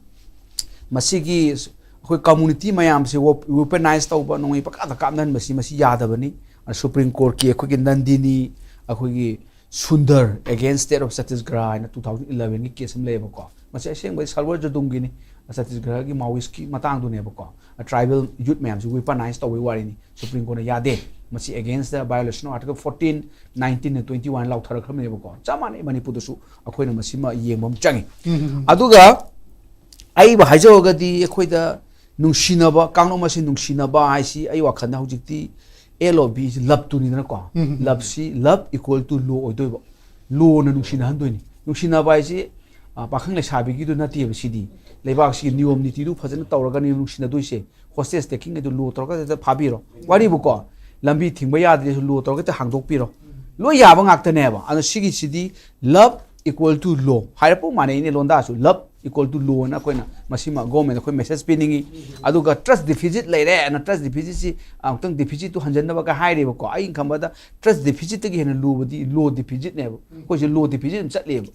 ꯃꯁꯤꯒꯤ ꯑꯩꯈꯣꯏ ꯀꯝꯃꯨꯅꯤꯇꯤ ꯃꯌꯥꯝꯁꯦ ꯋꯦꯄꯅꯥꯏꯁ ꯇꯧꯕ, ꯅꯣꯡꯃꯩ ꯄꯪꯀꯥꯞꯇ ꯀꯥꯞꯅꯍꯟꯕꯁꯤ, ꯃꯁꯤ ꯌꯥꯗꯕꯅꯤ꯫ ꯁꯨꯄ꯭ꯔꯤꯝ ꯀꯣꯔꯠꯀꯤ ꯑꯩꯈꯣꯏꯒꯤ ꯅꯟꯗꯤꯅꯤ, ꯑꯩꯈꯣꯏꯒꯤ Sundar against state of Chhattisgarh ꯍꯥꯏꯅ two thousand eleven ꯒꯤ ꯀꯦꯁ ꯑꯃ ꯂꯩꯌꯦꯕꯀꯣ꯫ ꯃꯁꯤ ꯑꯁꯦꯡꯕꯗꯤ ꯁꯜꯋꯔ ꯖꯗꯨꯝꯒꯤꯅꯤ, ꯆꯇꯤꯁꯒꯔꯒꯤ ꯃꯥꯋꯤꯁꯀꯤ ꯃꯇꯥꯡꯗꯨꯅꯦꯕꯀꯣ꯫ ꯇ꯭ꯔꯥꯏꯕꯦꯜ ꯌꯨꯠ ꯃꯌꯥꯝꯁꯤ ꯋꯦꯄꯅꯥꯏꯁ ꯇꯧꯕꯒꯤ ꯋꯥꯔꯤꯅꯤ꯫ ꯁꯨꯄ꯭ꯔꯤꯝ ꯀꯣꯔꯠꯅ ꯌꯥꯗꯦ, ꯃꯁꯤ against the violation of article fourteen, nineteen and twenty one ꯂꯥꯎꯊꯔꯛꯈ꯭ꯔꯕꯅꯦꯕꯀꯣ꯫ ꯆꯞ ꯃꯥꯟꯅꯩ, ꯃꯅꯤꯄꯨꯔꯗꯁꯨ ꯑꯩꯈꯣꯏꯅ ꯃꯁꯤꯃ ꯌꯦꯡꯕ ꯑꯃ ꯆꯪꯉꯤ꯫ ꯑꯗꯨꯒ ꯑꯩꯕꯨ ꯍꯥꯏꯖꯧꯔꯒꯗꯤ, ꯑꯩꯈꯣꯏꯗ ꯅꯨꯡꯁꯤꯅꯕ, ꯀꯥꯡꯂꯨꯞ ꯑꯁꯤ ꯅꯨꯡꯁꯤꯅꯕ ꯍꯥꯏꯁꯤ ꯑꯩ ꯋꯥꯈꯜꯗ ꯍꯧꯖꯤꯛꯇꯤ L O V ꯁꯤ ꯂꯞꯇꯨꯅꯤꯗꯅꯀꯣ꯫ ꯂꯞꯁꯤ, love equal to law ꯑꯣꯏꯗꯣꯏꯕ꯫ ꯂꯣꯅ ꯅꯨꯡꯁꯤꯅꯍꯟꯗꯣꯏꯅꯤ꯫ ꯅꯨꯡꯁꯤꯅꯕ ꯍꯥꯏꯁꯤ, ꯑ, ꯄꯥꯈꯪ ꯂꯩꯁꯥꯕꯤꯒꯤꯗꯨ ꯅꯠꯇꯦꯕ ꯁꯤꯗꯤ꯫ ꯂꯩꯕꯥꯛꯁꯤꯒꯤ ꯅꯤꯌꯣꯝ ꯅꯤꯇꯤꯗꯨ ꯐꯖꯅ ꯇꯧꯔꯒꯅꯤ ꯅꯨꯡꯁꯤꯅꯗꯣꯏꯁꯦ꯫ ꯍꯣꯁꯇꯦꯖ ꯇꯦꯀꯤꯡ ꯍꯥꯏꯗꯨ ꯂꯣ ꯇꯧꯔꯒ ꯍꯦꯛꯇ ꯐꯥꯕꯤꯔꯣ꯫ ꯋꯥꯔꯤꯕꯨꯀꯣ, ꯂꯝꯕꯤ ꯊꯤꯡꯕ ꯌꯥꯗ꯭ꯔꯁꯨ ꯂꯣ ꯇꯧꯔꯒ ꯍꯦꯛꯇ ꯍꯥꯡꯗꯣꯛꯄꯤꯔꯣ꯫ ꯂꯣꯏ ꯌꯥꯕ ꯉꯥꯛꯇꯅꯦꯕ꯫ ꯑꯗꯣ ꯁꯤꯒꯤꯁꯤꯗꯤ love equal to law ꯍꯥꯏꯔꯛꯄ ꯃꯥꯟꯅꯩꯅꯦ ꯂꯣꯟꯗꯥꯁꯨ꯫ Love equal to law ꯍꯥꯏꯅ ꯑꯩꯈꯣꯏꯅ ꯃꯁꯤꯃ ꯒꯣꯔꯃꯦꯟꯗ ꯑꯩꯈꯣꯏ ꯃꯦꯁꯦꯖ ꯄꯤꯅꯤꯡꯉꯤ꯫ ꯑꯗꯨꯒ trust deficit ꯂꯩꯔꯦ ꯍꯥꯏꯅ trust deficit ꯁꯤ ꯑꯃꯨꯛꯇꯪ deficit ꯇꯨ ꯍꯟꯖꯟꯅꯕꯒ ꯍꯥꯏꯔꯦꯕꯀꯣ꯫ ꯑꯩꯅ ꯈꯟꯕꯗ trust deficit ꯇꯒꯤ ꯍꯦꯟꯅ ꯂꯨꯕꯗꯤ law deficit ꯅꯦꯕ꯫ ꯑꯩꯈꯣꯏꯁꯦ law deficit ꯑꯗꯨꯝ ꯆꯠꯂꯦꯕ꯫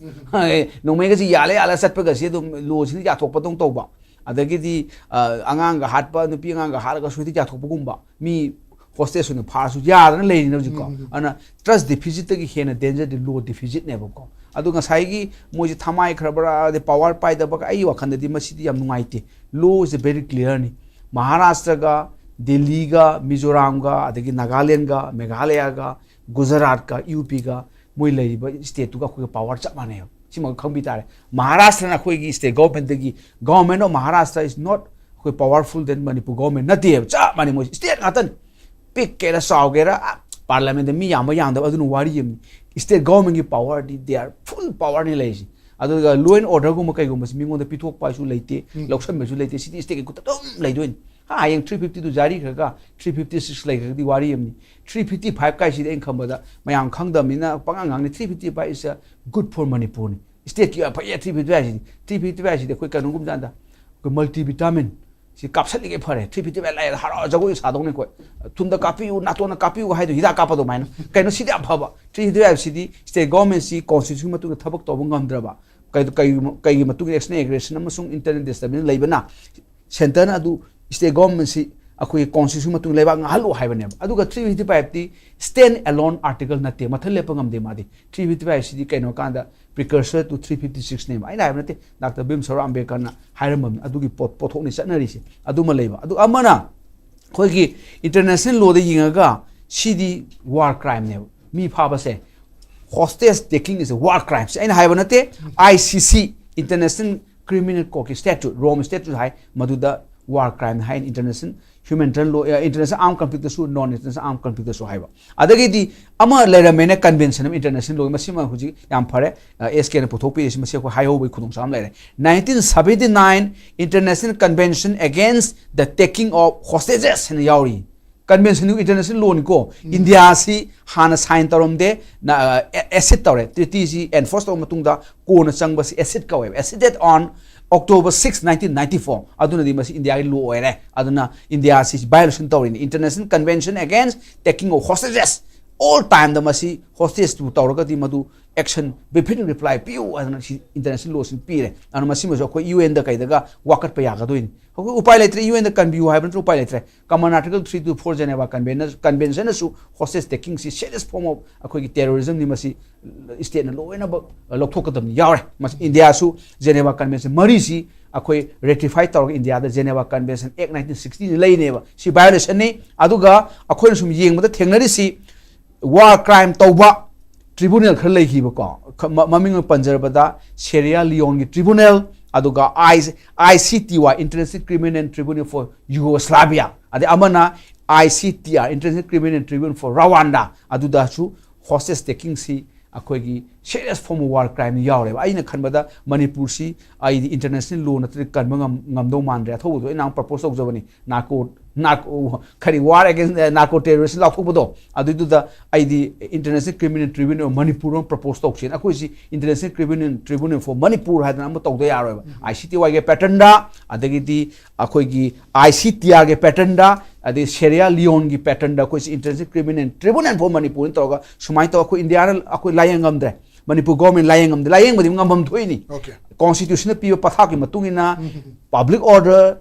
ꯅꯣꯡꯃꯩꯒꯁꯤ ꯌꯥꯜꯂ ꯌꯥꯜꯂ ꯆꯠꯄꯒꯁꯤ ꯑꯗꯨꯝ ꯂꯣꯁꯤꯅ ꯌꯥꯊꯣꯛꯄꯗꯧ ꯇꯧꯕ꯫ ꯑꯗꯒꯤꯗꯤ, ꯑ, ꯑꯉꯥꯡꯒ ꯍꯥꯠꯄ, ꯅꯨꯄꯤ ꯑꯉꯥꯡꯒ ꯍꯥꯠꯂꯒ ꯁꯨꯏꯗ ꯌꯥꯊꯣꯛꯄꯒꯨꯝꯕ꯫ ꯃꯤ ꯍꯣꯁꯇꯦꯖ ꯑꯣꯏꯅ ꯐꯥꯔꯁꯨ ꯌꯥꯗꯅ ꯂꯩꯔꯤꯅꯦ ꯍꯧꯖꯤꯛꯀꯣ꯫ ꯑꯗꯨꯅ trust deficit ꯇꯒꯤ ꯍꯦꯟꯅ danger ꯗꯤ law deficit ꯅꯦꯕꯀꯣ꯫ ꯑꯗꯣ ꯉꯁꯥꯏꯒꯤ ꯃꯣꯏꯁꯦ ꯊꯃꯥꯏ ꯈꯔꯕꯔꯥ, ꯑꯗꯩ power ꯄꯥꯏꯗꯕꯒ, ꯑꯩꯒꯤ ꯋꯥꯈꯜꯗꯗꯤ ꯃꯁꯤꯗꯤ ꯌꯥꯝ ꯅꯨꯡꯉꯥꯏꯇꯦ꯫ Law is very clear ꯅꯤ꯫ ꯃꯍꯥꯔꯥꯁꯇ꯭ꯔꯒ, ꯗꯦꯜꯂꯤꯒ, ꯃꯤꯖꯣꯔꯥꯝꯒ, ꯑꯗꯒꯤ ꯅꯥꯒꯥꯂꯦꯟꯒ, ꯃꯦꯘꯥꯂꯌꯥꯒ, ꯒꯨꯖꯔꯥꯠꯀ, ꯌꯨ ꯄꯤꯒ, ꯃꯣꯏ ꯂꯩꯔꯤꯕ state ꯇꯨꯒ ꯑꯩꯈꯣꯏꯒ power ꯆꯞ ꯃꯥꯟꯅꯩꯕ꯫ ꯁꯤꯃ ꯈꯪꯕꯤ ꯇꯥꯔꯦ꯫ ꯃꯍꯥꯔꯥꯁꯇ꯭ꯔꯅ ꯑꯩꯈꯣꯏꯒꯤ state government ꯗꯒꯤ, government of Maharashtra is not ꯑꯩꯈꯣꯏ powerful than Manipur government ꯅꯠꯇꯦꯕ, ꯆꯞ ꯃꯥꯟꯅꯩ, ꯃꯣꯏ state ꯉꯥꯛꯇꯅꯤ꯫ ꯄꯤꯛꯀꯦꯔꯥ ꯆꯥꯎꯒꯦꯔꯥ, parliament ꯗ ꯃꯤ ꯌꯥꯝꯕ ꯌꯥꯝꯗꯕ ꯑꯗꯨꯅ ꯋꯥꯔꯤ ꯑꯃꯅꯤ꯫ State government ꯀꯤ power D, they are full power ꯅꯤ ꯂꯩꯔꯤꯁꯤ꯫ ꯑꯗꯨꯒ law and order ꯒꯨꯝꯕ ꯀꯩꯒꯨꯝꯕꯁꯤ ꯃꯤꯉꯣꯟꯗ ꯄꯤꯊꯣꯛꯄ ꯍꯥꯏꯁꯨ ꯂꯩꯇꯦ, ꯎꯝ꯫ ꯂꯧꯁꯟꯕꯁꯨ ꯂꯩꯇꯦ, ꯁꯤꯗꯤ state ꯀꯤ ꯈꯨꯠꯇ ꯑꯗꯨꯝ ꯂꯩꯗꯣꯏꯅꯤ꯫ ꯍꯥ, ꯍꯌꯦꯡ three fifty two zari ꯈ꯭ꯔꯒ, three fifty six ꯂꯩꯈ꯭ꯔꯒꯗꯤ ꯋꯥꯔꯤ ꯑꯃꯅꯤ꯫ Three fifty five ꯀꯥꯏꯁꯤꯗꯤ ꯑꯩꯅ ꯈꯪꯕꯗ ꯃꯌꯥꯝ ꯈꯪꯗꯕꯅꯤꯅ ꯄꯉꯥꯡ ꯉꯥꯡꯅꯤ꯫ Three fifty five is a good for Manipur ꯅꯤ꯫ State ꯀꯤ ꯌꯥꯝ ꯐꯩꯌꯦ three fifty five ꯁꯤꯗꯤ꯫ Three fifty five ꯁꯤꯗꯤ ꯑꯩꯈꯣꯏ ꯀꯩꯅꯣꯒꯨꯝꯕ ꯖꯥꯠꯅꯤꯗ, ꯑꯩꯈꯣꯏ multivitamin ꯁꯤ ꯀꯥꯞꯁꯜꯂꯤꯒꯩ ꯐꯔꯦ꯫ Three fifty five ꯂꯩꯔꯦ, ꯍꯔꯥꯎ ꯖꯒꯣꯏ ꯁꯥꯗꯧꯅꯤ ꯑꯩꯈꯣꯏ꯫ ꯊꯨꯝꯗ ꯀꯥꯞꯄꯤꯌꯨ, ꯅꯥꯇꯣꯟꯗ ꯀꯥꯞꯄꯤꯌꯨ ꯍꯥꯏꯗꯣ, ꯍꯤꯗꯥꯛ ꯀꯥꯞꯄ ꯑꯗꯨꯃꯥꯏꯅ꯫ ꯀꯩꯅꯣ, ꯁꯤꯗꯤ ꯌꯥꯝ ꯐꯕ꯫ Three fifty five ꯁꯤꯗꯤ state government ꯁꯤ constitution ꯃꯇꯨꯡꯗ ꯊꯕꯛ ꯇꯧꯕ ꯉꯝꯗ꯭ꯔꯕ, ꯀꯩ-, ꯀꯩ-, ꯀꯩꯒꯤ ꯃꯇꯨꯡ ꯏꯟꯅ external aggression ꯑꯃꯁꯨꯡ internal disturbance ꯂꯩꯕꯅ centre ꯅ ꯑꯗꯨ state government ꯁꯤ ꯑꯩꯈꯣꯏꯒꯤ constitution ꯃꯇꯨꯡ ꯂꯩꯕꯥꯛ ꯉꯥꯛꯍꯜꯂꯨ ꯍꯥꯏꯕꯅꯦꯕ꯫ ꯑꯗꯨꯒ three fifty five T stand alone article ꯅꯠꯇꯦ, ꯃꯊꯟ ꯂꯦꯞꯄ ꯉꯝꯗꯦ ꯃꯥꯗꯤ꯫ Three fifty five ꯁꯤꯗꯤ ꯀꯩꯅꯣ ꯀꯥꯟꯗ precursor to three fifty six ꯅꯦꯕ꯫ ꯑꯩꯅ ꯍꯥꯏꯕ ꯅꯠꯇꯦ, ꯗꯥꯛꯇꯔ ꯚꯤꯝꯁꯥꯔꯥꯎ ꯑꯝꯕꯦꯗꯀꯔꯅ ꯍꯥꯏꯔꯝꯕꯅꯤ꯫ ꯑꯗꯨꯒꯤ ꯄꯣꯠ, ꯄꯣꯠꯊꯣꯛꯅꯤ ꯆꯠꯅꯔꯤꯁꯦ꯫ ꯑꯗꯨꯃ ꯂꯩꯕ꯫ ꯑꯗꯨꯒ ꯑꯃꯅ ꯑꯩꯈꯣꯏꯒꯤ international law ꯗ ꯌꯦꯡꯉꯒ ꯁꯤꯗꯤ war crime ꯅꯦꯕ꯫ ꯃꯤ ꯐꯥꯕꯁꯦ, hostage taking is a war crime꯫ ꯁꯤ ꯑꯩꯅ ꯍꯥꯏꯕ ꯅꯠꯇꯦ, I C C, International Criminal Court ꯀꯤ statute, Rome statute ꯍꯥꯏ, ꯃꯗꯨꯗ war crime ꯍꯥꯏ, international humanitarian law, ꯑ, international armed conflict ꯇꯁꯨ, non international armed conflict ꯇꯁꯨ ꯍꯥꯏꯕ꯫ ꯑꯗꯒꯤꯗꯤ ꯑꯃ ꯂꯩꯔꯝꯃꯦꯅꯦ, convention ꯑꯃ international law, ꯃꯁꯤꯃ ꯍꯧꯖꯤꯛ ꯌꯥꯝ ꯐꯔꯦ, ꯑ, S K ꯅ ꯄꯨꯊꯣꯛꯄꯤꯔꯤꯁꯤ, ꯃꯁꯤ ꯑꯩꯈꯣꯏ ꯍꯥꯏꯍꯧꯕꯒꯤ ꯈꯨꯗꯣꯡꯆꯥꯕ ꯑꯃ ꯂꯩꯔꯦ꯫ Nineteen seventy nine International Convention Against the Taking of Hostages ꯍꯥꯏꯅ ꯌꯥꯎꯔꯤ꯫ Convention ꯅꯤ, international law ꯅꯤꯀꯣ꯫ ꯎꯝ꯫ ꯏꯟꯗꯤꯌꯥꯁꯤ ꯍꯥꯟꯅ sign ꯇꯧꯔꯝꯗꯦ, ꯅ-, ꯑ, accede ꯇꯧꯔꯦ꯫ Treaty ꯁꯤ enforce ꯇꯧꯔ ꯃꯇꯨꯡꯗ ꯀꯣꯟꯅ ꯆꯪꯕꯁꯤ accede ꯀꯧꯋꯦꯕ꯫ Acceded on October six, nineteen ninety four꯫ ꯑꯗꯨꯅꯗꯤ ꯃꯁꯤ ꯏꯟꯗꯤꯌꯥꯒꯤ law ꯑꯣꯏꯔꯦ꯫ ꯑꯗꯨꯅ ꯏꯟꯗꯤꯌꯥꯁꯤ violation ꯇꯧꯔꯤꯅꯤ꯫ International Convention Against Taking of Hostages꯫ All time ꯗ ꯃꯁꯤ hostage ꯇꯨ ꯇꯧꯔꯒꯗꯤ ꯃꯗꯨ action, befitting reply ꯄꯤꯌꯨ ꯍꯥꯏꯗꯅ ꯁꯤ international law ꯁꯤ ꯄꯤꯔꯦ꯫ ꯑꯗꯨꯅ ꯃꯁꯤꯃꯁꯨ ꯑꯩꯈꯣꯏ U N ꯗ ꯀꯩꯗꯒ ꯋꯥꯀꯠꯄ ꯌꯥꯒꯗꯣꯏꯅꯤ꯫ ꯑꯩꯈꯣꯏ ꯎꯄꯥꯏ ꯂꯩꯇ꯭ꯔꯦ, U N ꯗ ꯀꯟꯕꯤꯌꯨ ꯍꯥꯏꯕ ꯅꯠꯇ꯭ꯔ ꯎꯄꯥꯏ ꯂꯩꯇ꯭ꯔꯦ꯫ Common Article three to four Geneva Conven-, Convention ꯅꯁꯨ hostage taking ꯁꯤ serious form of ꯑꯩꯈꯣꯏꯒꯤ terrorism ꯅꯤ, ꯃꯁꯤ state ꯅ ꯂꯣꯏꯅꯃꯛ ꯂꯧꯊꯣꯛꯀꯗꯕꯅꯤ ꯌꯥꯎꯔꯦ꯫ ꯃꯁꯤ ꯏꯟꯗꯤꯌꯥꯁꯨ Geneva Convention ꯃꯔꯤꯁꯤ ꯑꯩꯈꯣꯏ ratify ꯇꯧꯔꯒ ꯏꯟꯗꯤꯌꯥꯗ Geneva Convention Act nineteen sixty ꯂꯩꯅꯦꯕ꯫ ꯁꯤ violation ꯅꯤ꯫ ꯑꯗꯨꯒ ꯑꯩꯈꯣꯏꯅ ꯁꯨꯝ ꯌꯦꯡꯕꯗ ꯊꯦꯡꯅꯔꯤꯁꯤ war crime ꯇꯧꯕ, ꯇ꯭ꯔꯤꯕꯨꯅꯦꯜ ꯈꯔ ꯂꯩꯈꯤꯕꯀꯣ꯫ ꯈ- ꯃ- ꯃꯃꯤꯡ ꯑꯣꯏꯅ ꯄꯟꯖꯔꯕꯗ ꯁꯦꯔꯤꯌꯥ ꯂꯤꯌꯣꯟꯒꯤ ꯇ꯭ꯔꯤꯕꯨꯅꯦꯜ, ꯑꯗꯨꯒ I C T Y, International Criminal Tribunal for Yugoslavia, ꯑꯗꯩ ꯑꯃꯅ I C T R, International Criminal Tribunal for Rwanda, ꯑꯗꯨꯗꯁꯨ ꯍꯣꯁꯇꯦꯖ ꯇꯦꯀꯤꯡꯁꯤ ꯑꯩꯈꯣꯏꯒꯤ serious form of war crime ꯌꯥꯎꯔꯦꯕ꯫ ꯑꯩꯅ ꯈꯟꯕꯗ ꯃꯅꯤꯄꯨꯔꯁꯤ ꯑꯩꯗꯤ international law ꯅꯠꯇ꯭ꯔꯗꯤ ꯀꯟꯕ ꯉꯝ- ꯉꯝꯗꯧ ꯃꯥꯟꯗ꯭ꯔꯦ꯫ ꯑꯊꯧꯕꯗꯣ ꯑꯩꯅ ꯅꯍꯥꯟ ꯄ꯭ꯔꯄꯣꯁ ꯇꯧꯖꯕꯅꯤ, ꯅꯥꯔꯀꯣ ꯅꯥꯔꯀꯣ ꯀꯔꯤ, war against narco terrorist ꯂꯥꯎꯊꯣꯛꯄꯗꯣ, ꯑꯗꯨꯏꯗꯨꯗ ꯑꯩꯗꯤ International Criminal Tribunal of Manipur ꯑꯃ ꯄ꯭ꯔꯄꯣꯁ ꯇꯧꯁꯦꯅ꯫ ꯑꯩꯈꯣꯏꯁꯤ International Criminal Tribunal for Manipur ꯍꯥꯏꯗꯅ ꯑꯃ ꯇꯧꯗ ꯌꯥꯔꯣꯏꯕ꯫ ꯑꯥꯏ ꯁꯤ ꯇꯤ ꯋꯥꯏꯒꯤ ꯄꯦꯇꯔꯟꯗ, ꯑꯗꯒꯤꯗꯤ ꯑꯩꯈꯣꯏꯒꯤ ꯑꯥꯏ ꯁꯤ ꯇꯤ ꯑꯥꯔꯒꯤ ꯄꯦꯇꯔꯟꯗ, ꯑꯗꯩ ꯁꯦꯔꯤꯌꯥ ꯂꯤꯌꯣꯟꯒꯤ ꯄꯦꯇꯔꯟꯗ ꯑꯩꯈꯣꯏꯁꯤ International Criminal Tribunal for Manipur ꯇꯧꯔꯒ ꯁꯨꯃꯥꯏꯅ ꯇꯧꯔꯒ ꯑꯩꯈꯣꯏ ꯏꯟꯗꯤꯌꯥꯅ ꯑꯩꯈꯣꯏ ꯂꯥꯏꯌꯦꯡ ꯉꯝꯗ꯭ꯔꯦ, ꯃꯅꯤꯄꯨꯔ ꯒꯣꯔꯃꯦꯟ ꯂꯥꯏꯌꯦꯡ ꯉꯝꯗꯦ꯫ ꯂꯥꯏꯌꯦꯡꯕꯗꯤ ꯉꯝꯐꯝ ꯊꯣꯛꯏꯅꯤ꯫ Okay. ꯀꯣꯟꯁꯇꯤꯇ꯭ꯌꯨꯁꯟꯅ ꯄꯤꯕ ꯄꯊꯥꯞꯀꯤ ꯃꯇꯨꯡ ꯏꯟꯅ ꯄꯕ꯭ꯂꯤꯛ ꯑꯣꯔꯗꯔ,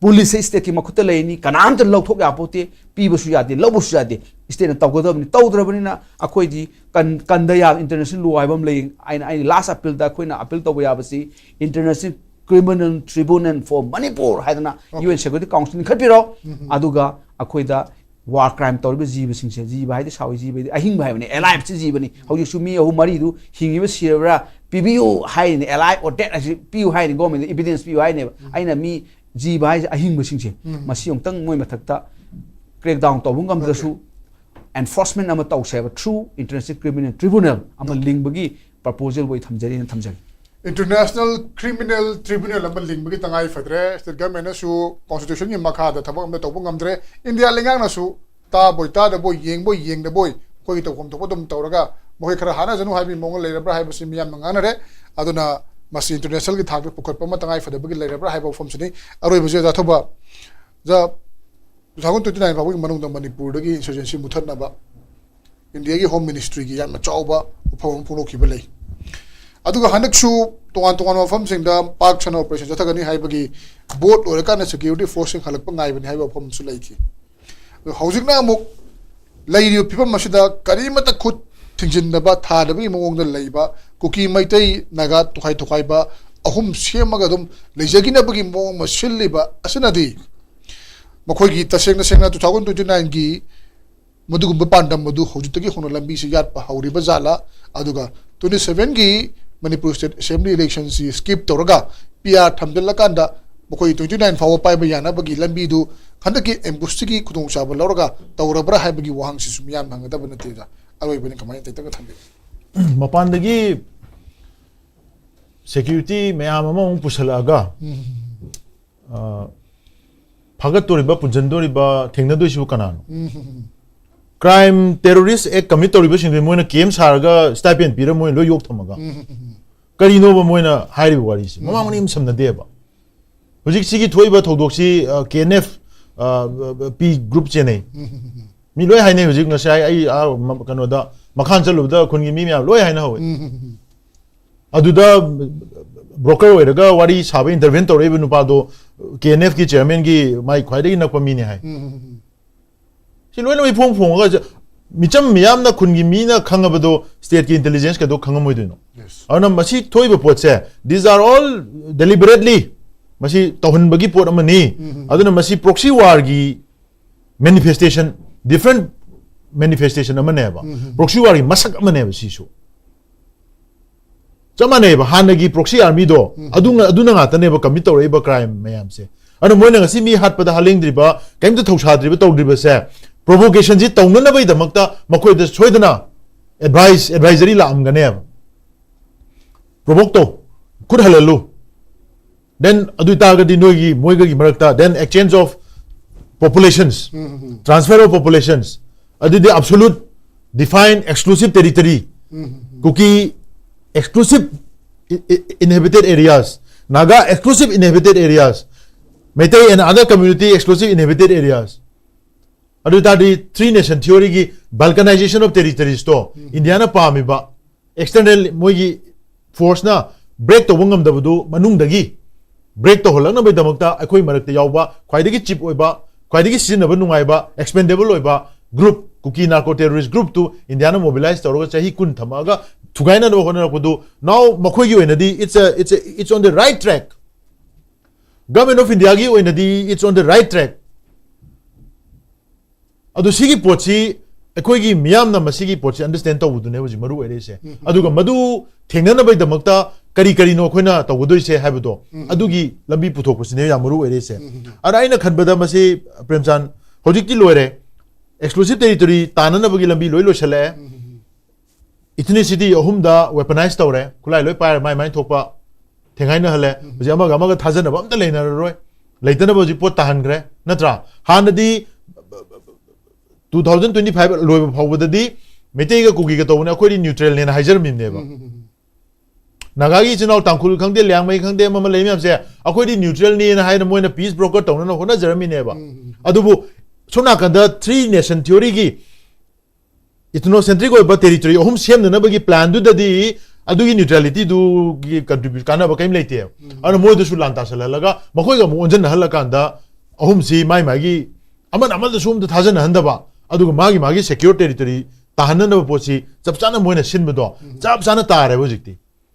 ꯄꯨꯂꯤꯁꯁꯦ ꯁ꯭ꯇꯦꯠꯀꯤ ꯃꯈꯨꯠꯇ ꯂꯩꯅꯤ, ꯀꯅꯥꯝꯇ ꯂꯧꯊꯣꯛ ꯌꯥꯄꯣꯠꯇꯦ, ꯄꯤꯕꯁꯨ ꯌꯥꯗꯦ, ꯂꯧꯕꯁꯨ ꯌꯥꯗꯦ꯫ ꯁ꯭ꯇꯦꯠꯅ ꯇꯧꯒꯗꯕꯅꯤ꯫ ꯇꯧꯗ꯭ꯔꯕꯅꯤꯅ ꯑꯩꯈꯣꯏꯗꯤ ꯀꯟ- ꯀꯟꯗ ꯌꯥꯕ international law ꯍꯥꯏꯕ ꯑꯃ ꯂꯩ꯫ ꯑꯩꯅ ꯑꯩꯅ ꯂꯥꯁ ꯑꯄꯤꯜꯗ ꯑꯩꯈꯣꯏꯅ ꯑꯄꯤꯜ ꯇꯧꯕ ꯌꯥꯕꯁꯤ International Criminal Tribunal for Manipur ꯍꯥꯏꯗꯅ Okay. U N security council ꯂꯤꯡꯈꯠꯄꯤꯔꯣ꯫ ꯑꯗꯨꯒ ꯑꯩꯈꯣꯏꯗ ꯋꯥꯔ ꯀ꯭ꯔꯥꯏꯝ ꯇꯧꯔꯤꯕ ꯖꯤꯕꯁꯤꯡꯁꯦ, ꯖꯤꯕ ꯍꯥꯏꯗꯤ ꯁꯥꯎꯏ, ꯖꯤꯕ ꯍꯥꯏꯗꯤ ꯑꯍꯤꯡꯕ ꯍꯥꯏꯕꯅꯤ, ꯑꯦꯂꯥꯏꯚꯁꯤ ꯖꯤꯕꯅꯤ꯫ ꯍꯧꯖꯤꯛꯁꯨ ꯃꯤ ꯑꯍꯨꯝ ꯃꯔꯤꯗꯨ ꯍꯤꯡꯉꯤꯕ ꯁꯤꯔꯕ꯭ꯔꯥ, ꯄꯤꯕꯤꯌꯨ ꯍꯥꯏꯔꯤꯅꯤ, ꯑꯦꯂꯥꯏꯚ ꯑꯣꯔ ꯗꯦꯠ ꯍꯥꯏꯁꯤ ꯄꯤꯌꯨ ꯍꯥꯏꯔꯤꯅꯤ, ꯒꯣꯔꯃꯦꯟꯗ ꯏꯕꯤꯗꯦꯟꯁ ꯄꯤꯌꯨ ꯍꯥꯏꯅꯦꯕ꯫ ꯑꯩꯅ ꯃꯤ ꯖꯤꯕ ꯍꯥꯏꯁꯦ ꯑꯍꯤꯡꯕꯁꯤꯡꯁꯦ, ꯃꯁꯤ ꯑꯃꯨꯛꯇꯪ ꯃꯣꯏ ꯃꯊꯛꯇ ꯀ꯭ꯔꯦꯛ ꯗꯥꯎꯟ ꯇꯧꯕ ꯉꯝꯗ꯭ꯔꯁꯨ, ꯑꯦꯟꯐꯣꯔꯁꯃꯦꯟ ꯑꯃ ꯇꯧꯁꯦꯕ through International Criminal Tribunal ꯑꯃ ꯂꯤꯡꯕꯒꯤ ꯄ꯭ꯔꯄꯣꯖꯦꯜꯕꯨ ꯑꯩ ꯊꯝꯖꯔꯤꯅ ꯊꯝꯖꯒꯦ꯫ International Criminal Tribunal ꯑꯃ ꯂꯤꯡꯕꯒꯤ ꯇꯉꯥꯏ ꯐꯗ꯭ꯔꯦ꯫ ꯁ꯭ꯇꯦꯠ ꯒꯚꯔꯟꯃꯦꯟꯅꯁꯨ ꯀꯣꯟꯁꯇꯤꯇ꯭ꯌꯨꯁꯟꯒꯤ ꯃꯈꯥꯗ ꯊꯕꯛ ꯑꯃ ꯇꯧꯕ ꯉꯝꯗ꯭ꯔꯦ꯫ ꯏꯟꯗꯤꯌꯥ ꯂꯩꯉꯥꯛꯅꯁꯨ ꯇꯥꯕꯣꯏ ꯇꯥꯗꯕꯣꯏ, ꯌꯦꯡꯕꯣꯏ ꯌꯦꯡꯗꯕꯣꯏ, ꯑꯩꯈꯣꯏꯒꯤ ꯇꯧꯐꯝ ꯊꯣꯛꯄ ꯑꯗꯨꯝ ꯇꯧꯔꯒ ꯃꯈꯣꯏ ꯈꯔ ꯍꯥꯠꯅꯖꯅꯨ ꯍꯥꯏꯕꯒꯤ ꯃꯑꯣꯡꯗ ꯂꯩꯔꯕ꯭ꯔꯥ ꯍꯥꯏꯕꯁꯤ ꯃꯤꯌꯥꯝꯅ ꯉꯥꯡꯅꯔꯦ꯫ ꯑꯗꯨꯅ ꯃꯁꯤ ꯏꯟꯇꯔꯅꯦꯁꯅꯦꯜꯒꯤ ꯊꯥꯛꯇ ꯄꯨꯈꯠꯄ ꯑꯃ ꯇꯉꯥꯏ ꯐꯗꯕꯒꯤ ꯂꯩꯔꯕ꯭ꯔꯥ ꯍꯥꯏꯕ ꯋꯥꯐꯝꯁꯤꯅꯤ꯫ ꯑꯔꯣꯏꯕꯁꯤ ꯑꯣꯖꯥ ꯊꯧꯕ, ꯑꯣꯖꯥ, two thousand twenty nine ꯐꯥꯎꯕꯒꯤ ꯃꯅꯨꯡꯗ ꯃꯅꯤꯄꯨꯔꯗꯒꯤ insurgency ꯃꯨꯊꯠꯅꯕ ꯏꯟꯗꯤꯌꯥꯒꯤ ꯍꯣꯝ ꯃꯤꯅꯤꯁꯇ꯭ꯔꯤꯒꯤ ꯌꯥꯝꯅ ꯆꯥꯎꯕ ꯋꯥꯐꯝ ꯑꯃ ꯐꯣꯡꯗꯣꯛꯈꯤꯕ ꯂꯩ꯫ ꯑꯗꯨꯒ ꯍꯟꯗꯛꯁꯨ ꯇꯣꯉꯥꯟ ꯇꯣꯉꯥꯟꯕ ꯃꯐꯝꯁꯤꯡꯗ ꯄꯥꯛ ꯁꯟꯅ ꯑꯣꯄꯔꯦꯁꯟ ꯆꯠꯊꯒꯅꯤ ꯍꯥꯏꯕꯒꯤ ꯕꯣꯠ ꯂꯣꯏꯔꯀꯥꯟꯗ ꯁꯦꯀ꯭ꯌꯨꯔꯤꯇꯤ ꯐꯣꯔꯁꯁꯤꯡ ꯍꯜꯂꯛꯄ ꯉꯥꯏꯕꯅꯤ ꯍꯥꯏꯕ ꯋꯥꯐꯝꯁꯨ ꯂꯩꯈꯤ꯫ ꯑꯗꯨ ꯍꯧꯖꯤꯛꯅ ꯑꯃꯨꯛ ꯂꯩꯔꯤꯕ ꯐꯤꯕꯝ ꯑꯁꯤꯗ ꯀꯔꯤꯃꯠꯇ ꯈꯨꯠ ꯊꯤꯡꯖꯤꯟꯗꯕ, ꯊꯥꯗꯕꯒꯤ ꯃꯑꯣꯡꯗ ꯂꯩꯕ ꯀꯨꯀꯤ, ꯃꯩꯇꯩ, ꯅꯥꯒꯥ ꯇꯣꯈꯥꯏ ꯇꯣꯈꯥꯏꯕ ꯑꯍꯨꯝ ꯁꯦꯝꯃꯒ ꯑꯗꯨꯝ ꯂꯩꯖꯈꯤꯅꯕꯒꯤ ꯃꯑꯣꯡ ꯑꯃ ꯁꯤꯜꯂꯤꯕ ꯑꯁꯤꯅꯗꯤ ꯃꯈꯣꯏꯒꯤ ꯇꯁꯦꯡ ꯇꯁꯦꯡꯅ two thousand twenty nineꯒꯤ ꯃꯗꯨꯒꯨꯝꯕ ꯄꯥꯟꯗꯝ ꯑꯗꯨ ꯍꯧꯖꯤꯛꯇꯒꯤ ꯍꯧꯅ ꯂꯝꯕꯤꯁꯤ ꯌꯥꯠꯄ ꯍꯧꯔꯤꯕ ꯖꯥꯠꯂꯥ? ꯑꯗꯨꯒ twenty seven ꯒꯤ Manipur State Assembly election ꯁꯤ skip ꯇꯧꯔꯒ P R ꯊꯝꯖꯤꯜꯂꯀꯥꯟꯗ ꯃꯈꯣꯏ twenty nine ꯐꯥꯎꯕ ꯄꯥꯏꯕ ꯌꯥꯅꯕꯒꯤ ꯂꯝꯕꯤꯗꯨ ꯍꯟꯗꯛꯀꯤ ambush ꯁꯤꯒꯤ ꯈꯨꯗꯣꯡꯆꯥꯕ ꯂꯧꯔꯒ ꯇꯧꯔꯕ꯭ꯔꯥ ꯍꯥꯏꯕꯒꯤ ꯋꯥꯍꯪꯁꯤꯁꯨ ꯃꯤꯌꯥꯝꯅ ꯍꯪꯒꯗꯕ ꯅꯠꯇꯦꯗ꯫ ꯑꯔꯣꯏꯕꯅꯤ, ꯀꯃꯥꯏꯅ ꯇꯧꯗꯅ ꯊꯝꯕꯤꯌꯨ? ꯃꯄꯥꯟꯗꯒꯤ security ꯃꯌꯥꯝ ꯑꯃ ꯑꯃꯨꯛ ꯄꯨꯁꯜꯂꯛꯑꯒ, ꯑ, ꯐꯥꯒꯠꯇꯣꯔꯤꯕ, ꯄꯨꯟꯁꯤꯟꯗꯣꯔꯤꯕ, ꯊꯦꯡꯅꯗꯣꯏꯁꯤꯕꯨ ꯀꯅꯥꯅꯣ? Crime, terrorist act commit ꯇꯧꯔꯤꯕꯁꯤꯡꯗꯨ ꯃꯣꯏꯅ camp ꯁꯥꯔꯒ stipend ꯄꯤꯔ ꯃꯣꯏꯅ ꯂꯣꯏ ꯌꯣꯛ ꯊꯝꯃꯒ, ꯀꯔꯤꯅꯣꯕ ꯃꯣꯏꯅ ꯍꯥꯏꯔꯤꯕ ꯋꯥꯔꯤꯁꯦ? ꯃꯃꯥꯡ ꯃꯅꯤꯡ ꯁꯝꯅꯗꯦꯕ꯫ ꯍꯧꯖꯤꯛ ꯁꯤꯒꯤ ꯊꯣꯛꯏꯕ ꯊꯧꯗꯣꯛꯁꯤ, ꯑ, K N F, ꯑ, P group ꯆꯦꯟꯅꯩ꯫ ꯃꯤ ꯂꯣꯏ ꯍꯥꯏꯅꯩ ꯍꯧꯖꯤꯛ꯫ ꯉꯁꯥꯏ ꯑꯩ, ꯑ, ꯃ-, ꯀꯩꯅꯣꯗ, ꯃꯈꯥꯟ ꯆꯠꯂꯨꯕꯗ ꯈꯨꯟꯒꯤ ꯃꯤ ꯃꯌꯥꯝ ꯂꯣꯏ ꯍꯥꯏꯅꯍꯧꯋꯦ꯫ ꯑꯗꯨꯗ broker ꯑꯣꯏꯔꯒ ꯋꯥꯔꯤ ꯁꯥꯕ, intervene ꯇꯧꯔꯛꯏꯕ ꯅꯨꯄꯥꯗꯣ K N F ꯀꯤ chairman ꯒꯤ ꯃꯥꯏ ꯈ꯭ꯋꯥꯏꯗꯒꯤ ꯅꯛꯄ ꯃꯤꯅꯤ ꯍꯥꯏ꯫ ꯁꯤ ꯂꯣꯏꯅꯃꯛ ꯏꯐꯣꯡ ꯐꯣꯡꯉꯒ ꯖ-, ꯃꯤꯆꯝ ꯃꯤꯌꯥꯝꯅ, ꯈꯨꯟꯒꯤ ꯃꯤꯅ ꯈꯪꯉꯕꯗꯣ state ꯀꯤ intelligence ꯀꯩꯗꯧ ꯈꯪꯉꯝꯃꯣꯏꯗꯣꯏꯅꯣ? Yes. ꯑꯗꯨꯅ ꯃꯁꯤ ꯊꯣꯛꯏꯕ ꯄꯣꯠꯁꯦ, these are all deliberately, ꯃꯁꯤ ꯇꯧꯍꯟꯕꯒꯤ ꯄꯣꯠ ꯑꯃꯅꯤ꯫ ꯑꯗꯨꯅ ꯃꯁꯤ proxy war ꯒꯤ manifestation, different manifestation ꯑꯃꯅꯦꯕ꯫ Proxy war ꯒꯤ ꯃꯁꯛ ꯑꯃꯅꯦꯕ ꯁꯤꯁꯨ꯫ ꯆꯞ ꯃꯥꯟꯅꯩꯕ, ꯍꯥꯟꯅꯒꯤ proxy army ꯗꯣ, ꯑꯗꯨ ꯉ-, ꯑꯗꯨꯅ ꯉꯥꯛꯇꯅꯦꯕ commit ꯇꯧꯔꯛꯏꯕ crime ꯃꯌꯥꯝꯁꯦ꯫ ꯑꯗꯨꯅ ꯃꯣꯏꯅ ꯉꯁꯤ ꯃꯤ ꯍꯥꯠꯄꯗ ꯍꯥꯂꯦꯡꯗ꯭ꯔꯤꯕ, ꯀꯩꯝꯇ ꯊꯧꯁꯥꯗ꯭ꯔꯤꯕ, ꯇꯧꯗ꯭ꯔꯤꯕꯁꯦ, provocation ꯁꯤ ꯇꯧꯅꯅꯕꯒꯤꯗꯃꯛꯇ ꯃꯈꯣꯏꯗ ꯁꯣꯏꯗꯅ advice, advisory ꯂꯥꯛꯑꯝꯒꯅꯦꯕ꯫ Provoke ꯇꯧ, ꯈꯨꯠ ꯍꯜꯍꯜꯂꯨ꯫ Then ꯑꯗꯨ ꯑꯣꯏꯇꯥꯔꯒꯗꯤ ꯅꯣꯏꯒꯤ ꯃꯣꯏꯒꯒꯤ ꯃꯔꯛꯇ, then exchange of populations, transfer of populations, ꯑꯗꯨꯗꯤ absolute, define exclusive territory, Kuki exclusive i-, i-, inhabited areas, Naga exclusive inhabited areas, Meitei and other community exclusive inhabited areas. ꯑꯗꯨ ꯑꯣꯏꯇꯥꯔꯗꯤ three nation theory ꯒꯤ balkanization of territories to India ꯅ ꯄꯥꯝꯃꯤꯕ, external ꯃꯣꯏꯒꯤ force ꯅ break ꯇꯧꯕ ꯉꯝꯗꯕꯗꯨ ꯃꯅꯨꯡꯗꯒꯤ break ꯇꯧꯍꯜꯂꯛꯅꯕꯒꯤꯗꯃꯛꯇ ꯑꯩꯈꯣꯏ ꯃꯔꯛꯇ ꯌꯥꯎꯕ ꯈ꯭ꯋꯥꯏꯗꯒꯤ cheap ꯑꯣꯏꯕ, ꯈ꯭ꯋꯥꯏꯗꯒꯤ ꯁꯤꯖꯤꯟꯅꯕ ꯅꯨꯡꯉꯥꯏꯕ, expendable ꯑꯣꯏꯕ group, Kuki narco terrorist group two India ꯅ mobilize ꯇꯧꯔꯒ ꯆꯍꯤ ꯀꯨꯟ ꯊꯝꯃꯛꯑꯒ ꯊꯨꯒꯥꯏꯅꯅꯕ ꯍꯣꯠꯅꯔꯛꯄꯗꯨ, now ꯃꯈꯣꯏꯒꯤ ꯑꯣꯏꯅꯗꯤ it's a, it's a, it's on the right track꯫ Government of India ꯒꯤ ꯑꯣꯏꯅꯗꯤ it's on the right track꯫ ꯑꯗꯣ ꯁꯤꯒꯤ ꯄꯣꯠꯁꯤ ꯑꯩꯈꯣꯏꯒꯤ ꯃꯤꯌꯥꯝꯅ ꯃꯁꯤꯒꯤ ꯄꯣꯠꯁꯤ understand ꯇꯧꯕꯗꯨꯅꯦ ꯍꯧꯖꯤꯛ ꯃꯔꯨ ꯑꯣꯏꯔꯛꯏꯁꯦ꯫ ꯑꯗꯨꯒ ꯃꯗꯨ ꯊꯦꯡꯅꯅꯕꯒꯤꯗꯃꯛꯇ ꯀꯔꯤ ꯀꯔꯤꯅꯣ ꯑꯩꯈꯣꯏꯅ ꯇꯧꯒꯗꯣꯏꯁꯦ ꯍꯥꯏꯕꯗꯣ, ꯑꯗꯨꯒꯤ ꯂꯝꯕꯤ ꯄꯨꯊꯣꯛꯄꯁꯤꯅꯦ ꯌꯥꯝ ꯃꯔꯨ ꯑꯣꯏꯔꯛꯏꯁꯦ꯫ ꯑꯗ ꯑꯩꯅ ꯈꯟꯕꯗ ꯃꯁꯤ, ꯄ꯭ꯔꯦꯝꯆꯥꯟ, ꯍꯧꯖꯤꯛꯇꯤ ꯂꯣꯏꯔꯦ꯫ Exclusive territory ꯇꯥꯅꯅꯕꯒꯤ ꯂꯝꯕꯤ ꯂꯣꯏ ꯂꯣꯏꯁꯤꯜꯂꯛꯑꯦ꯫ Ethnicity ꯑꯍꯨꯝꯗ weaponize ꯇꯧꯔꯦ, ꯈꯨꯠꯂꯥꯏ ꯂꯣꯏ ꯄꯥꯏꯔꯦ, ꯃꯥꯏ ꯃꯥꯏ ꯊꯣꯛꯄ ꯊꯦꯡꯒꯥꯏꯅꯍꯜꯂꯦ꯫ ꯍꯧꯖꯤꯛ ꯑꯃꯒ ꯑꯃꯒ ꯊꯥꯖꯅꯕ ꯑꯝꯇ ꯂꯩꯅꯔꯔꯣꯏ, ꯂꯩꯇꯅꯕ ꯍꯧꯖꯤꯛ ꯄꯣꯠ ꯇꯥꯍꯟꯈ꯭ꯔꯦ, ꯅꯠꯇ꯭ꯔꯥ? ꯍꯥꯟꯅꯗꯤ two thousand twenty five ꯂꯣꯏꯕ ꯐꯥꯎꯕꯗꯗꯤ ꯃꯩꯇꯩꯒ ꯀꯨꯀꯤꯒ ꯇꯧꯕꯅꯦ, ꯑꯩꯈꯣꯏꯗꯤ neutralꯅꯦꯅ ꯍꯥꯏꯖꯔꯝꯃꯤꯕꯅꯦꯕ꯫ ꯅꯥꯒꯥꯒꯤ ꯏꯆꯤꯟ ꯏꯅꯥꯎ ꯇꯥꯡꯈꯨꯜ ꯈꯪꯗꯦ, ꯂꯤꯌꯥꯡꯃꯩ ꯈꯪꯗꯦ, ꯑꯃ ꯑꯃ ꯂꯩ ꯃꯌꯥꯝꯁꯦ, ꯑꯩꯈꯣꯏꯗꯤ neutralꯅꯦꯅ ꯍꯥꯏꯅ ꯃꯣꯏꯅ peace broker ꯇꯧꯅꯅ ꯍꯣꯠꯅꯖꯔꯝꯃꯤꯅꯦꯕ꯫ ꯑꯗꯨꯕꯨ ꯁꯣꯝ ꯅꯥꯀꯟꯗ three nation theoryꯒꯤ ethnocentric ꯑꯣꯏꯕ territory ꯑꯍꯨꯝ ꯁꯦꯝꯅꯅꯕꯒꯤ planꯗꯨꯗꯗꯤ ꯑꯗꯨꯒꯤ neutralityꯗꯨꯒꯤ contribute ꯀꯥꯟꯅꯕ ꯀꯔꯤꯝ ꯂꯩꯇꯦꯕ꯫ ꯑꯗꯨꯅ ꯃꯣꯏꯗꯁꯨ ꯂꯥꯟ ꯇꯥꯁꯜꯍꯜꯂꯒ ꯃꯈꯣꯏꯒ ꯑꯃꯨꯛ ꯑꯣꯟꯁꯤꯟꯅꯍꯜꯂꯀꯥꯟꯗ ꯑꯍꯨꯝꯁꯤ ꯃꯥꯏ ꯃꯥꯒꯤ ꯑꯃꯅ ꯑꯃꯗꯁꯨ ꯑꯝꯇ ꯊꯥꯖꯅꯍꯟꯗꯕ, ꯑꯗꯨꯒ ꯃꯥꯒꯤ ꯃꯥꯒꯤ secure territory ꯇꯥꯍꯟꯅꯅꯕ ꯄꯣꯠꯁꯤ ꯆꯞ ꯆꯥꯅ ꯃꯣꯏꯅ ꯁꯤꯟꯕꯗꯣ ꯆꯞ ꯆꯥꯅ ꯇꯥꯔꯦꯕ ꯍꯧꯖꯤꯛꯇꯤ꯫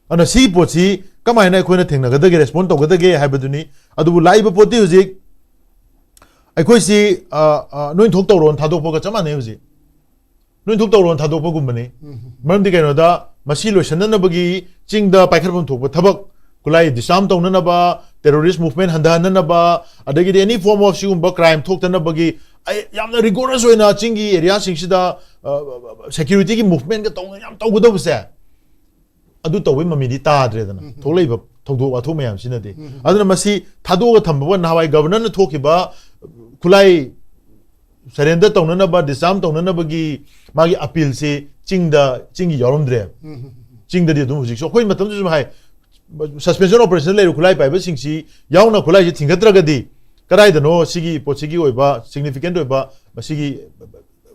ꯑꯗꯨꯅ ꯁꯤꯒꯤ ꯄꯣꯠꯁꯤ ꯀꯃꯥꯏꯅ ꯑꯩꯈꯣꯏꯅ ꯊꯦꯡꯅꯒꯗꯒꯦ, respond ꯇꯧꯒꯗꯒꯦ ꯍꯥꯏꯕꯗꯨꯅꯤ꯫ ꯑꯗꯨꯕꯨ ꯂꯥꯛꯏꯕ ꯄꯣꯠꯇꯤ ꯍꯧꯖꯤꯛ ꯑꯩꯈꯣꯏꯁꯤ, ꯑ, ꯑ, ꯅꯣꯏ ꯊꯣꯛ ꯇꯧꯔꯣꯅ ꯊꯥꯗꯣꯛꯄꯒ ꯆꯞ ꯃꯥꯟꯅꯩ ꯍꯧꯖꯤꯛ꯫ ꯅꯣꯏ ꯊꯣꯛ ꯇꯧꯔꯣꯅ ꯊꯥꯗꯣꯛꯄꯒꯨꯝꯕꯅꯤ꯫ ꯃꯔꯝꯗꯤ ꯀꯩꯅꯣꯗ, ꯃꯁꯤ ꯂꯣꯏꯁꯤꯟꯅꯅꯕꯒꯤ ꯆꯤꯡꯗ ꯄꯥꯏꯈꯠꯐꯝ ꯊꯣꯛꯄ ꯊꯕꯛ, ꯈꯨꯠꯂꯥꯏ disarm ꯇꯧꯅꯅꯕ, terrorist movement ꯍꯟꯊꯍꯟꯅꯅꯕ, ꯑꯗꯒꯤꯗꯤ any form of ꯁꯤꯒꯨꯝꯕ crime ꯊꯣꯛꯇꯅꯕꯒꯤ ꯑꯩ ꯌꯥꯝꯅ rigorous ꯑꯣꯏꯅ ꯆꯤꯡꯒꯤ areaꯁꯤꯡꯁꯤꯗ, ꯑ, securityꯒꯤ movementꯀ ꯇꯧꯅ ꯌꯥꯝ ꯇꯧꯒꯗꯧꯕꯁꯦ, ꯑꯗꯨ ꯇꯧꯕꯩ ꯃꯃꯤꯗꯤ ꯇꯥꯗ꯭ꯔꯦꯗꯅ, ꯊꯣꯛꯂꯛꯏꯕ ꯊꯧꯗꯣꯛ ꯋꯥꯊꯣꯛ ꯃꯌꯥꯝꯁꯤꯅꯗꯤ꯫ ꯑꯗꯨꯅ ꯃꯁꯤ ꯊꯥꯗꯣꯛꯑꯒ ꯊꯝꯕ, ꯅꯍꯥꯟꯋꯥꯏ governorꯅ ꯊꯣꯛꯈꯤꯕ ꯈꯨꯠꯂꯥꯏ surrender ꯇꯧꯅꯅꯕ, disarm ꯇꯧꯅꯅꯕꯒꯤ ꯃꯥꯒꯤ appealꯁꯤ ꯆꯤꯡꯗ, ꯆꯤꯡꯒꯤ ꯌꯥꯎꯔꯝꯗ꯭ꯔꯦ꯫ ꯆꯤꯡꯗꯗꯤ ꯑꯗꯨꯝ ꯍꯧꯖꯤꯛꯁꯨ ꯑꯩꯈꯣꯏ ꯃꯇꯝꯗꯁꯨ ꯑꯗꯨꯝ ꯍꯥꯏ, suspension operationꯗ ꯂꯩꯔꯤꯕ ꯈꯨꯠꯂꯥꯏ ꯄꯥꯏꯕꯁꯤꯡꯁꯤ ꯌꯥꯎꯅ ꯈꯨꯠꯂꯥꯏꯁꯤ ꯊꯤꯡꯒꯠꯇ꯭ꯔꯒꯗꯤ ꯀꯗꯥꯏꯗꯅꯣ ꯁꯤꯒꯤ ꯄꯣꯠꯁꯤꯒꯤ ꯑꯣꯏꯕ significant ꯑꯣꯏꯕ ꯃꯁꯤꯒꯤ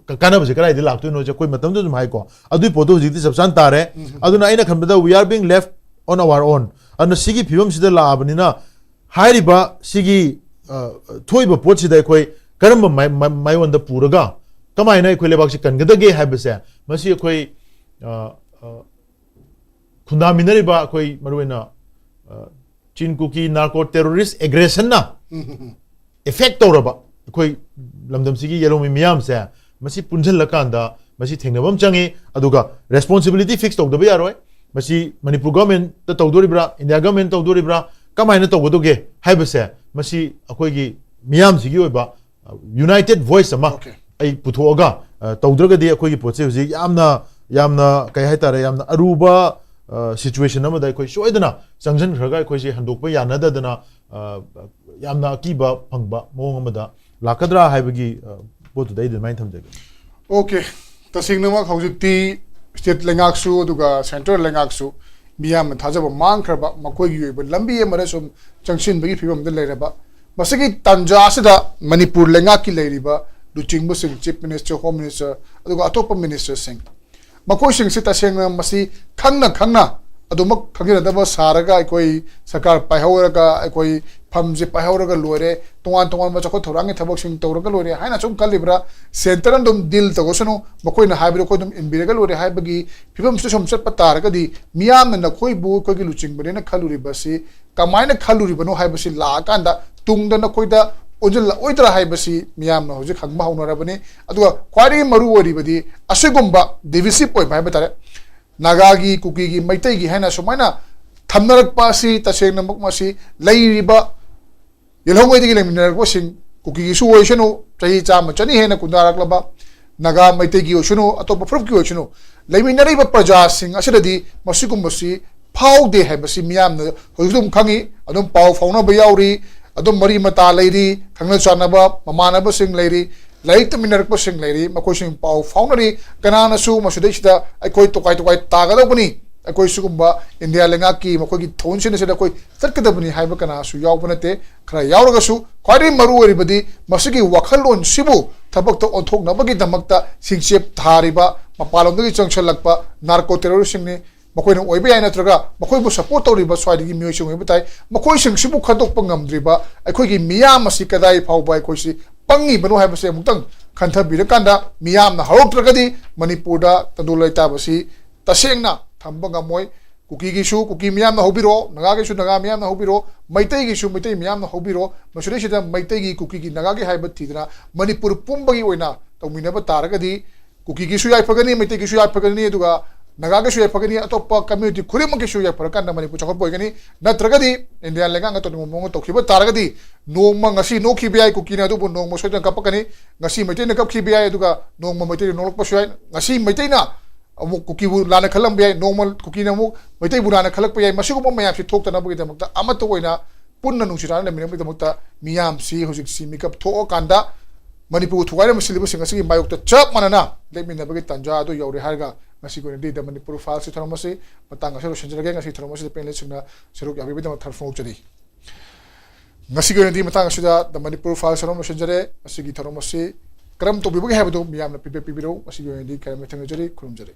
ꯀ-, ꯀꯥꯟꯅꯕꯁꯦ ꯀꯗꯥꯏꯗ ꯂꯥꯛꯇꯣꯏꯅꯣꯁꯦ ꯑꯩꯈꯣꯏ ꯃꯇꯝꯗ ꯑꯗꯨꯝ ꯍꯥꯏꯀꯣ꯫ ꯑꯗꯨꯒꯤ ꯄꯣꯠꯇꯣ ꯍꯧꯖꯤꯛꯇꯤ ꯆꯞ ꯆꯥꯅ ꯇꯥꯔꯦ꯫ ꯑꯗꯨꯅ ꯑꯩꯅ ꯈꯟꯕꯗ we are being left on our own꯫ ꯑꯗꯨꯅ ꯁꯤꯒꯤ ꯐꯤꯕꯝꯁꯤꯗ ꯂꯥꯛꯑꯕꯅꯤꯅ ꯍꯥꯏꯔꯤꯕ ꯁꯤꯒꯤ, ꯑ, ꯊꯣꯛꯏꯕ ꯄꯣꯠꯁꯤꯗ ꯑꯩꯈꯣꯏ ꯀꯔꯝꯕ ꯃꯥꯏ-, ꯃꯥꯏ-, ꯃꯥꯏꯑꯣꯟꯗ ꯄꯨꯔꯒ ꯀꯃꯥꯏꯅ ꯑꯩꯈꯣꯏ ꯂꯩꯕꯥꯛꯁꯤ ꯀꯟꯒꯗꯒꯦ ꯍꯥꯏꯕꯁꯦ ꯃꯁꯤ ꯑꯩꯈꯣꯏ, ꯑ, ꯑ, ꯈꯨꯟꯗꯥꯃꯤꯟꯅꯔꯤꯕ ꯑꯩꯈꯣꯏ ꯃꯔꯨꯑꯣꯏꯅ, ꯑ, ꯆꯤꯟ ꯀꯨꯀꯤ narco terrorist aggressionꯅ effect ꯇꯧꯔꯕ, ꯑꯩꯈꯣꯏ ꯂꯝꯗꯝꯁꯤꯒꯤ ꯌꯦꯜꯍꯧꯃꯤ ꯃꯤꯌꯥꯝꯁꯦ ꯃꯁꯤ ꯄꯨꯟꯁꯤꯜꯂꯀꯥꯟꯗ ꯃꯁꯤ ꯊꯦꯡꯅꯕ ꯑꯃ ꯆꯪꯉꯤ꯫ ꯑꯗꯨꯒ responsibility fix ꯇꯧꯗꯕ ꯌꯥꯔꯣꯏ꯫ ꯃꯁꯤ ꯃꯅꯤꯄꯨꯔ ꯒꯣꯔꯃꯦꯟꯇ ꯇꯧꯗꯣꯔꯤꯕ꯭ꯔꯥ, ꯏꯟꯗꯤꯌꯥ ꯒꯣꯔꯃꯦꯟ ꯇꯧꯗꯣꯔꯤꯕ꯭ꯔꯥ, ꯀꯃꯥꯏꯅ ꯇꯧꯒꯗꯧꯒꯦ ꯍꯥꯏꯕꯁꯦ ꯃꯁꯤ ꯑꯩꯈꯣꯏꯒꯤ ꯃꯤꯌꯥꯝꯁꯤꯒꯤ ꯑꯣꯏꯕ ꯌꯨꯅꯥꯏꯇꯦꯠ ꯚꯣꯏꯁ ꯑꯃ Okay. ꯑꯩ ꯄꯨꯊꯣꯛꯑꯒ, ꯑ, ꯇꯧꯗ꯭ꯔꯒꯗꯤ ꯑꯩꯈꯣꯏꯒꯤ ꯄꯣꯠꯁꯦ ꯍꯧꯖꯤꯛ ꯌꯥꯝꯅ, ꯌꯥꯝꯅ ꯀꯩ ꯍꯥꯏꯇꯥꯔꯦ, ꯌꯥꯝꯅ ꯑꯔꯨꯕ ꯁꯤꯆꯨꯋꯦꯁꯟ ꯑꯃꯗ ꯑꯩꯈꯣꯏ ꯁꯣꯏꯗꯅ ꯆꯪꯁꯤꯟꯈ꯭ꯔꯒ ꯑꯩꯈꯣꯏꯁꯦ ꯍꯟꯗꯣꯛꯄ ꯌꯥꯅꯗꯗꯅ, ꯑ, ꯌꯥꯝꯅ ꯑꯀꯤꯕ ꯐꯪꯕ ꯃꯑꯣꯡ ꯑꯃꯗ ꯂꯥꯛꯀꯗ꯭ꯔꯥ ꯍꯥꯏꯕꯒꯤ, ꯑ, ꯄꯣꯠꯇꯨꯗ ꯑꯩ ꯑꯗꯨꯃꯥꯏꯅ ꯊꯝꯖꯒꯦ꯫ Okay, ꯇꯁꯦꯡꯅꯃꯛ ꯍꯧꯖꯤꯛꯇꯤ ꯁ꯭ꯇꯦꯠ ꯂꯩꯉꯥꯛꯁꯨ ꯑꯗꯨꯒ ꯁꯦꯟꯇ꯭ꯔꯦꯜ ꯂꯩꯉꯥꯛꯁꯨ ꯃꯤꯌꯥꯝꯅ ꯊꯥꯖꯕ ꯃꯥꯡꯈ꯭ꯔꯕ ꯃꯈꯣꯏꯒꯤ ꯑꯣꯏꯕ ꯂꯝꯕꯤ ꯑꯃꯗ ꯁꯨꯝ ꯆꯪꯁꯤꯟꯕꯒꯤ ꯐꯤꯕꯝꯗ ꯂꯩꯔꯕ ꯃꯁꯤꯒꯤ ꯇꯥꯟꯖꯥ ꯑꯁꯤꯗ ꯃꯅꯤꯄꯨꯔ ꯂꯩꯉꯥꯛꯀꯤ ꯂꯩꯔꯤꯕ ꯂꯨꯆꯤꯡꯕꯁꯤꯡ, ꯆꯤꯐ ꯃꯤꯅꯤꯁꯇꯔ, ꯍꯣꯝ ꯃꯤꯅꯤꯁꯇꯔ, ꯑꯗꯨꯒ ꯑꯇꯣꯞꯄ ꯃꯤꯅꯤꯁꯇꯔꯁꯤꯡ, ꯃꯈꯣꯏꯁꯤꯡꯁꯤ ꯇꯁꯦꯡꯅ ꯃꯁꯤ ꯈꯪꯅ ꯈꯪꯅ ꯑꯗꯨꯃꯛ ꯈꯪꯖꯤꯟꯅꯗꯕ ꯁꯥꯔꯒ ꯑꯩꯈꯣꯏ ꯁꯔꯀꯥꯔ ꯄꯥꯏꯍꯧꯔꯒ ꯑꯩꯈꯣꯏ ꯐꯝꯁꯦ ꯄꯥꯏꯍꯧꯔꯒ ꯂꯣꯏꯔꯦ, ꯇꯣꯉꯥꯟ ꯇꯣꯉꯥꯟꯕ ꯆꯥꯎꯈꯠ ꯊꯧꯔꯥꯡꯒꯤ ꯊꯕꯛꯁꯤꯡ ꯇꯧꯔꯒ ꯂꯣꯏꯔꯦ ꯍꯥꯏꯅ ꯁꯨꯝ ꯈꯜꯂꯤꯕ꯭ꯔꯥ? ꯁꯦꯟꯇꯔꯅ ꯑꯗꯨꯝ ꯗꯤꯜ ꯇꯧꯔꯁꯅꯨ, ꯃꯈꯣꯏꯅ ꯍꯥꯏꯕꯗꯣ ꯑꯩꯈꯣꯏ ꯑꯗꯨꯝ ꯏꯟꯕꯤꯔꯒ ꯂꯣꯏꯔꯦ ꯍꯥꯏꯕꯒꯤ ꯐꯤꯕꯝꯁꯤꯗ ꯁꯨꯝ ꯆꯠꯄ ꯇꯥꯔꯒꯗꯤ ꯃꯤꯌꯥꯝꯅ ꯅꯈꯣꯏꯕꯨ ꯑꯩꯈꯣꯏꯒꯤ ꯂꯨꯆꯤꯡꯕꯅꯦꯅ ꯈꯜꯂꯨꯔꯤꯕꯁꯤ ꯀꯃꯥꯏꯅ ꯈꯜꯂꯨꯔꯤꯕꯅꯣ ꯍꯥꯏꯕꯁꯤ ꯂꯥꯛꯑꯀꯥꯟꯗ ꯇꯨꯡꯗ ꯅꯈꯣꯏꯗ ꯑꯣꯟꯁꯤꯜꯂꯛꯑꯣꯏꯗ꯭ꯔꯥ ꯍꯥꯏꯕꯁꯤ ꯃꯤꯌꯥꯝꯅ ꯍꯧꯖꯤꯛ ꯈꯪꯕ ꯍꯧꯅꯔꯕꯅꯤ꯫ ꯑꯗꯨꯒ ꯈ꯭ꯋꯥꯏꯗꯒꯤ ꯃꯔꯨ ꯑꯣꯏꯔꯤꯕꯗꯤ ꯑꯁꯤꯒꯨꯝꯕ divisive ꯑꯣꯏꯕ ꯍꯥꯏꯕ ꯇꯥꯔꯦ, ꯅꯥꯒꯥꯒꯤ, ꯀꯨꯀꯤꯒꯤ, ꯃꯩꯇꯩꯒꯤ ꯍꯥꯏꯅ ꯁꯨꯃꯥꯏꯅ ꯊꯝꯅꯔꯛꯄ ꯑꯁꯤ ꯇꯁꯦꯡꯅꯃꯛ ꯃꯁꯤ ꯂꯩꯔꯤꯕ ꯌꯦꯜꯍꯧꯉꯩꯗꯒꯤ ꯂꯩꯃꯤꯟꯅꯔꯛꯄꯁꯤꯡ, ꯀꯨꯀꯤꯒꯤꯁꯨ ꯑꯣꯏꯁꯅꯨ, ꯆꯍꯤ ꯆꯥꯝꯃ ꯆꯅꯤ ꯍꯦꯟꯅ ꯀꯨꯟꯗꯥꯔꯛꯂꯕ ꯅꯥꯒꯥ ꯃꯩꯇꯩꯒꯤ ꯑꯣꯏꯁꯅꯨ, ꯑꯇꯣꯞꯄ ꯐꯨꯔꯨꯞꯀꯤ ꯑꯣꯏꯁꯅꯨ, ꯂꯩꯃꯤꯟꯅꯔꯤꯕ ꯄ꯭ꯔꯖꯥꯁꯤꯡ ꯑꯁꯤꯗꯗꯤ ꯃꯁꯤꯒꯨꯝꯕꯁꯤ ꯐꯥꯎꯗꯦ ꯍꯥꯏꯕꯁꯤ ꯃꯤꯌꯥꯝꯅ ꯍꯧꯖꯤꯛ ꯑꯗꯨꯝ ꯈꯪꯉꯤ꯫ ꯑꯗꯨꯝ ꯄꯥꯎ ꯐꯥꯎꯅꯕ ꯌꯥꯎꯔꯤ, ꯑꯗꯨꯝ ꯃꯔꯤ ꯃꯇꯥ ꯂꯩꯔꯤ, ꯈꯪꯅ ꯆꯥꯟꯅꯕ ꯃꯃꯥꯟꯅꯕꯁꯤꯡ ꯂꯩꯔꯤ, ꯂꯥꯏꯔꯤꯛ ꯇꯝꯃꯤꯟꯅꯔꯛꯄꯁꯤꯡ ꯂꯩꯔꯤ, ꯃꯈꯣꯏꯁꯤꯡ ꯄꯥꯎ ꯐꯥꯎꯅꯔꯤ꯫ ꯀꯅꯥꯅꯁꯨ ꯃꯁꯤꯗꯩꯁꯤꯗ ꯑꯩꯈꯣꯏ ꯇꯣꯈꯥꯏ ꯇꯣꯈꯥꯏ ꯇꯥꯒꯗꯧꯕꯅꯤ, ꯑꯩꯈꯣꯏ ꯁꯤꯒꯨꯝꯕ ꯏꯟꯗꯤꯌꯥ ꯂꯩꯉꯥꯛꯀꯤ ꯃꯈꯣꯏꯒꯤ ꯊꯧꯑꯣꯡꯁꯤꯡ ꯑꯁꯤꯗ ꯑꯩꯈꯣꯏ ꯆꯠꯀꯗꯕꯅꯤ ꯍꯥꯏꯕ ꯀꯅꯥꯁꯨ ꯌꯥꯎꯕ ꯅꯠꯇꯦ꯫ ꯈꯔ ꯌꯥꯎꯔꯒꯁꯨ ꯈ꯭ꯋꯥꯏꯗꯒꯤ ꯃꯔꯨ ꯑꯣꯏꯔꯤꯕꯗꯤ ꯃꯁꯤꯒꯤ ꯋꯥꯈꯜꯂꯣꯟꯁꯤꯕꯨ ꯊꯕꯛꯇ ꯑꯣꯟꯊꯣꯛꯅꯕꯒꯤꯗꯃꯛꯇ ꯁꯤꯡꯆꯦꯞ ꯊꯥꯔꯤꯕ ꯃꯄꯥꯟꯂꯣꯝꯗꯒꯤ ꯆꯪꯁꯤꯜꯂꯛꯄ ꯅꯥꯔꯀꯣ ꯇꯦꯔꯣꯔꯤꯁꯁꯤꯡꯅꯤ꯫ ꯃꯈꯣꯏꯅ ꯑꯣꯏꯕ ꯌꯥꯏ, ꯅꯠꯇ꯭ꯔꯒ ꯃꯈꯣꯏꯕꯨ ꯁꯄꯣꯔꯠ ꯇꯧꯔꯤꯕ ꯁ꯭ꯋꯥꯏꯗꯒꯤ ꯃꯤꯑꯣꯏꯁꯤꯡ ꯑꯣꯏꯕ ꯇꯥꯏ꯫ ꯃꯈꯣꯏꯁꯤꯡꯁꯤꯕꯨ ꯈꯟꯗꯣꯛꯄ ꯉꯝꯗ꯭ꯔꯤꯕ ꯑꯩꯈꯣꯏꯒꯤ ꯃꯤꯌꯥꯝ ꯑꯁꯤ ꯀꯗꯥꯏ ꯐꯥꯎꯕ ꯑꯩꯈꯣꯏꯁꯤ ꯄꯪꯉꯤꯕꯅꯣ ꯍꯥꯏꯕꯁꯤ ꯑꯃꯨꯛꯇꯪ ꯈꯟꯊꯕꯤꯔꯀꯥꯟꯗ ꯃꯤꯌꯥꯝꯅ ꯍꯧꯔꯛꯇ꯭ꯔꯒꯗꯤ ꯃꯅꯤꯄꯨꯔꯗ ꯇꯪꯗꯨ ꯂꯩꯇꯥꯕꯁꯤ ꯇꯁꯦꯡꯅ ꯊꯝꯕ ꯉꯝꯃꯣꯏ꯫ ꯀꯨꯀꯤꯒꯤꯁꯨ ꯀꯨꯀꯤ ꯃꯤꯌꯥꯝꯅ ꯍꯧꯕꯤꯔꯣ, ꯅꯥꯒꯥꯒꯤꯁꯨ ꯅꯥꯒꯥ ꯃꯤꯌꯥꯝꯅ ꯍꯧꯕꯤꯔꯣ, ꯃꯩꯇꯩꯒꯤꯁꯨ ꯃꯩꯇꯩ ꯃꯤꯌꯥꯝꯅ ꯍꯧꯕꯤꯔꯣ꯫ ꯃꯁꯤꯗꯩꯁꯤꯗ ꯃꯩꯇꯩꯒꯤ, ꯀꯨꯀꯤꯒꯤ, ꯅꯥꯒꯥꯒꯤ ꯍꯥꯏꯕ ꯊꯤꯗꯅ ꯃꯅꯤꯄꯨꯔ ꯄꯨꯝꯕꯒꯤ ꯑꯣꯏꯅ ꯇꯧꯃꯤꯟꯅꯕ ꯇꯥꯔꯒꯗꯤ ꯀꯨꯀꯤꯒꯤꯁꯨ ꯌꯥꯏꯐꯒꯅꯤ, ꯃꯩꯇꯩꯒꯤꯁꯨ ꯌꯥꯏꯐꯒꯅꯤ, ꯑꯗꯨꯒ ꯅꯥꯒꯥꯒꯤꯁꯨ ꯌꯥꯏꯐꯒꯅꯤ, ꯑꯇꯣꯞꯄ community ꯈꯨꯗꯤꯡꯃꯛꯀꯤꯁꯨ ꯌꯥꯏꯐꯔꯀꯥꯟꯗ ꯃꯅꯤꯄꯨꯔ ꯆꯥꯎꯈꯠꯄ ꯑꯣꯏꯒꯅꯤ꯫ ꯅꯠꯇ꯭ꯔꯒꯗꯤ ꯏꯟꯗꯤꯌꯥ ꯂꯩꯉꯥꯛꯅ ꯇꯧꯅꯤꯡꯕ ꯃꯑꯣꯡꯗ ꯇꯧꯈꯤꯕ ꯇꯥꯔꯒꯗꯤ ꯅꯣꯡꯃ ꯉꯁꯤ ꯅꯣꯛꯈꯤꯕ ꯌꯥꯏ ꯀꯨꯀꯤꯅ, ꯑꯗꯨꯕꯨ ꯅꯣꯡꯃ ꯁꯣꯏꯗꯅ ꯀꯞꯄꯛꯀꯅꯤ꯫ ꯉꯁꯤ ꯃꯩꯇꯩꯅ ꯀꯞꯈꯤꯕ ꯌꯥꯏ, ꯑꯗꯨꯒ ꯅꯣꯡꯃ ꯃꯩꯇꯩꯅ ꯅꯣꯛꯂꯛꯄꯁꯨ ꯌꯥꯏ꯫ ꯉꯁꯤ ꯃꯩꯇꯩꯅ ꯑꯃꯨꯛ ꯀꯨꯀꯤꯕꯨ ꯂꯥꯟꯅ ꯈꯜꯂꯝꯕ ꯌꯥꯏ, ꯅꯣꯡꯃ ꯀꯨꯀꯤꯅ ꯑꯃꯨꯛ ꯃꯩꯇꯩꯕꯨ ꯂꯥꯟꯅ ꯈꯜꯂꯛꯄ ꯌꯥꯏ꯫ ꯃꯁꯤꯒꯨꯝꯕ ꯃꯌꯥꯝꯁꯤ ꯊꯣꯛꯇꯅꯕꯒꯤꯗꯃꯛꯇ, ꯑꯃꯠꯇ ꯑꯣꯏꯅ ꯄꯨꯟꯅ ꯅꯨꯡꯁꯤ ꯆꯥꯟꯅꯅ ꯂꯩꯃꯤꯟꯅꯕꯒꯤꯗꯃꯛꯇ ꯃꯤꯌꯥꯝꯁꯤ ꯍꯧꯖꯤꯛꯁꯤ ꯃꯤꯀꯞ ꯊꯣꯛꯑꯀꯥꯟꯗ ꯃꯅꯤꯄꯨꯔꯕꯨ ꯊꯨꯒꯥꯏꯅꯕ ꯁꯤꯜꯂꯤꯕꯁꯤꯡ ꯑꯁꯤꯒꯤ ꯃꯥꯌꯣꯛꯇ ꯆꯞ ꯃꯥꯟꯅꯅ ꯂꯦꯞꯃꯤꯟꯅꯕꯒꯤ ꯇꯥꯟꯖꯥ ꯑꯗꯨ ꯌꯧꯔꯦ ꯍꯥꯏꯔꯒ ꯉꯁꯤꯒꯤ ꯑꯣꯏꯅꯗꯤ The Manipur Files ꯊꯧꯔꯝ ꯑꯁꯤ ꯃꯇꯥꯡ ꯑꯁꯤꯗ ꯂꯣꯏꯁꯤꯟꯖꯔꯒꯦ꯫ ꯉꯁꯤ ꯊꯧꯔꯝ ꯑꯁꯤꯗ panelistꯁꯤꯡꯅ ꯁꯔꯨꯛ ꯌꯥꯕꯤꯕꯒꯤꯗꯃꯛ ꯊꯥꯒꯠꯄ ꯐꯣꯡꯗꯣꯛꯆꯔꯤ꯫ ꯉꯁꯤꯒꯤ ꯑꯣꯏꯅꯗꯤ ꯃꯇꯥꯡ ꯑꯁꯤꯗ The Manipur Files ꯊꯧꯔꯝ ꯂꯣꯏꯁꯤꯟꯖꯔꯦ꯫ ꯃꯁꯤꯒꯤ ꯊꯧꯔꯝ ꯑꯁꯤ ꯀꯔꯝ ꯇꯧꯕꯤꯕꯒꯦ ꯍꯥꯏꯕꯗꯨ ꯃꯤꯌꯥꯝꯅ feedback ꯄꯤꯕꯤꯔꯛꯎ꯫ ꯉꯁꯤꯒꯤ ꯑꯣꯏꯅꯗꯤ ꯀꯔꯝꯅ ꯊꯦꯡꯅꯖꯔꯤ, ꯈꯨꯔꯨꯝꯖꯔꯤ꯫